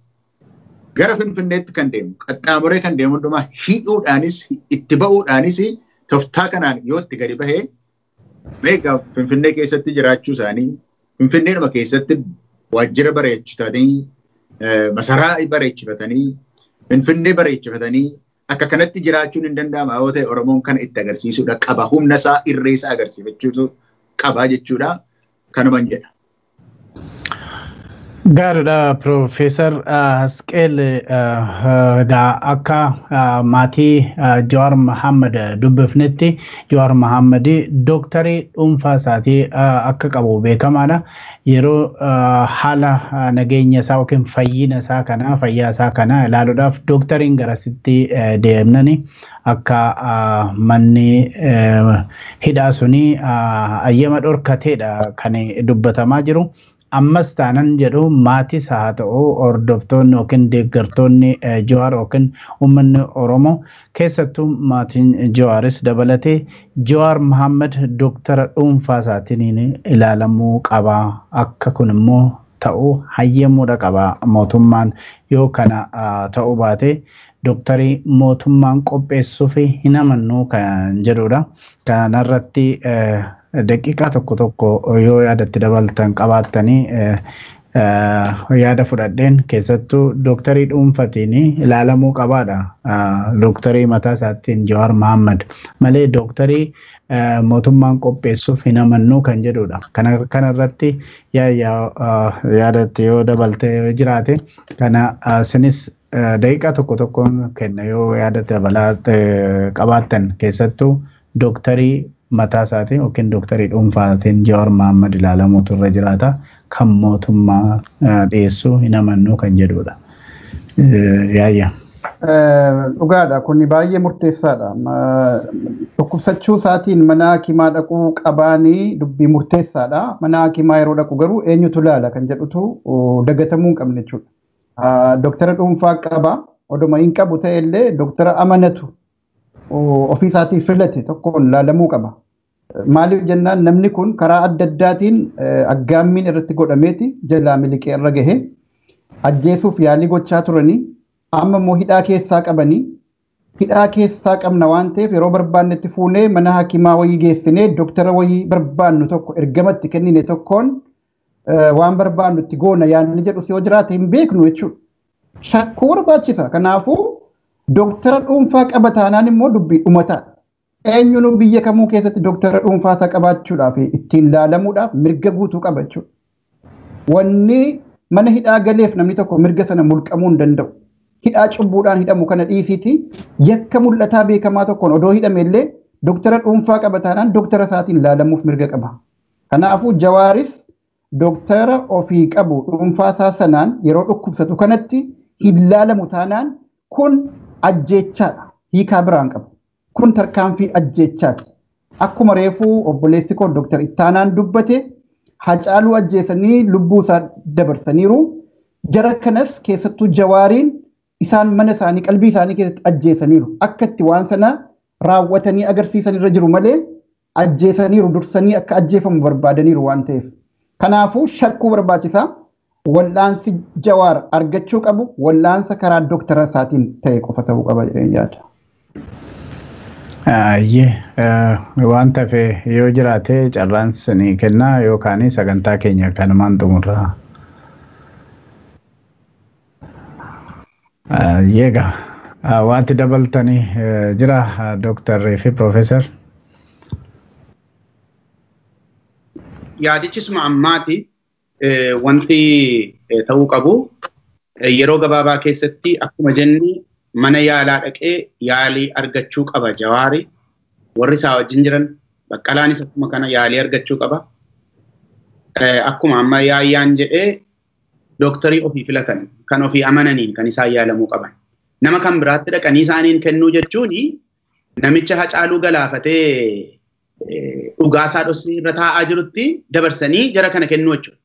gara Finfinneetti kan deemu qaxxaamuree kan deemu hundumaa hidhuudhaanis itti ba'uudhaanis toftaa kanaan yoo itti gadi bahee meeqa Finfinnee keessatti jiraachuu isaanii Finfinneedhuma keessatti waajjira bareechatanii masaraa bareechifatanii Finfinnee bareechifatanii akka kanatti jiraachuun hin danda'ama yoo ta'e Oromoon kana itti agarsiisuudha qaba. Humna isaa irree isaa agarsiifachuutu qaba jechuudha. Kanuman jedha.
Gaariidha Piroofeesar Hasqeel akka maatii Jawaar Mohaammed dubbifnetti Jawaar Mohaammed dooktarii dhuunfaa isaatii akka qabu beekamaadha. Yeroo haala nageenya isaa yookiin fayyina isaa kana fayyaa isaa kana ilaaluudhaaf dooktariin garasitti deemnani akka manni hidhaa suni ayyama dhorkateedha kan dubbatamaa jiru. Ammas taanan jedhu maatis haa ta'u hordoftoonni yookiin deeggartoonni Jawaar yookiin uummanni Oromoo keessattuu maatiin Jawaaris dabalatee Jawaar Mohaammed dooktara dhuunfaa isaatiin ilaalamuu qaba. Akka kun immoo ta'uu hayyamuudha qaba mootummaan yoo kana ta'uu baate dooktarii mootummaan qopheessuuf hin amannu kan jedhudha. Kanarratti daqiiqaa tokko tokko yoo yaadatti dabaltan qabaattanii yaada fudhadheen keessattuu dooktarii dhuunfatiin ilaalamuu qabaadha. Dooktarii mataa isaatiin Jawaar Mohaammed malee dooktarii mootummaan qopheessuuf hin amannu kan jedhudha. Kanarratti yaadatti yoo dabaltee jiraate kana isinis daqiiqaa tokko tokkoon kenna yoo yaada dabalaa qabaattan keessattuu dooktarii mataa isaatiin yookiin dooktarii dhuunfaatiin Jawaar Mohaammed ilaalamuutu irra jiraata kan mootummaa dhiyeessuu hin amannu kan jedhudha. Yaayya.
Dhugaadha, kun baay'ee murteessaadha. Dhukkubsachuu isaatiin mana hakimaa dhaquu qabaanii dubbii murteessaadha. Mana hakimaa yeroo dhaqu garuu eenyutu ilaala kan jedhutu dagatamuu hin qabne jechuudha. Doktara dhuunfaa qaba. Oduma hin qabu ta'ellee doktara amanatu ofii isaatii filate tokkoon laalamuu qaba. Maaliif jennaan namni kun karaa adda addaatiin aggaammiin irratti godhameeti jalaa miliqee irra gahe ajjeesuuf yaalii gochaa turanii amma immoo hidhaa keessaa qabanii hidhaa keessaa qabna waan ta'eef yeroo barbaannetti fuunee mana hakimaa wayii geessinee doktara wayii barbaannu tokko ergamatti kennine tokkoon waan barbaannu itti goona yaadni jedhu yoo jiraate hin beeknu jechuudha. Shakkuu barbaachisa. Kanaafuu doktara dhuunfaa qaba taanaan immoo dubbii dhumataadha. Eenyuun biyya kamuu keessatti doktara dhuunfaa isaa qabaachuudhaaf ittiin laalamuudhaaf mirga guutuu qaba jechuudha. Wanni mana hidhaa galeef namni tokko mirga sana mulqamuu hin danda'u. Hidhaa cubbuudhaan hidhamu kana dhiisiiti yakka mul'ataa beekamaa tokkoon odoo hidhame illee doktara dhuunfaa qaba taanaan doktara isaatiin laalamuuf mirga qaba. Kanaafuu Jawaaris doktara ofii qabu dhuunfaa isaa sanaan yeroo dhukkubsatu kanatti hin laalamu taanaan kun ajjeechaadha. Hiikaa biraan qabu. Kun tarkaanfii ajjeechaati. Akkuma reefuu obboleessi koo Dr. Ittaanaan dubbate Hacaaluu ajjeesanii lubbuu isaa dabarsaniiru. Jara kanas keessattuu Jawaariin isaan mana isaanii qalbii isaanii keessatti ajjeesaniiru. Akka itti waan sana raawwatanii agarsiisan irra jiru malee ajjeesaniiru dursanii akka ajjeefamu barbaadaniiru waan ta'eef. Kanaafuu shakkuu barbaachisaa. Wal'aansi Jawaar argachuu qabu wal'aansa karaa doktara isaatiin ta'e qofa ta'uu qaba jedheen yaada.
Ayyee waan tafe yoo jiraate carraan isinii kennaa yookaan sagantaa keenya kanumaan xumurra. Egaa wanti dabaltanii jira dooktarrii fi piroofeesar.
Yaadichisuma ammaati wanti ta'uu qabu yeroo gabaabaa keessatti akkuma jenni mana yaalaa dhaqee yaalii argachuu qaba Jawaari. Warri isaa wajjin jiran Baqqalaanis akkuma kana yaalii argachuu qaba. Akkuma amma yaayyaan jedhee dooktarii ofii filatan kan ofii amananiin kan isaan yaalamuu qaban. Nama kan biraatti dhaqanii isaaniin kennuu jechuun namicha Hacaaluu galaafatee dhugaasaa dhoksee irra taa'aa jirutti dabarsanii jara kana kennuu jechuudha.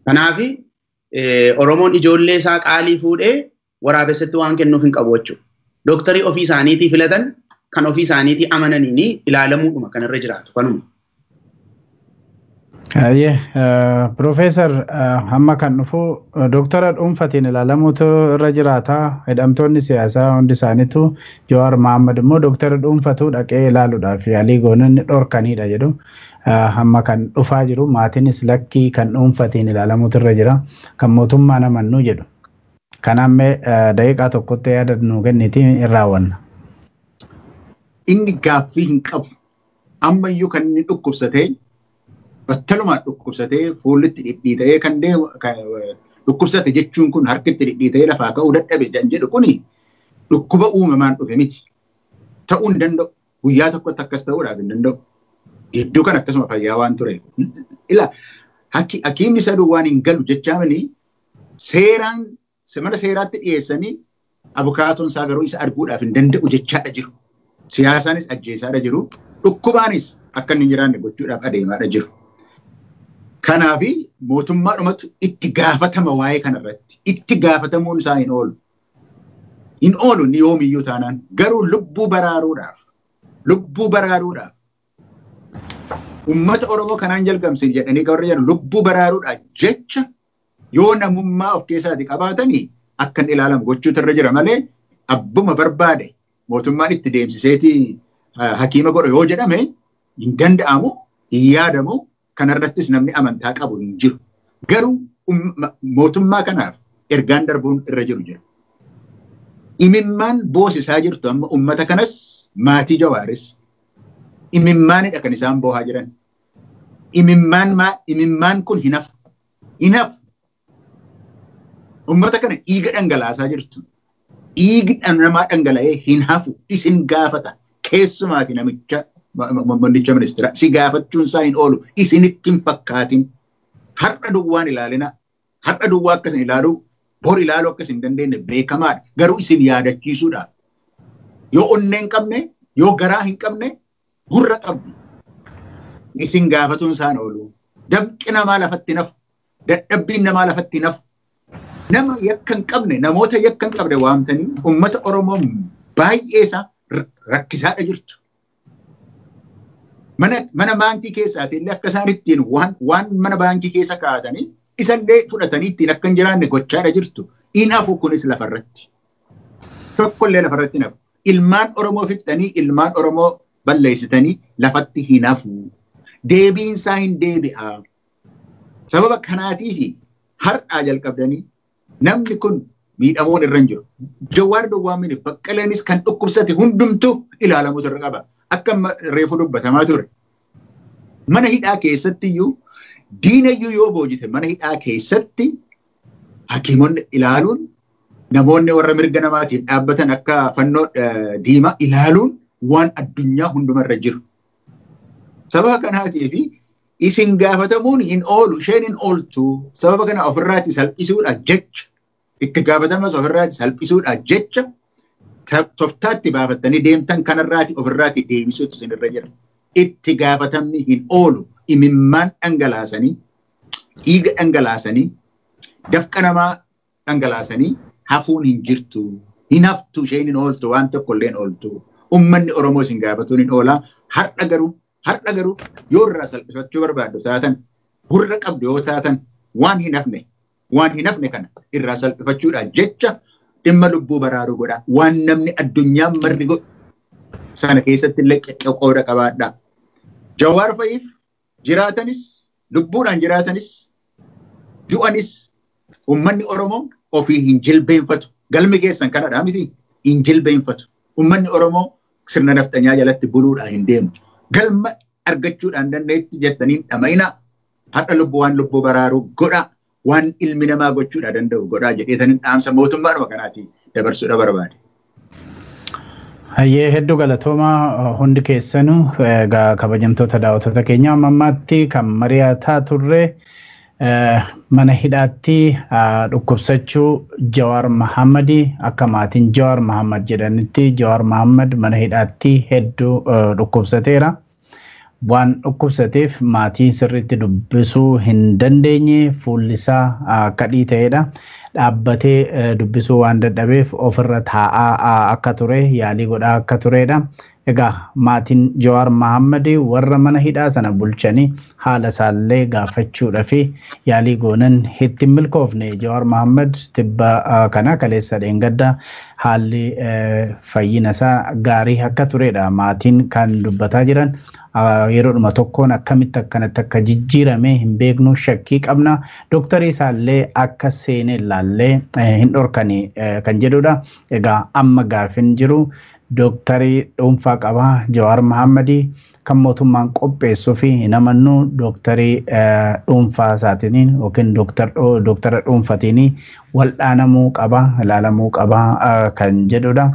Kanaaf Oromoon ijoollee isaa qaalii fuudhee waraabessatti waan kennuuf hin qabu jechuudha. Dooktarii ofii isaaniitii filatan kan ofii isaaniitii amananiin ilaalamuudhuma kan irra jiraatu kanuma.
Ayyee Piroofeesar amma kan dhufu dooktara dhuunfatiin ilaalamuutu irra jiraata. Hidhamtoonni siyaasaa hundi isaaniitu Jawaar Mohaammed immoo dooktara dhuunfatu dhaqee ilaaluudhaaf yaalii goononni dhorkanidha jedhu. Amma kan dhufaa jiru maatiinis lakkii kan dhuunfatiin ilaalamuutu irra jira. Kan mootummaan amannu jedhu. Kanaan mee daqiiqaa tokkotti yaada nuu kenniitiin hin raawwanna.
Inni gaaffii hin qabu. Ammayyuu kan inni dhukkubsatee battalumaan dhukkubsatee fuullitti dhidhiita'ee kan deemu dhukkubsate jechuun kun harkitti dhidhiita'ee lafaa ka'uu dadhabe jedhu kuni dhukkuba uumamaan dhufe miti. Ta'uu hin danda'u. Guyyaa tokkotti akkas ta'uudhaaf hin danda'u. Gidduu kan akkasuma fayyaa waan ture. Ila hakiimni isa duwwaan hin galu jechaamanii seeraan mana seeraatti dhiyeessanii abukaatoon isaa garuu isa arguudhaaf hin danda'u jechaadha jiru. Siyaasaanis ajjeesaadha jiru. Dhukkubaanis akka inni hin jiraanne gochuudhaaf adeemaadha jiru. Kanaafi mootummaadhumatu itti gaafatama waa'ee kanarratti. Itti gaafatamuun isaa hin oolu. Hin oolu ni yoomiyyuu taanaan garuu lubbuu baraaruudhaaf uummata Oromoo kanaan jalqabsiin jedhanii warra jedhan lubbuu baraaruudhaaf jecha yoo namummaa of keessaati qabaatanii akka inni ilaalamu gochuutu irra jira malee abbuma barbaade mootummaan itti deemsiseetii hakiima godhu yoo jedhame hin danda'amu, hin yaadamu. Kanarrattis namni amantaa qabu hin jiru. Garuu mootummaa kanaaf ergaan darbuun irra jiru jira. Imimmaan boosisaa jirtu amma uummata kanas maatii Jawaaris imimmaanidha kan isaan boohaa jiran. Imimmaan kun hin hafu. Hin hafu. Uummata kana dhiiga dhangalaasaa jirtu. Dhiigi namaa dhangala'ee hin hafu. Isin gaafata. Keessumaati namicha Muummicha ministeera si gaafachuun isaa hin oolu isinitti hin fakkaatin. Har'a duwwaan ilaalina. Har'a duwwaa akkasin ilaaluu Bor ilaaluu akkas hin dandeenye beekamaadha. Garuu isin yaadachiisuudhaaf. Yoo onnee hin qabne, yoo garaa hin qabne, gurra qabdu. Isin gaafatuun isaan oolu. Damqi namaa lafatti nafu. Dadhabbiin namaa lafatti nafu. Nama yakka hin qabne, namoota yakka hin qabne waamtanii uummata Oromoo baay'ee isaa rakkisaadha jirtu. Mana baankii keessaati illee akka isaan ittiin waan mana baankii keessa kaa'atanii isallee fudhatanii ittiin akka hin jiraanne gochaadha jirtu. In hafu kunis lafarratti. Tokkollee lafarratti hin hafu. Ilmaan Oromoo fixxanii ilmaan Oromoo balleessitanii lafatti hin hafu. Deebiin isaa hin deebi'a. Sababa kanaatiifi har'aa jalqabdanii namni kun miidhamuun irra hin jiru. Jawaar Dowwaamini Baqqaleenis kan dhukkubsate hundumtuu ilaalamuutu irra qaba. Akka reefu dubbatamaa ture. Mana hidhaa keessatti iyyuu diinayyuu yoo boojite mana hidhaa keessatti hakiimonni ilaaluun namoonni warra mirga namaatiif dhaabbatan akka fannoo diimaa ilaaluun waan addunyaa hundumarra jiru. Sababa kanaatiif isin gaafatamuun hin oolu, isheen hin ooltu. Sababa kana ofirraatti salphisuudha jecha itti gaafatamas ofirraatti salphisuudha jecha toftaatti baafattanii deemtan kanarraati ofirraatti deebisuutu isinirra jira. Itti gaafatamni hin oolu. Imimmaan dhangalaasanii, dhiiga dhangalaasanii, dafqa namaa dhangalaasanii hafuun hin jirtu. Hin haftu, isheen hin ooltu, waan tokkollee hin ooltu. Uummanni Oromoo isin gaafatuun hin oolaa. Har'a garuu yoo irraa salphifachuu barbaaddu taatan, gurra qabdu yoo taatan, waan hin hafne kana irraa salphifachuudhaan jecha dhimma lubbuu baraaruu godha. Waan namni addunyaan marri godhu sana keessatti illee qooda qabaadha. Jawaar fa'iif jiraatanis, lubbuudhaan jiraatanis, du'anis uummanni Oromoo ofii hin jilbeenfatu. Galmi keessan kanadhaa miti hin jilbeenfatu. Uummanni Oromoo sirna nafxanyaa jalatti buluudhaan hin deemu. Galma argachuudhaan dandeetti jettaniin dhama'ina. Har'a lubbuu waan lubbuu baraaruu godha. Waan ilmi namaa gochuudha danda'u godhaa jedheetaniin dhaamsa mootummaadhuma kanaatii dabarsuudha barbaade.
Hayyee hedduu galatoomaa hundi keessanuu egaa kabajamtoota daawwattoota keenya amma ammaatti kan mari'ataa turre mana hidhaatti dhukkubsachuu Jawaar Mahammad akka maatiin Jawaar Mahammad jedhanitti Jawaar Mahammad mana hidhaatti hedduu dhukkubsateera. Waan dhukkubsateef maatii sirriitti dubbisuu hin dandeenye fuulli isaa kadhii ta'edha. Dhaabbatee dubbisuu waan dadhabeef ofirra taa'aa akka ture yaalii godhaa akka turedha. Egaa maatiin Jawaar Mahammad warra mana hidhaa sana bulchanii haala isaallee gaafachuudhaa fi yaalii goonan itti milkoofne. Jawaar Mahammad tibba kana kaleessa dheengadda haalli fayyina isaa gaarii akka turedha. Maatiin kan dubbataa jiran yeroodhuma tokkoon akkamitti akkanatti akka jijjiirame hin beeknu shakkii qabna. Dooktarii isaallee akka seenee ilaallee hin dhorkani kan jedhudha. Egaa amma gaafin jiru dooktarii dhuunfaa qaba Jawaar Mahammad kan mootummaan qopheessuu fi hin amannu dooktarii dhuunfaa isaatiin yookiin dooktara dhuunfatiin waldhaanamuu qaba ilaalamuu qaba kan jedhudha.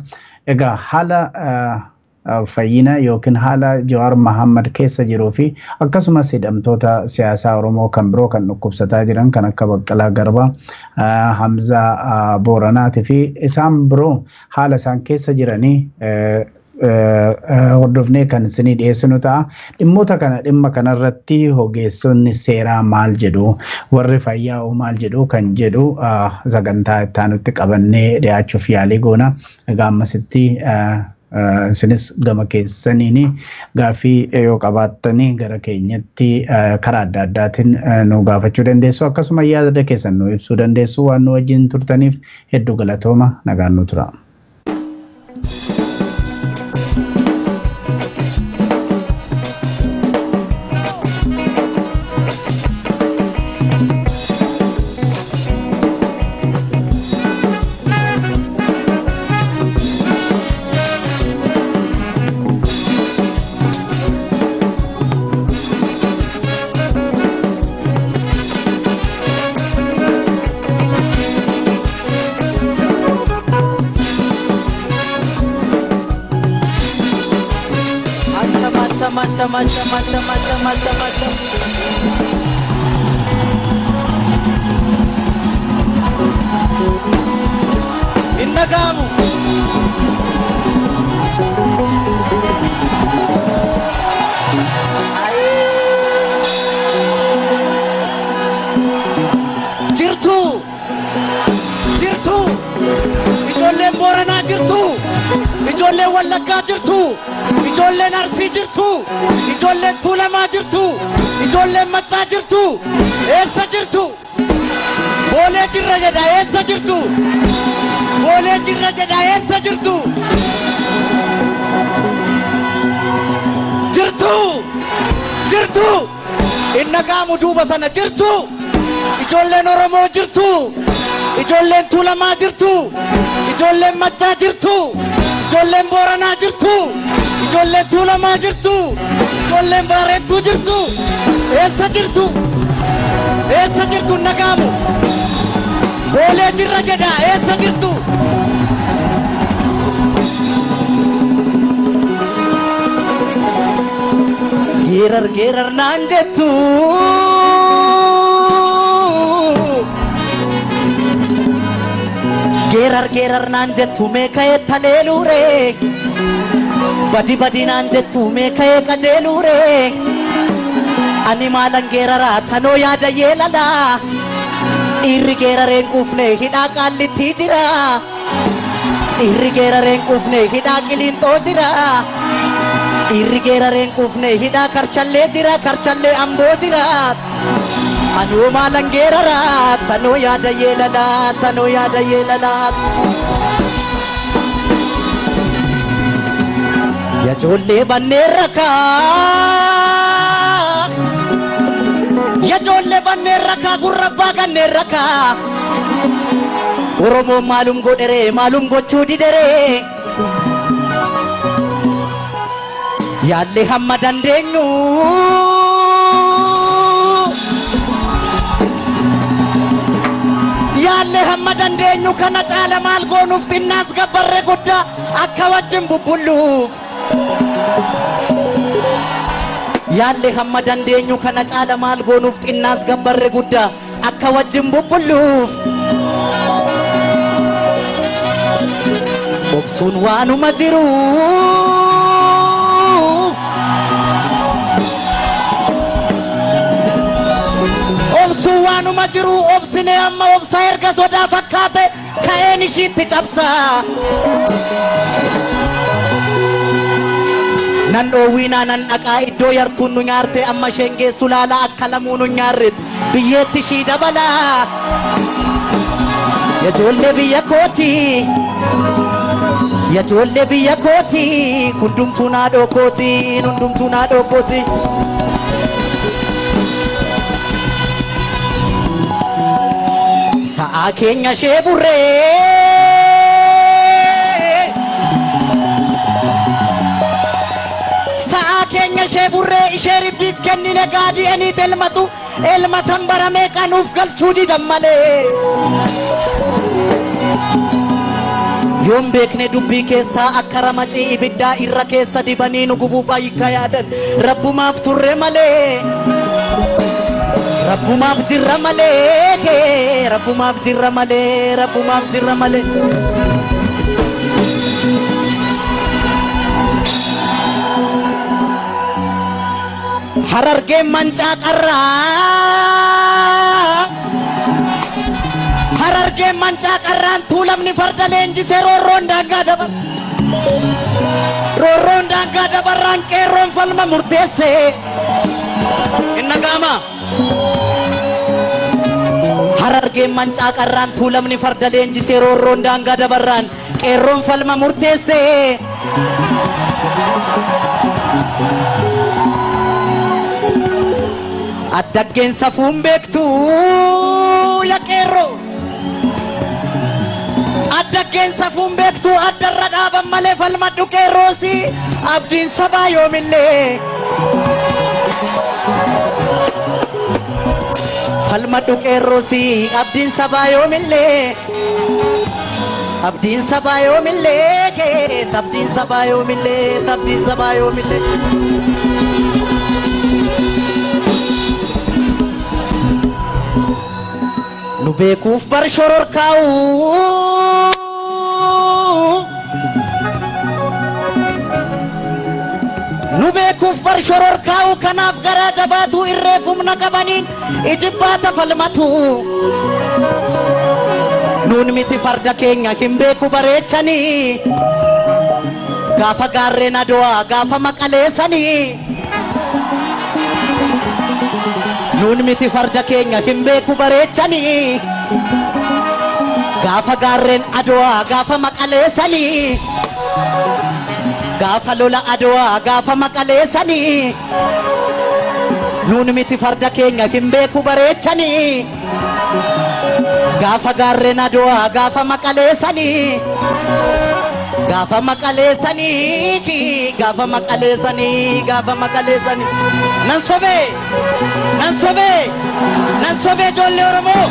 Egaa haala fayyina yookiin haala Jawaar Mahammad keessa jiruu fi akkasumas hidhamtoota siyaasaa Oromoo kan biroo kan dhukkubsataa jiran kan akka Baqqalaa Garbaa, Hamzaa Booranaatii fi isaan biroo haala isaan keessa jiranii hordofnee kan isinii dhiyeessinu ta'a. Dhimmoota kana dhimma kanarratti ogeessonni seeraa maal jedhu, warri fayyaa maal jedhu kan jedhu sagantaa itti aanutti qabannee dhiyaachuuf yaalii goona. Egaa ammasitti isinis gama keessaniin gaaffii yoo qabaattanii gara keenyatti karaa adda addaatiin nu gaafachuu dandeessu. Akkasuma yaada keessan nu ibsuu dandeessu. Waan nu wajjin turtaniif hedduu galatooma. Nagaan nu tura.
Sama. Hin dhaga'amu. Jirtu, jirtu, ijoolleen Booranaa jirtu, ijoolleen Wallaggaa jirtu, ijoolleen Arsii jirtu, ijoolleen Tuulamaa jirtu, ijoolleen Maccaa jirtu, eessa jirtu? Boolee jirra jedha, eessa jirtu? Boolee jirra jedha, eessa jirtu? Jirtu, jirtu, hin dhaga'amu duuba sana jirtu. Ijoolleen Oromoo jirtu, ijoolleen Tuulamaa jirtu, ijoolleen Maccaa jirtu, ijoolleen Booranaa jirtu, ijoolleen Tuulamaa jirtu, ijoolleen Baarentuu jirtu, eessa jirtu? Eessa jirtu? Hin dhaga'amu. Boolee jirra jedha, eessa jirtu? Geerar geerar naan jettu. Geerar geerar naan jettu mee ka'ee taleeluure. Badi badi naan jettu mee ka'ee qajeeluure. Ani maalan geeraraa tanoo yaada yeelalaa. Dhiirri geerareen quufne hidhaa qaallitti jira. Dhiirri geerareen quufne hidhaa qiliinxoo jira. Dhiirri geerareen quufne hidhaa karchallee jira, karchallee amboo jira. Anuu maalan geeraraa tanoo yaada yeelalaa, tanoo yaada yeelalaa. Yajoollee banneen rakaa, yajoollee banneen rakaa, gurra abbaa ganneen rakaa. Oromoon maalum godheree, maalum gochuu dideree? Yaallee hamma dandeenyu. Yaallee hamma dandeenyu kana caala maal goonuuf xinnaas gabbarree guddaa akka wajjin bubbulluuf. Yaallee hamma dandeenyu kana caala maal goonuuf xinnaas gabbarree guddaa akka wajjin bubbulluuf. Obsuun waanuma jiru. Obsuun waanuma jiru, obsinee amma obsaa erga sodaa fakkaate ka'een ishiitti cabsaa. Nan dhoowwiinaa nan dhaqaa iddoo yartuun nu nyaarte amma isheen geessu laalaa akka lamuu nu nyaarretti biyyeetti ishii dabalaa. Yajoollee biyya kooti, yajoollee biyya kooti, hundumtuu naadhoo kooti, hundumtuu naadhoo kooti. Sa'aa keenya ishee burree, sa'aa keenya ishee burree, ishee ribbiif kennine gaadi'aniit elmatu elmatan baramee qanuuf galchuu didan malee. Yoon beekne dubbii keessaa akka ramacii ibiddaa irra keessa dibanii nu gubuuf ayyikka yaadan rabbumaaf turre malee. Rabbumaaf jirra malee, rabbumaaf jirra malee, rabbumaaf jirra malee. Harargeen mancaa qarraa, harargeen mancaa qarraan tuulamni farda leenjisee roorroon daangaa dabar. Roorroon daangaa dabarraan qeerroon falma murteesse. Hin dhaga'ama. Harargeen mancaa qarraan tuulamni farda leenjisee roorroon daangaa dabarraan qeerroon falma murteesse. Addaggeen safuun beektu ya qeerroo. Addaggeen safuun beektu addarra dhaaban malee falmadhu qeerroosi abdiin sabaa yoomillee. Falmadhu qeerroosi abdiin sabaa yoomillee. Abdiin sabaa yoomillee, abdiin sabaa yoomillee, abdiin sabaa yoomillee. Nu beekuuf bar shororkaa'u. Nu beekuuf bar shororkaa'u kanaaf garaa jabaatu irreef humna qabaniin ijibbaata falmatu. Nuun miti farda keenya hin beeku bareechanii gaafa gaarreen Adowaa gaafa maqaleessanii. Nuun miti farda keenya hin beeku bareechanii gaafa gaarreen Adowaa gaafa maqaleessanii. Gaafa lola Adowaa gaafa maqaleessanii. Nuun miti farda keenya hin beeku bareechanii gaafa gaarreen Adowaa gaafa maqaleessanii. Gaafa maqaleessanii gaafa maqaleessanii gaafa maqaleessanii. Nan sobee nan sobee nan sobee ijoollee Oromoo.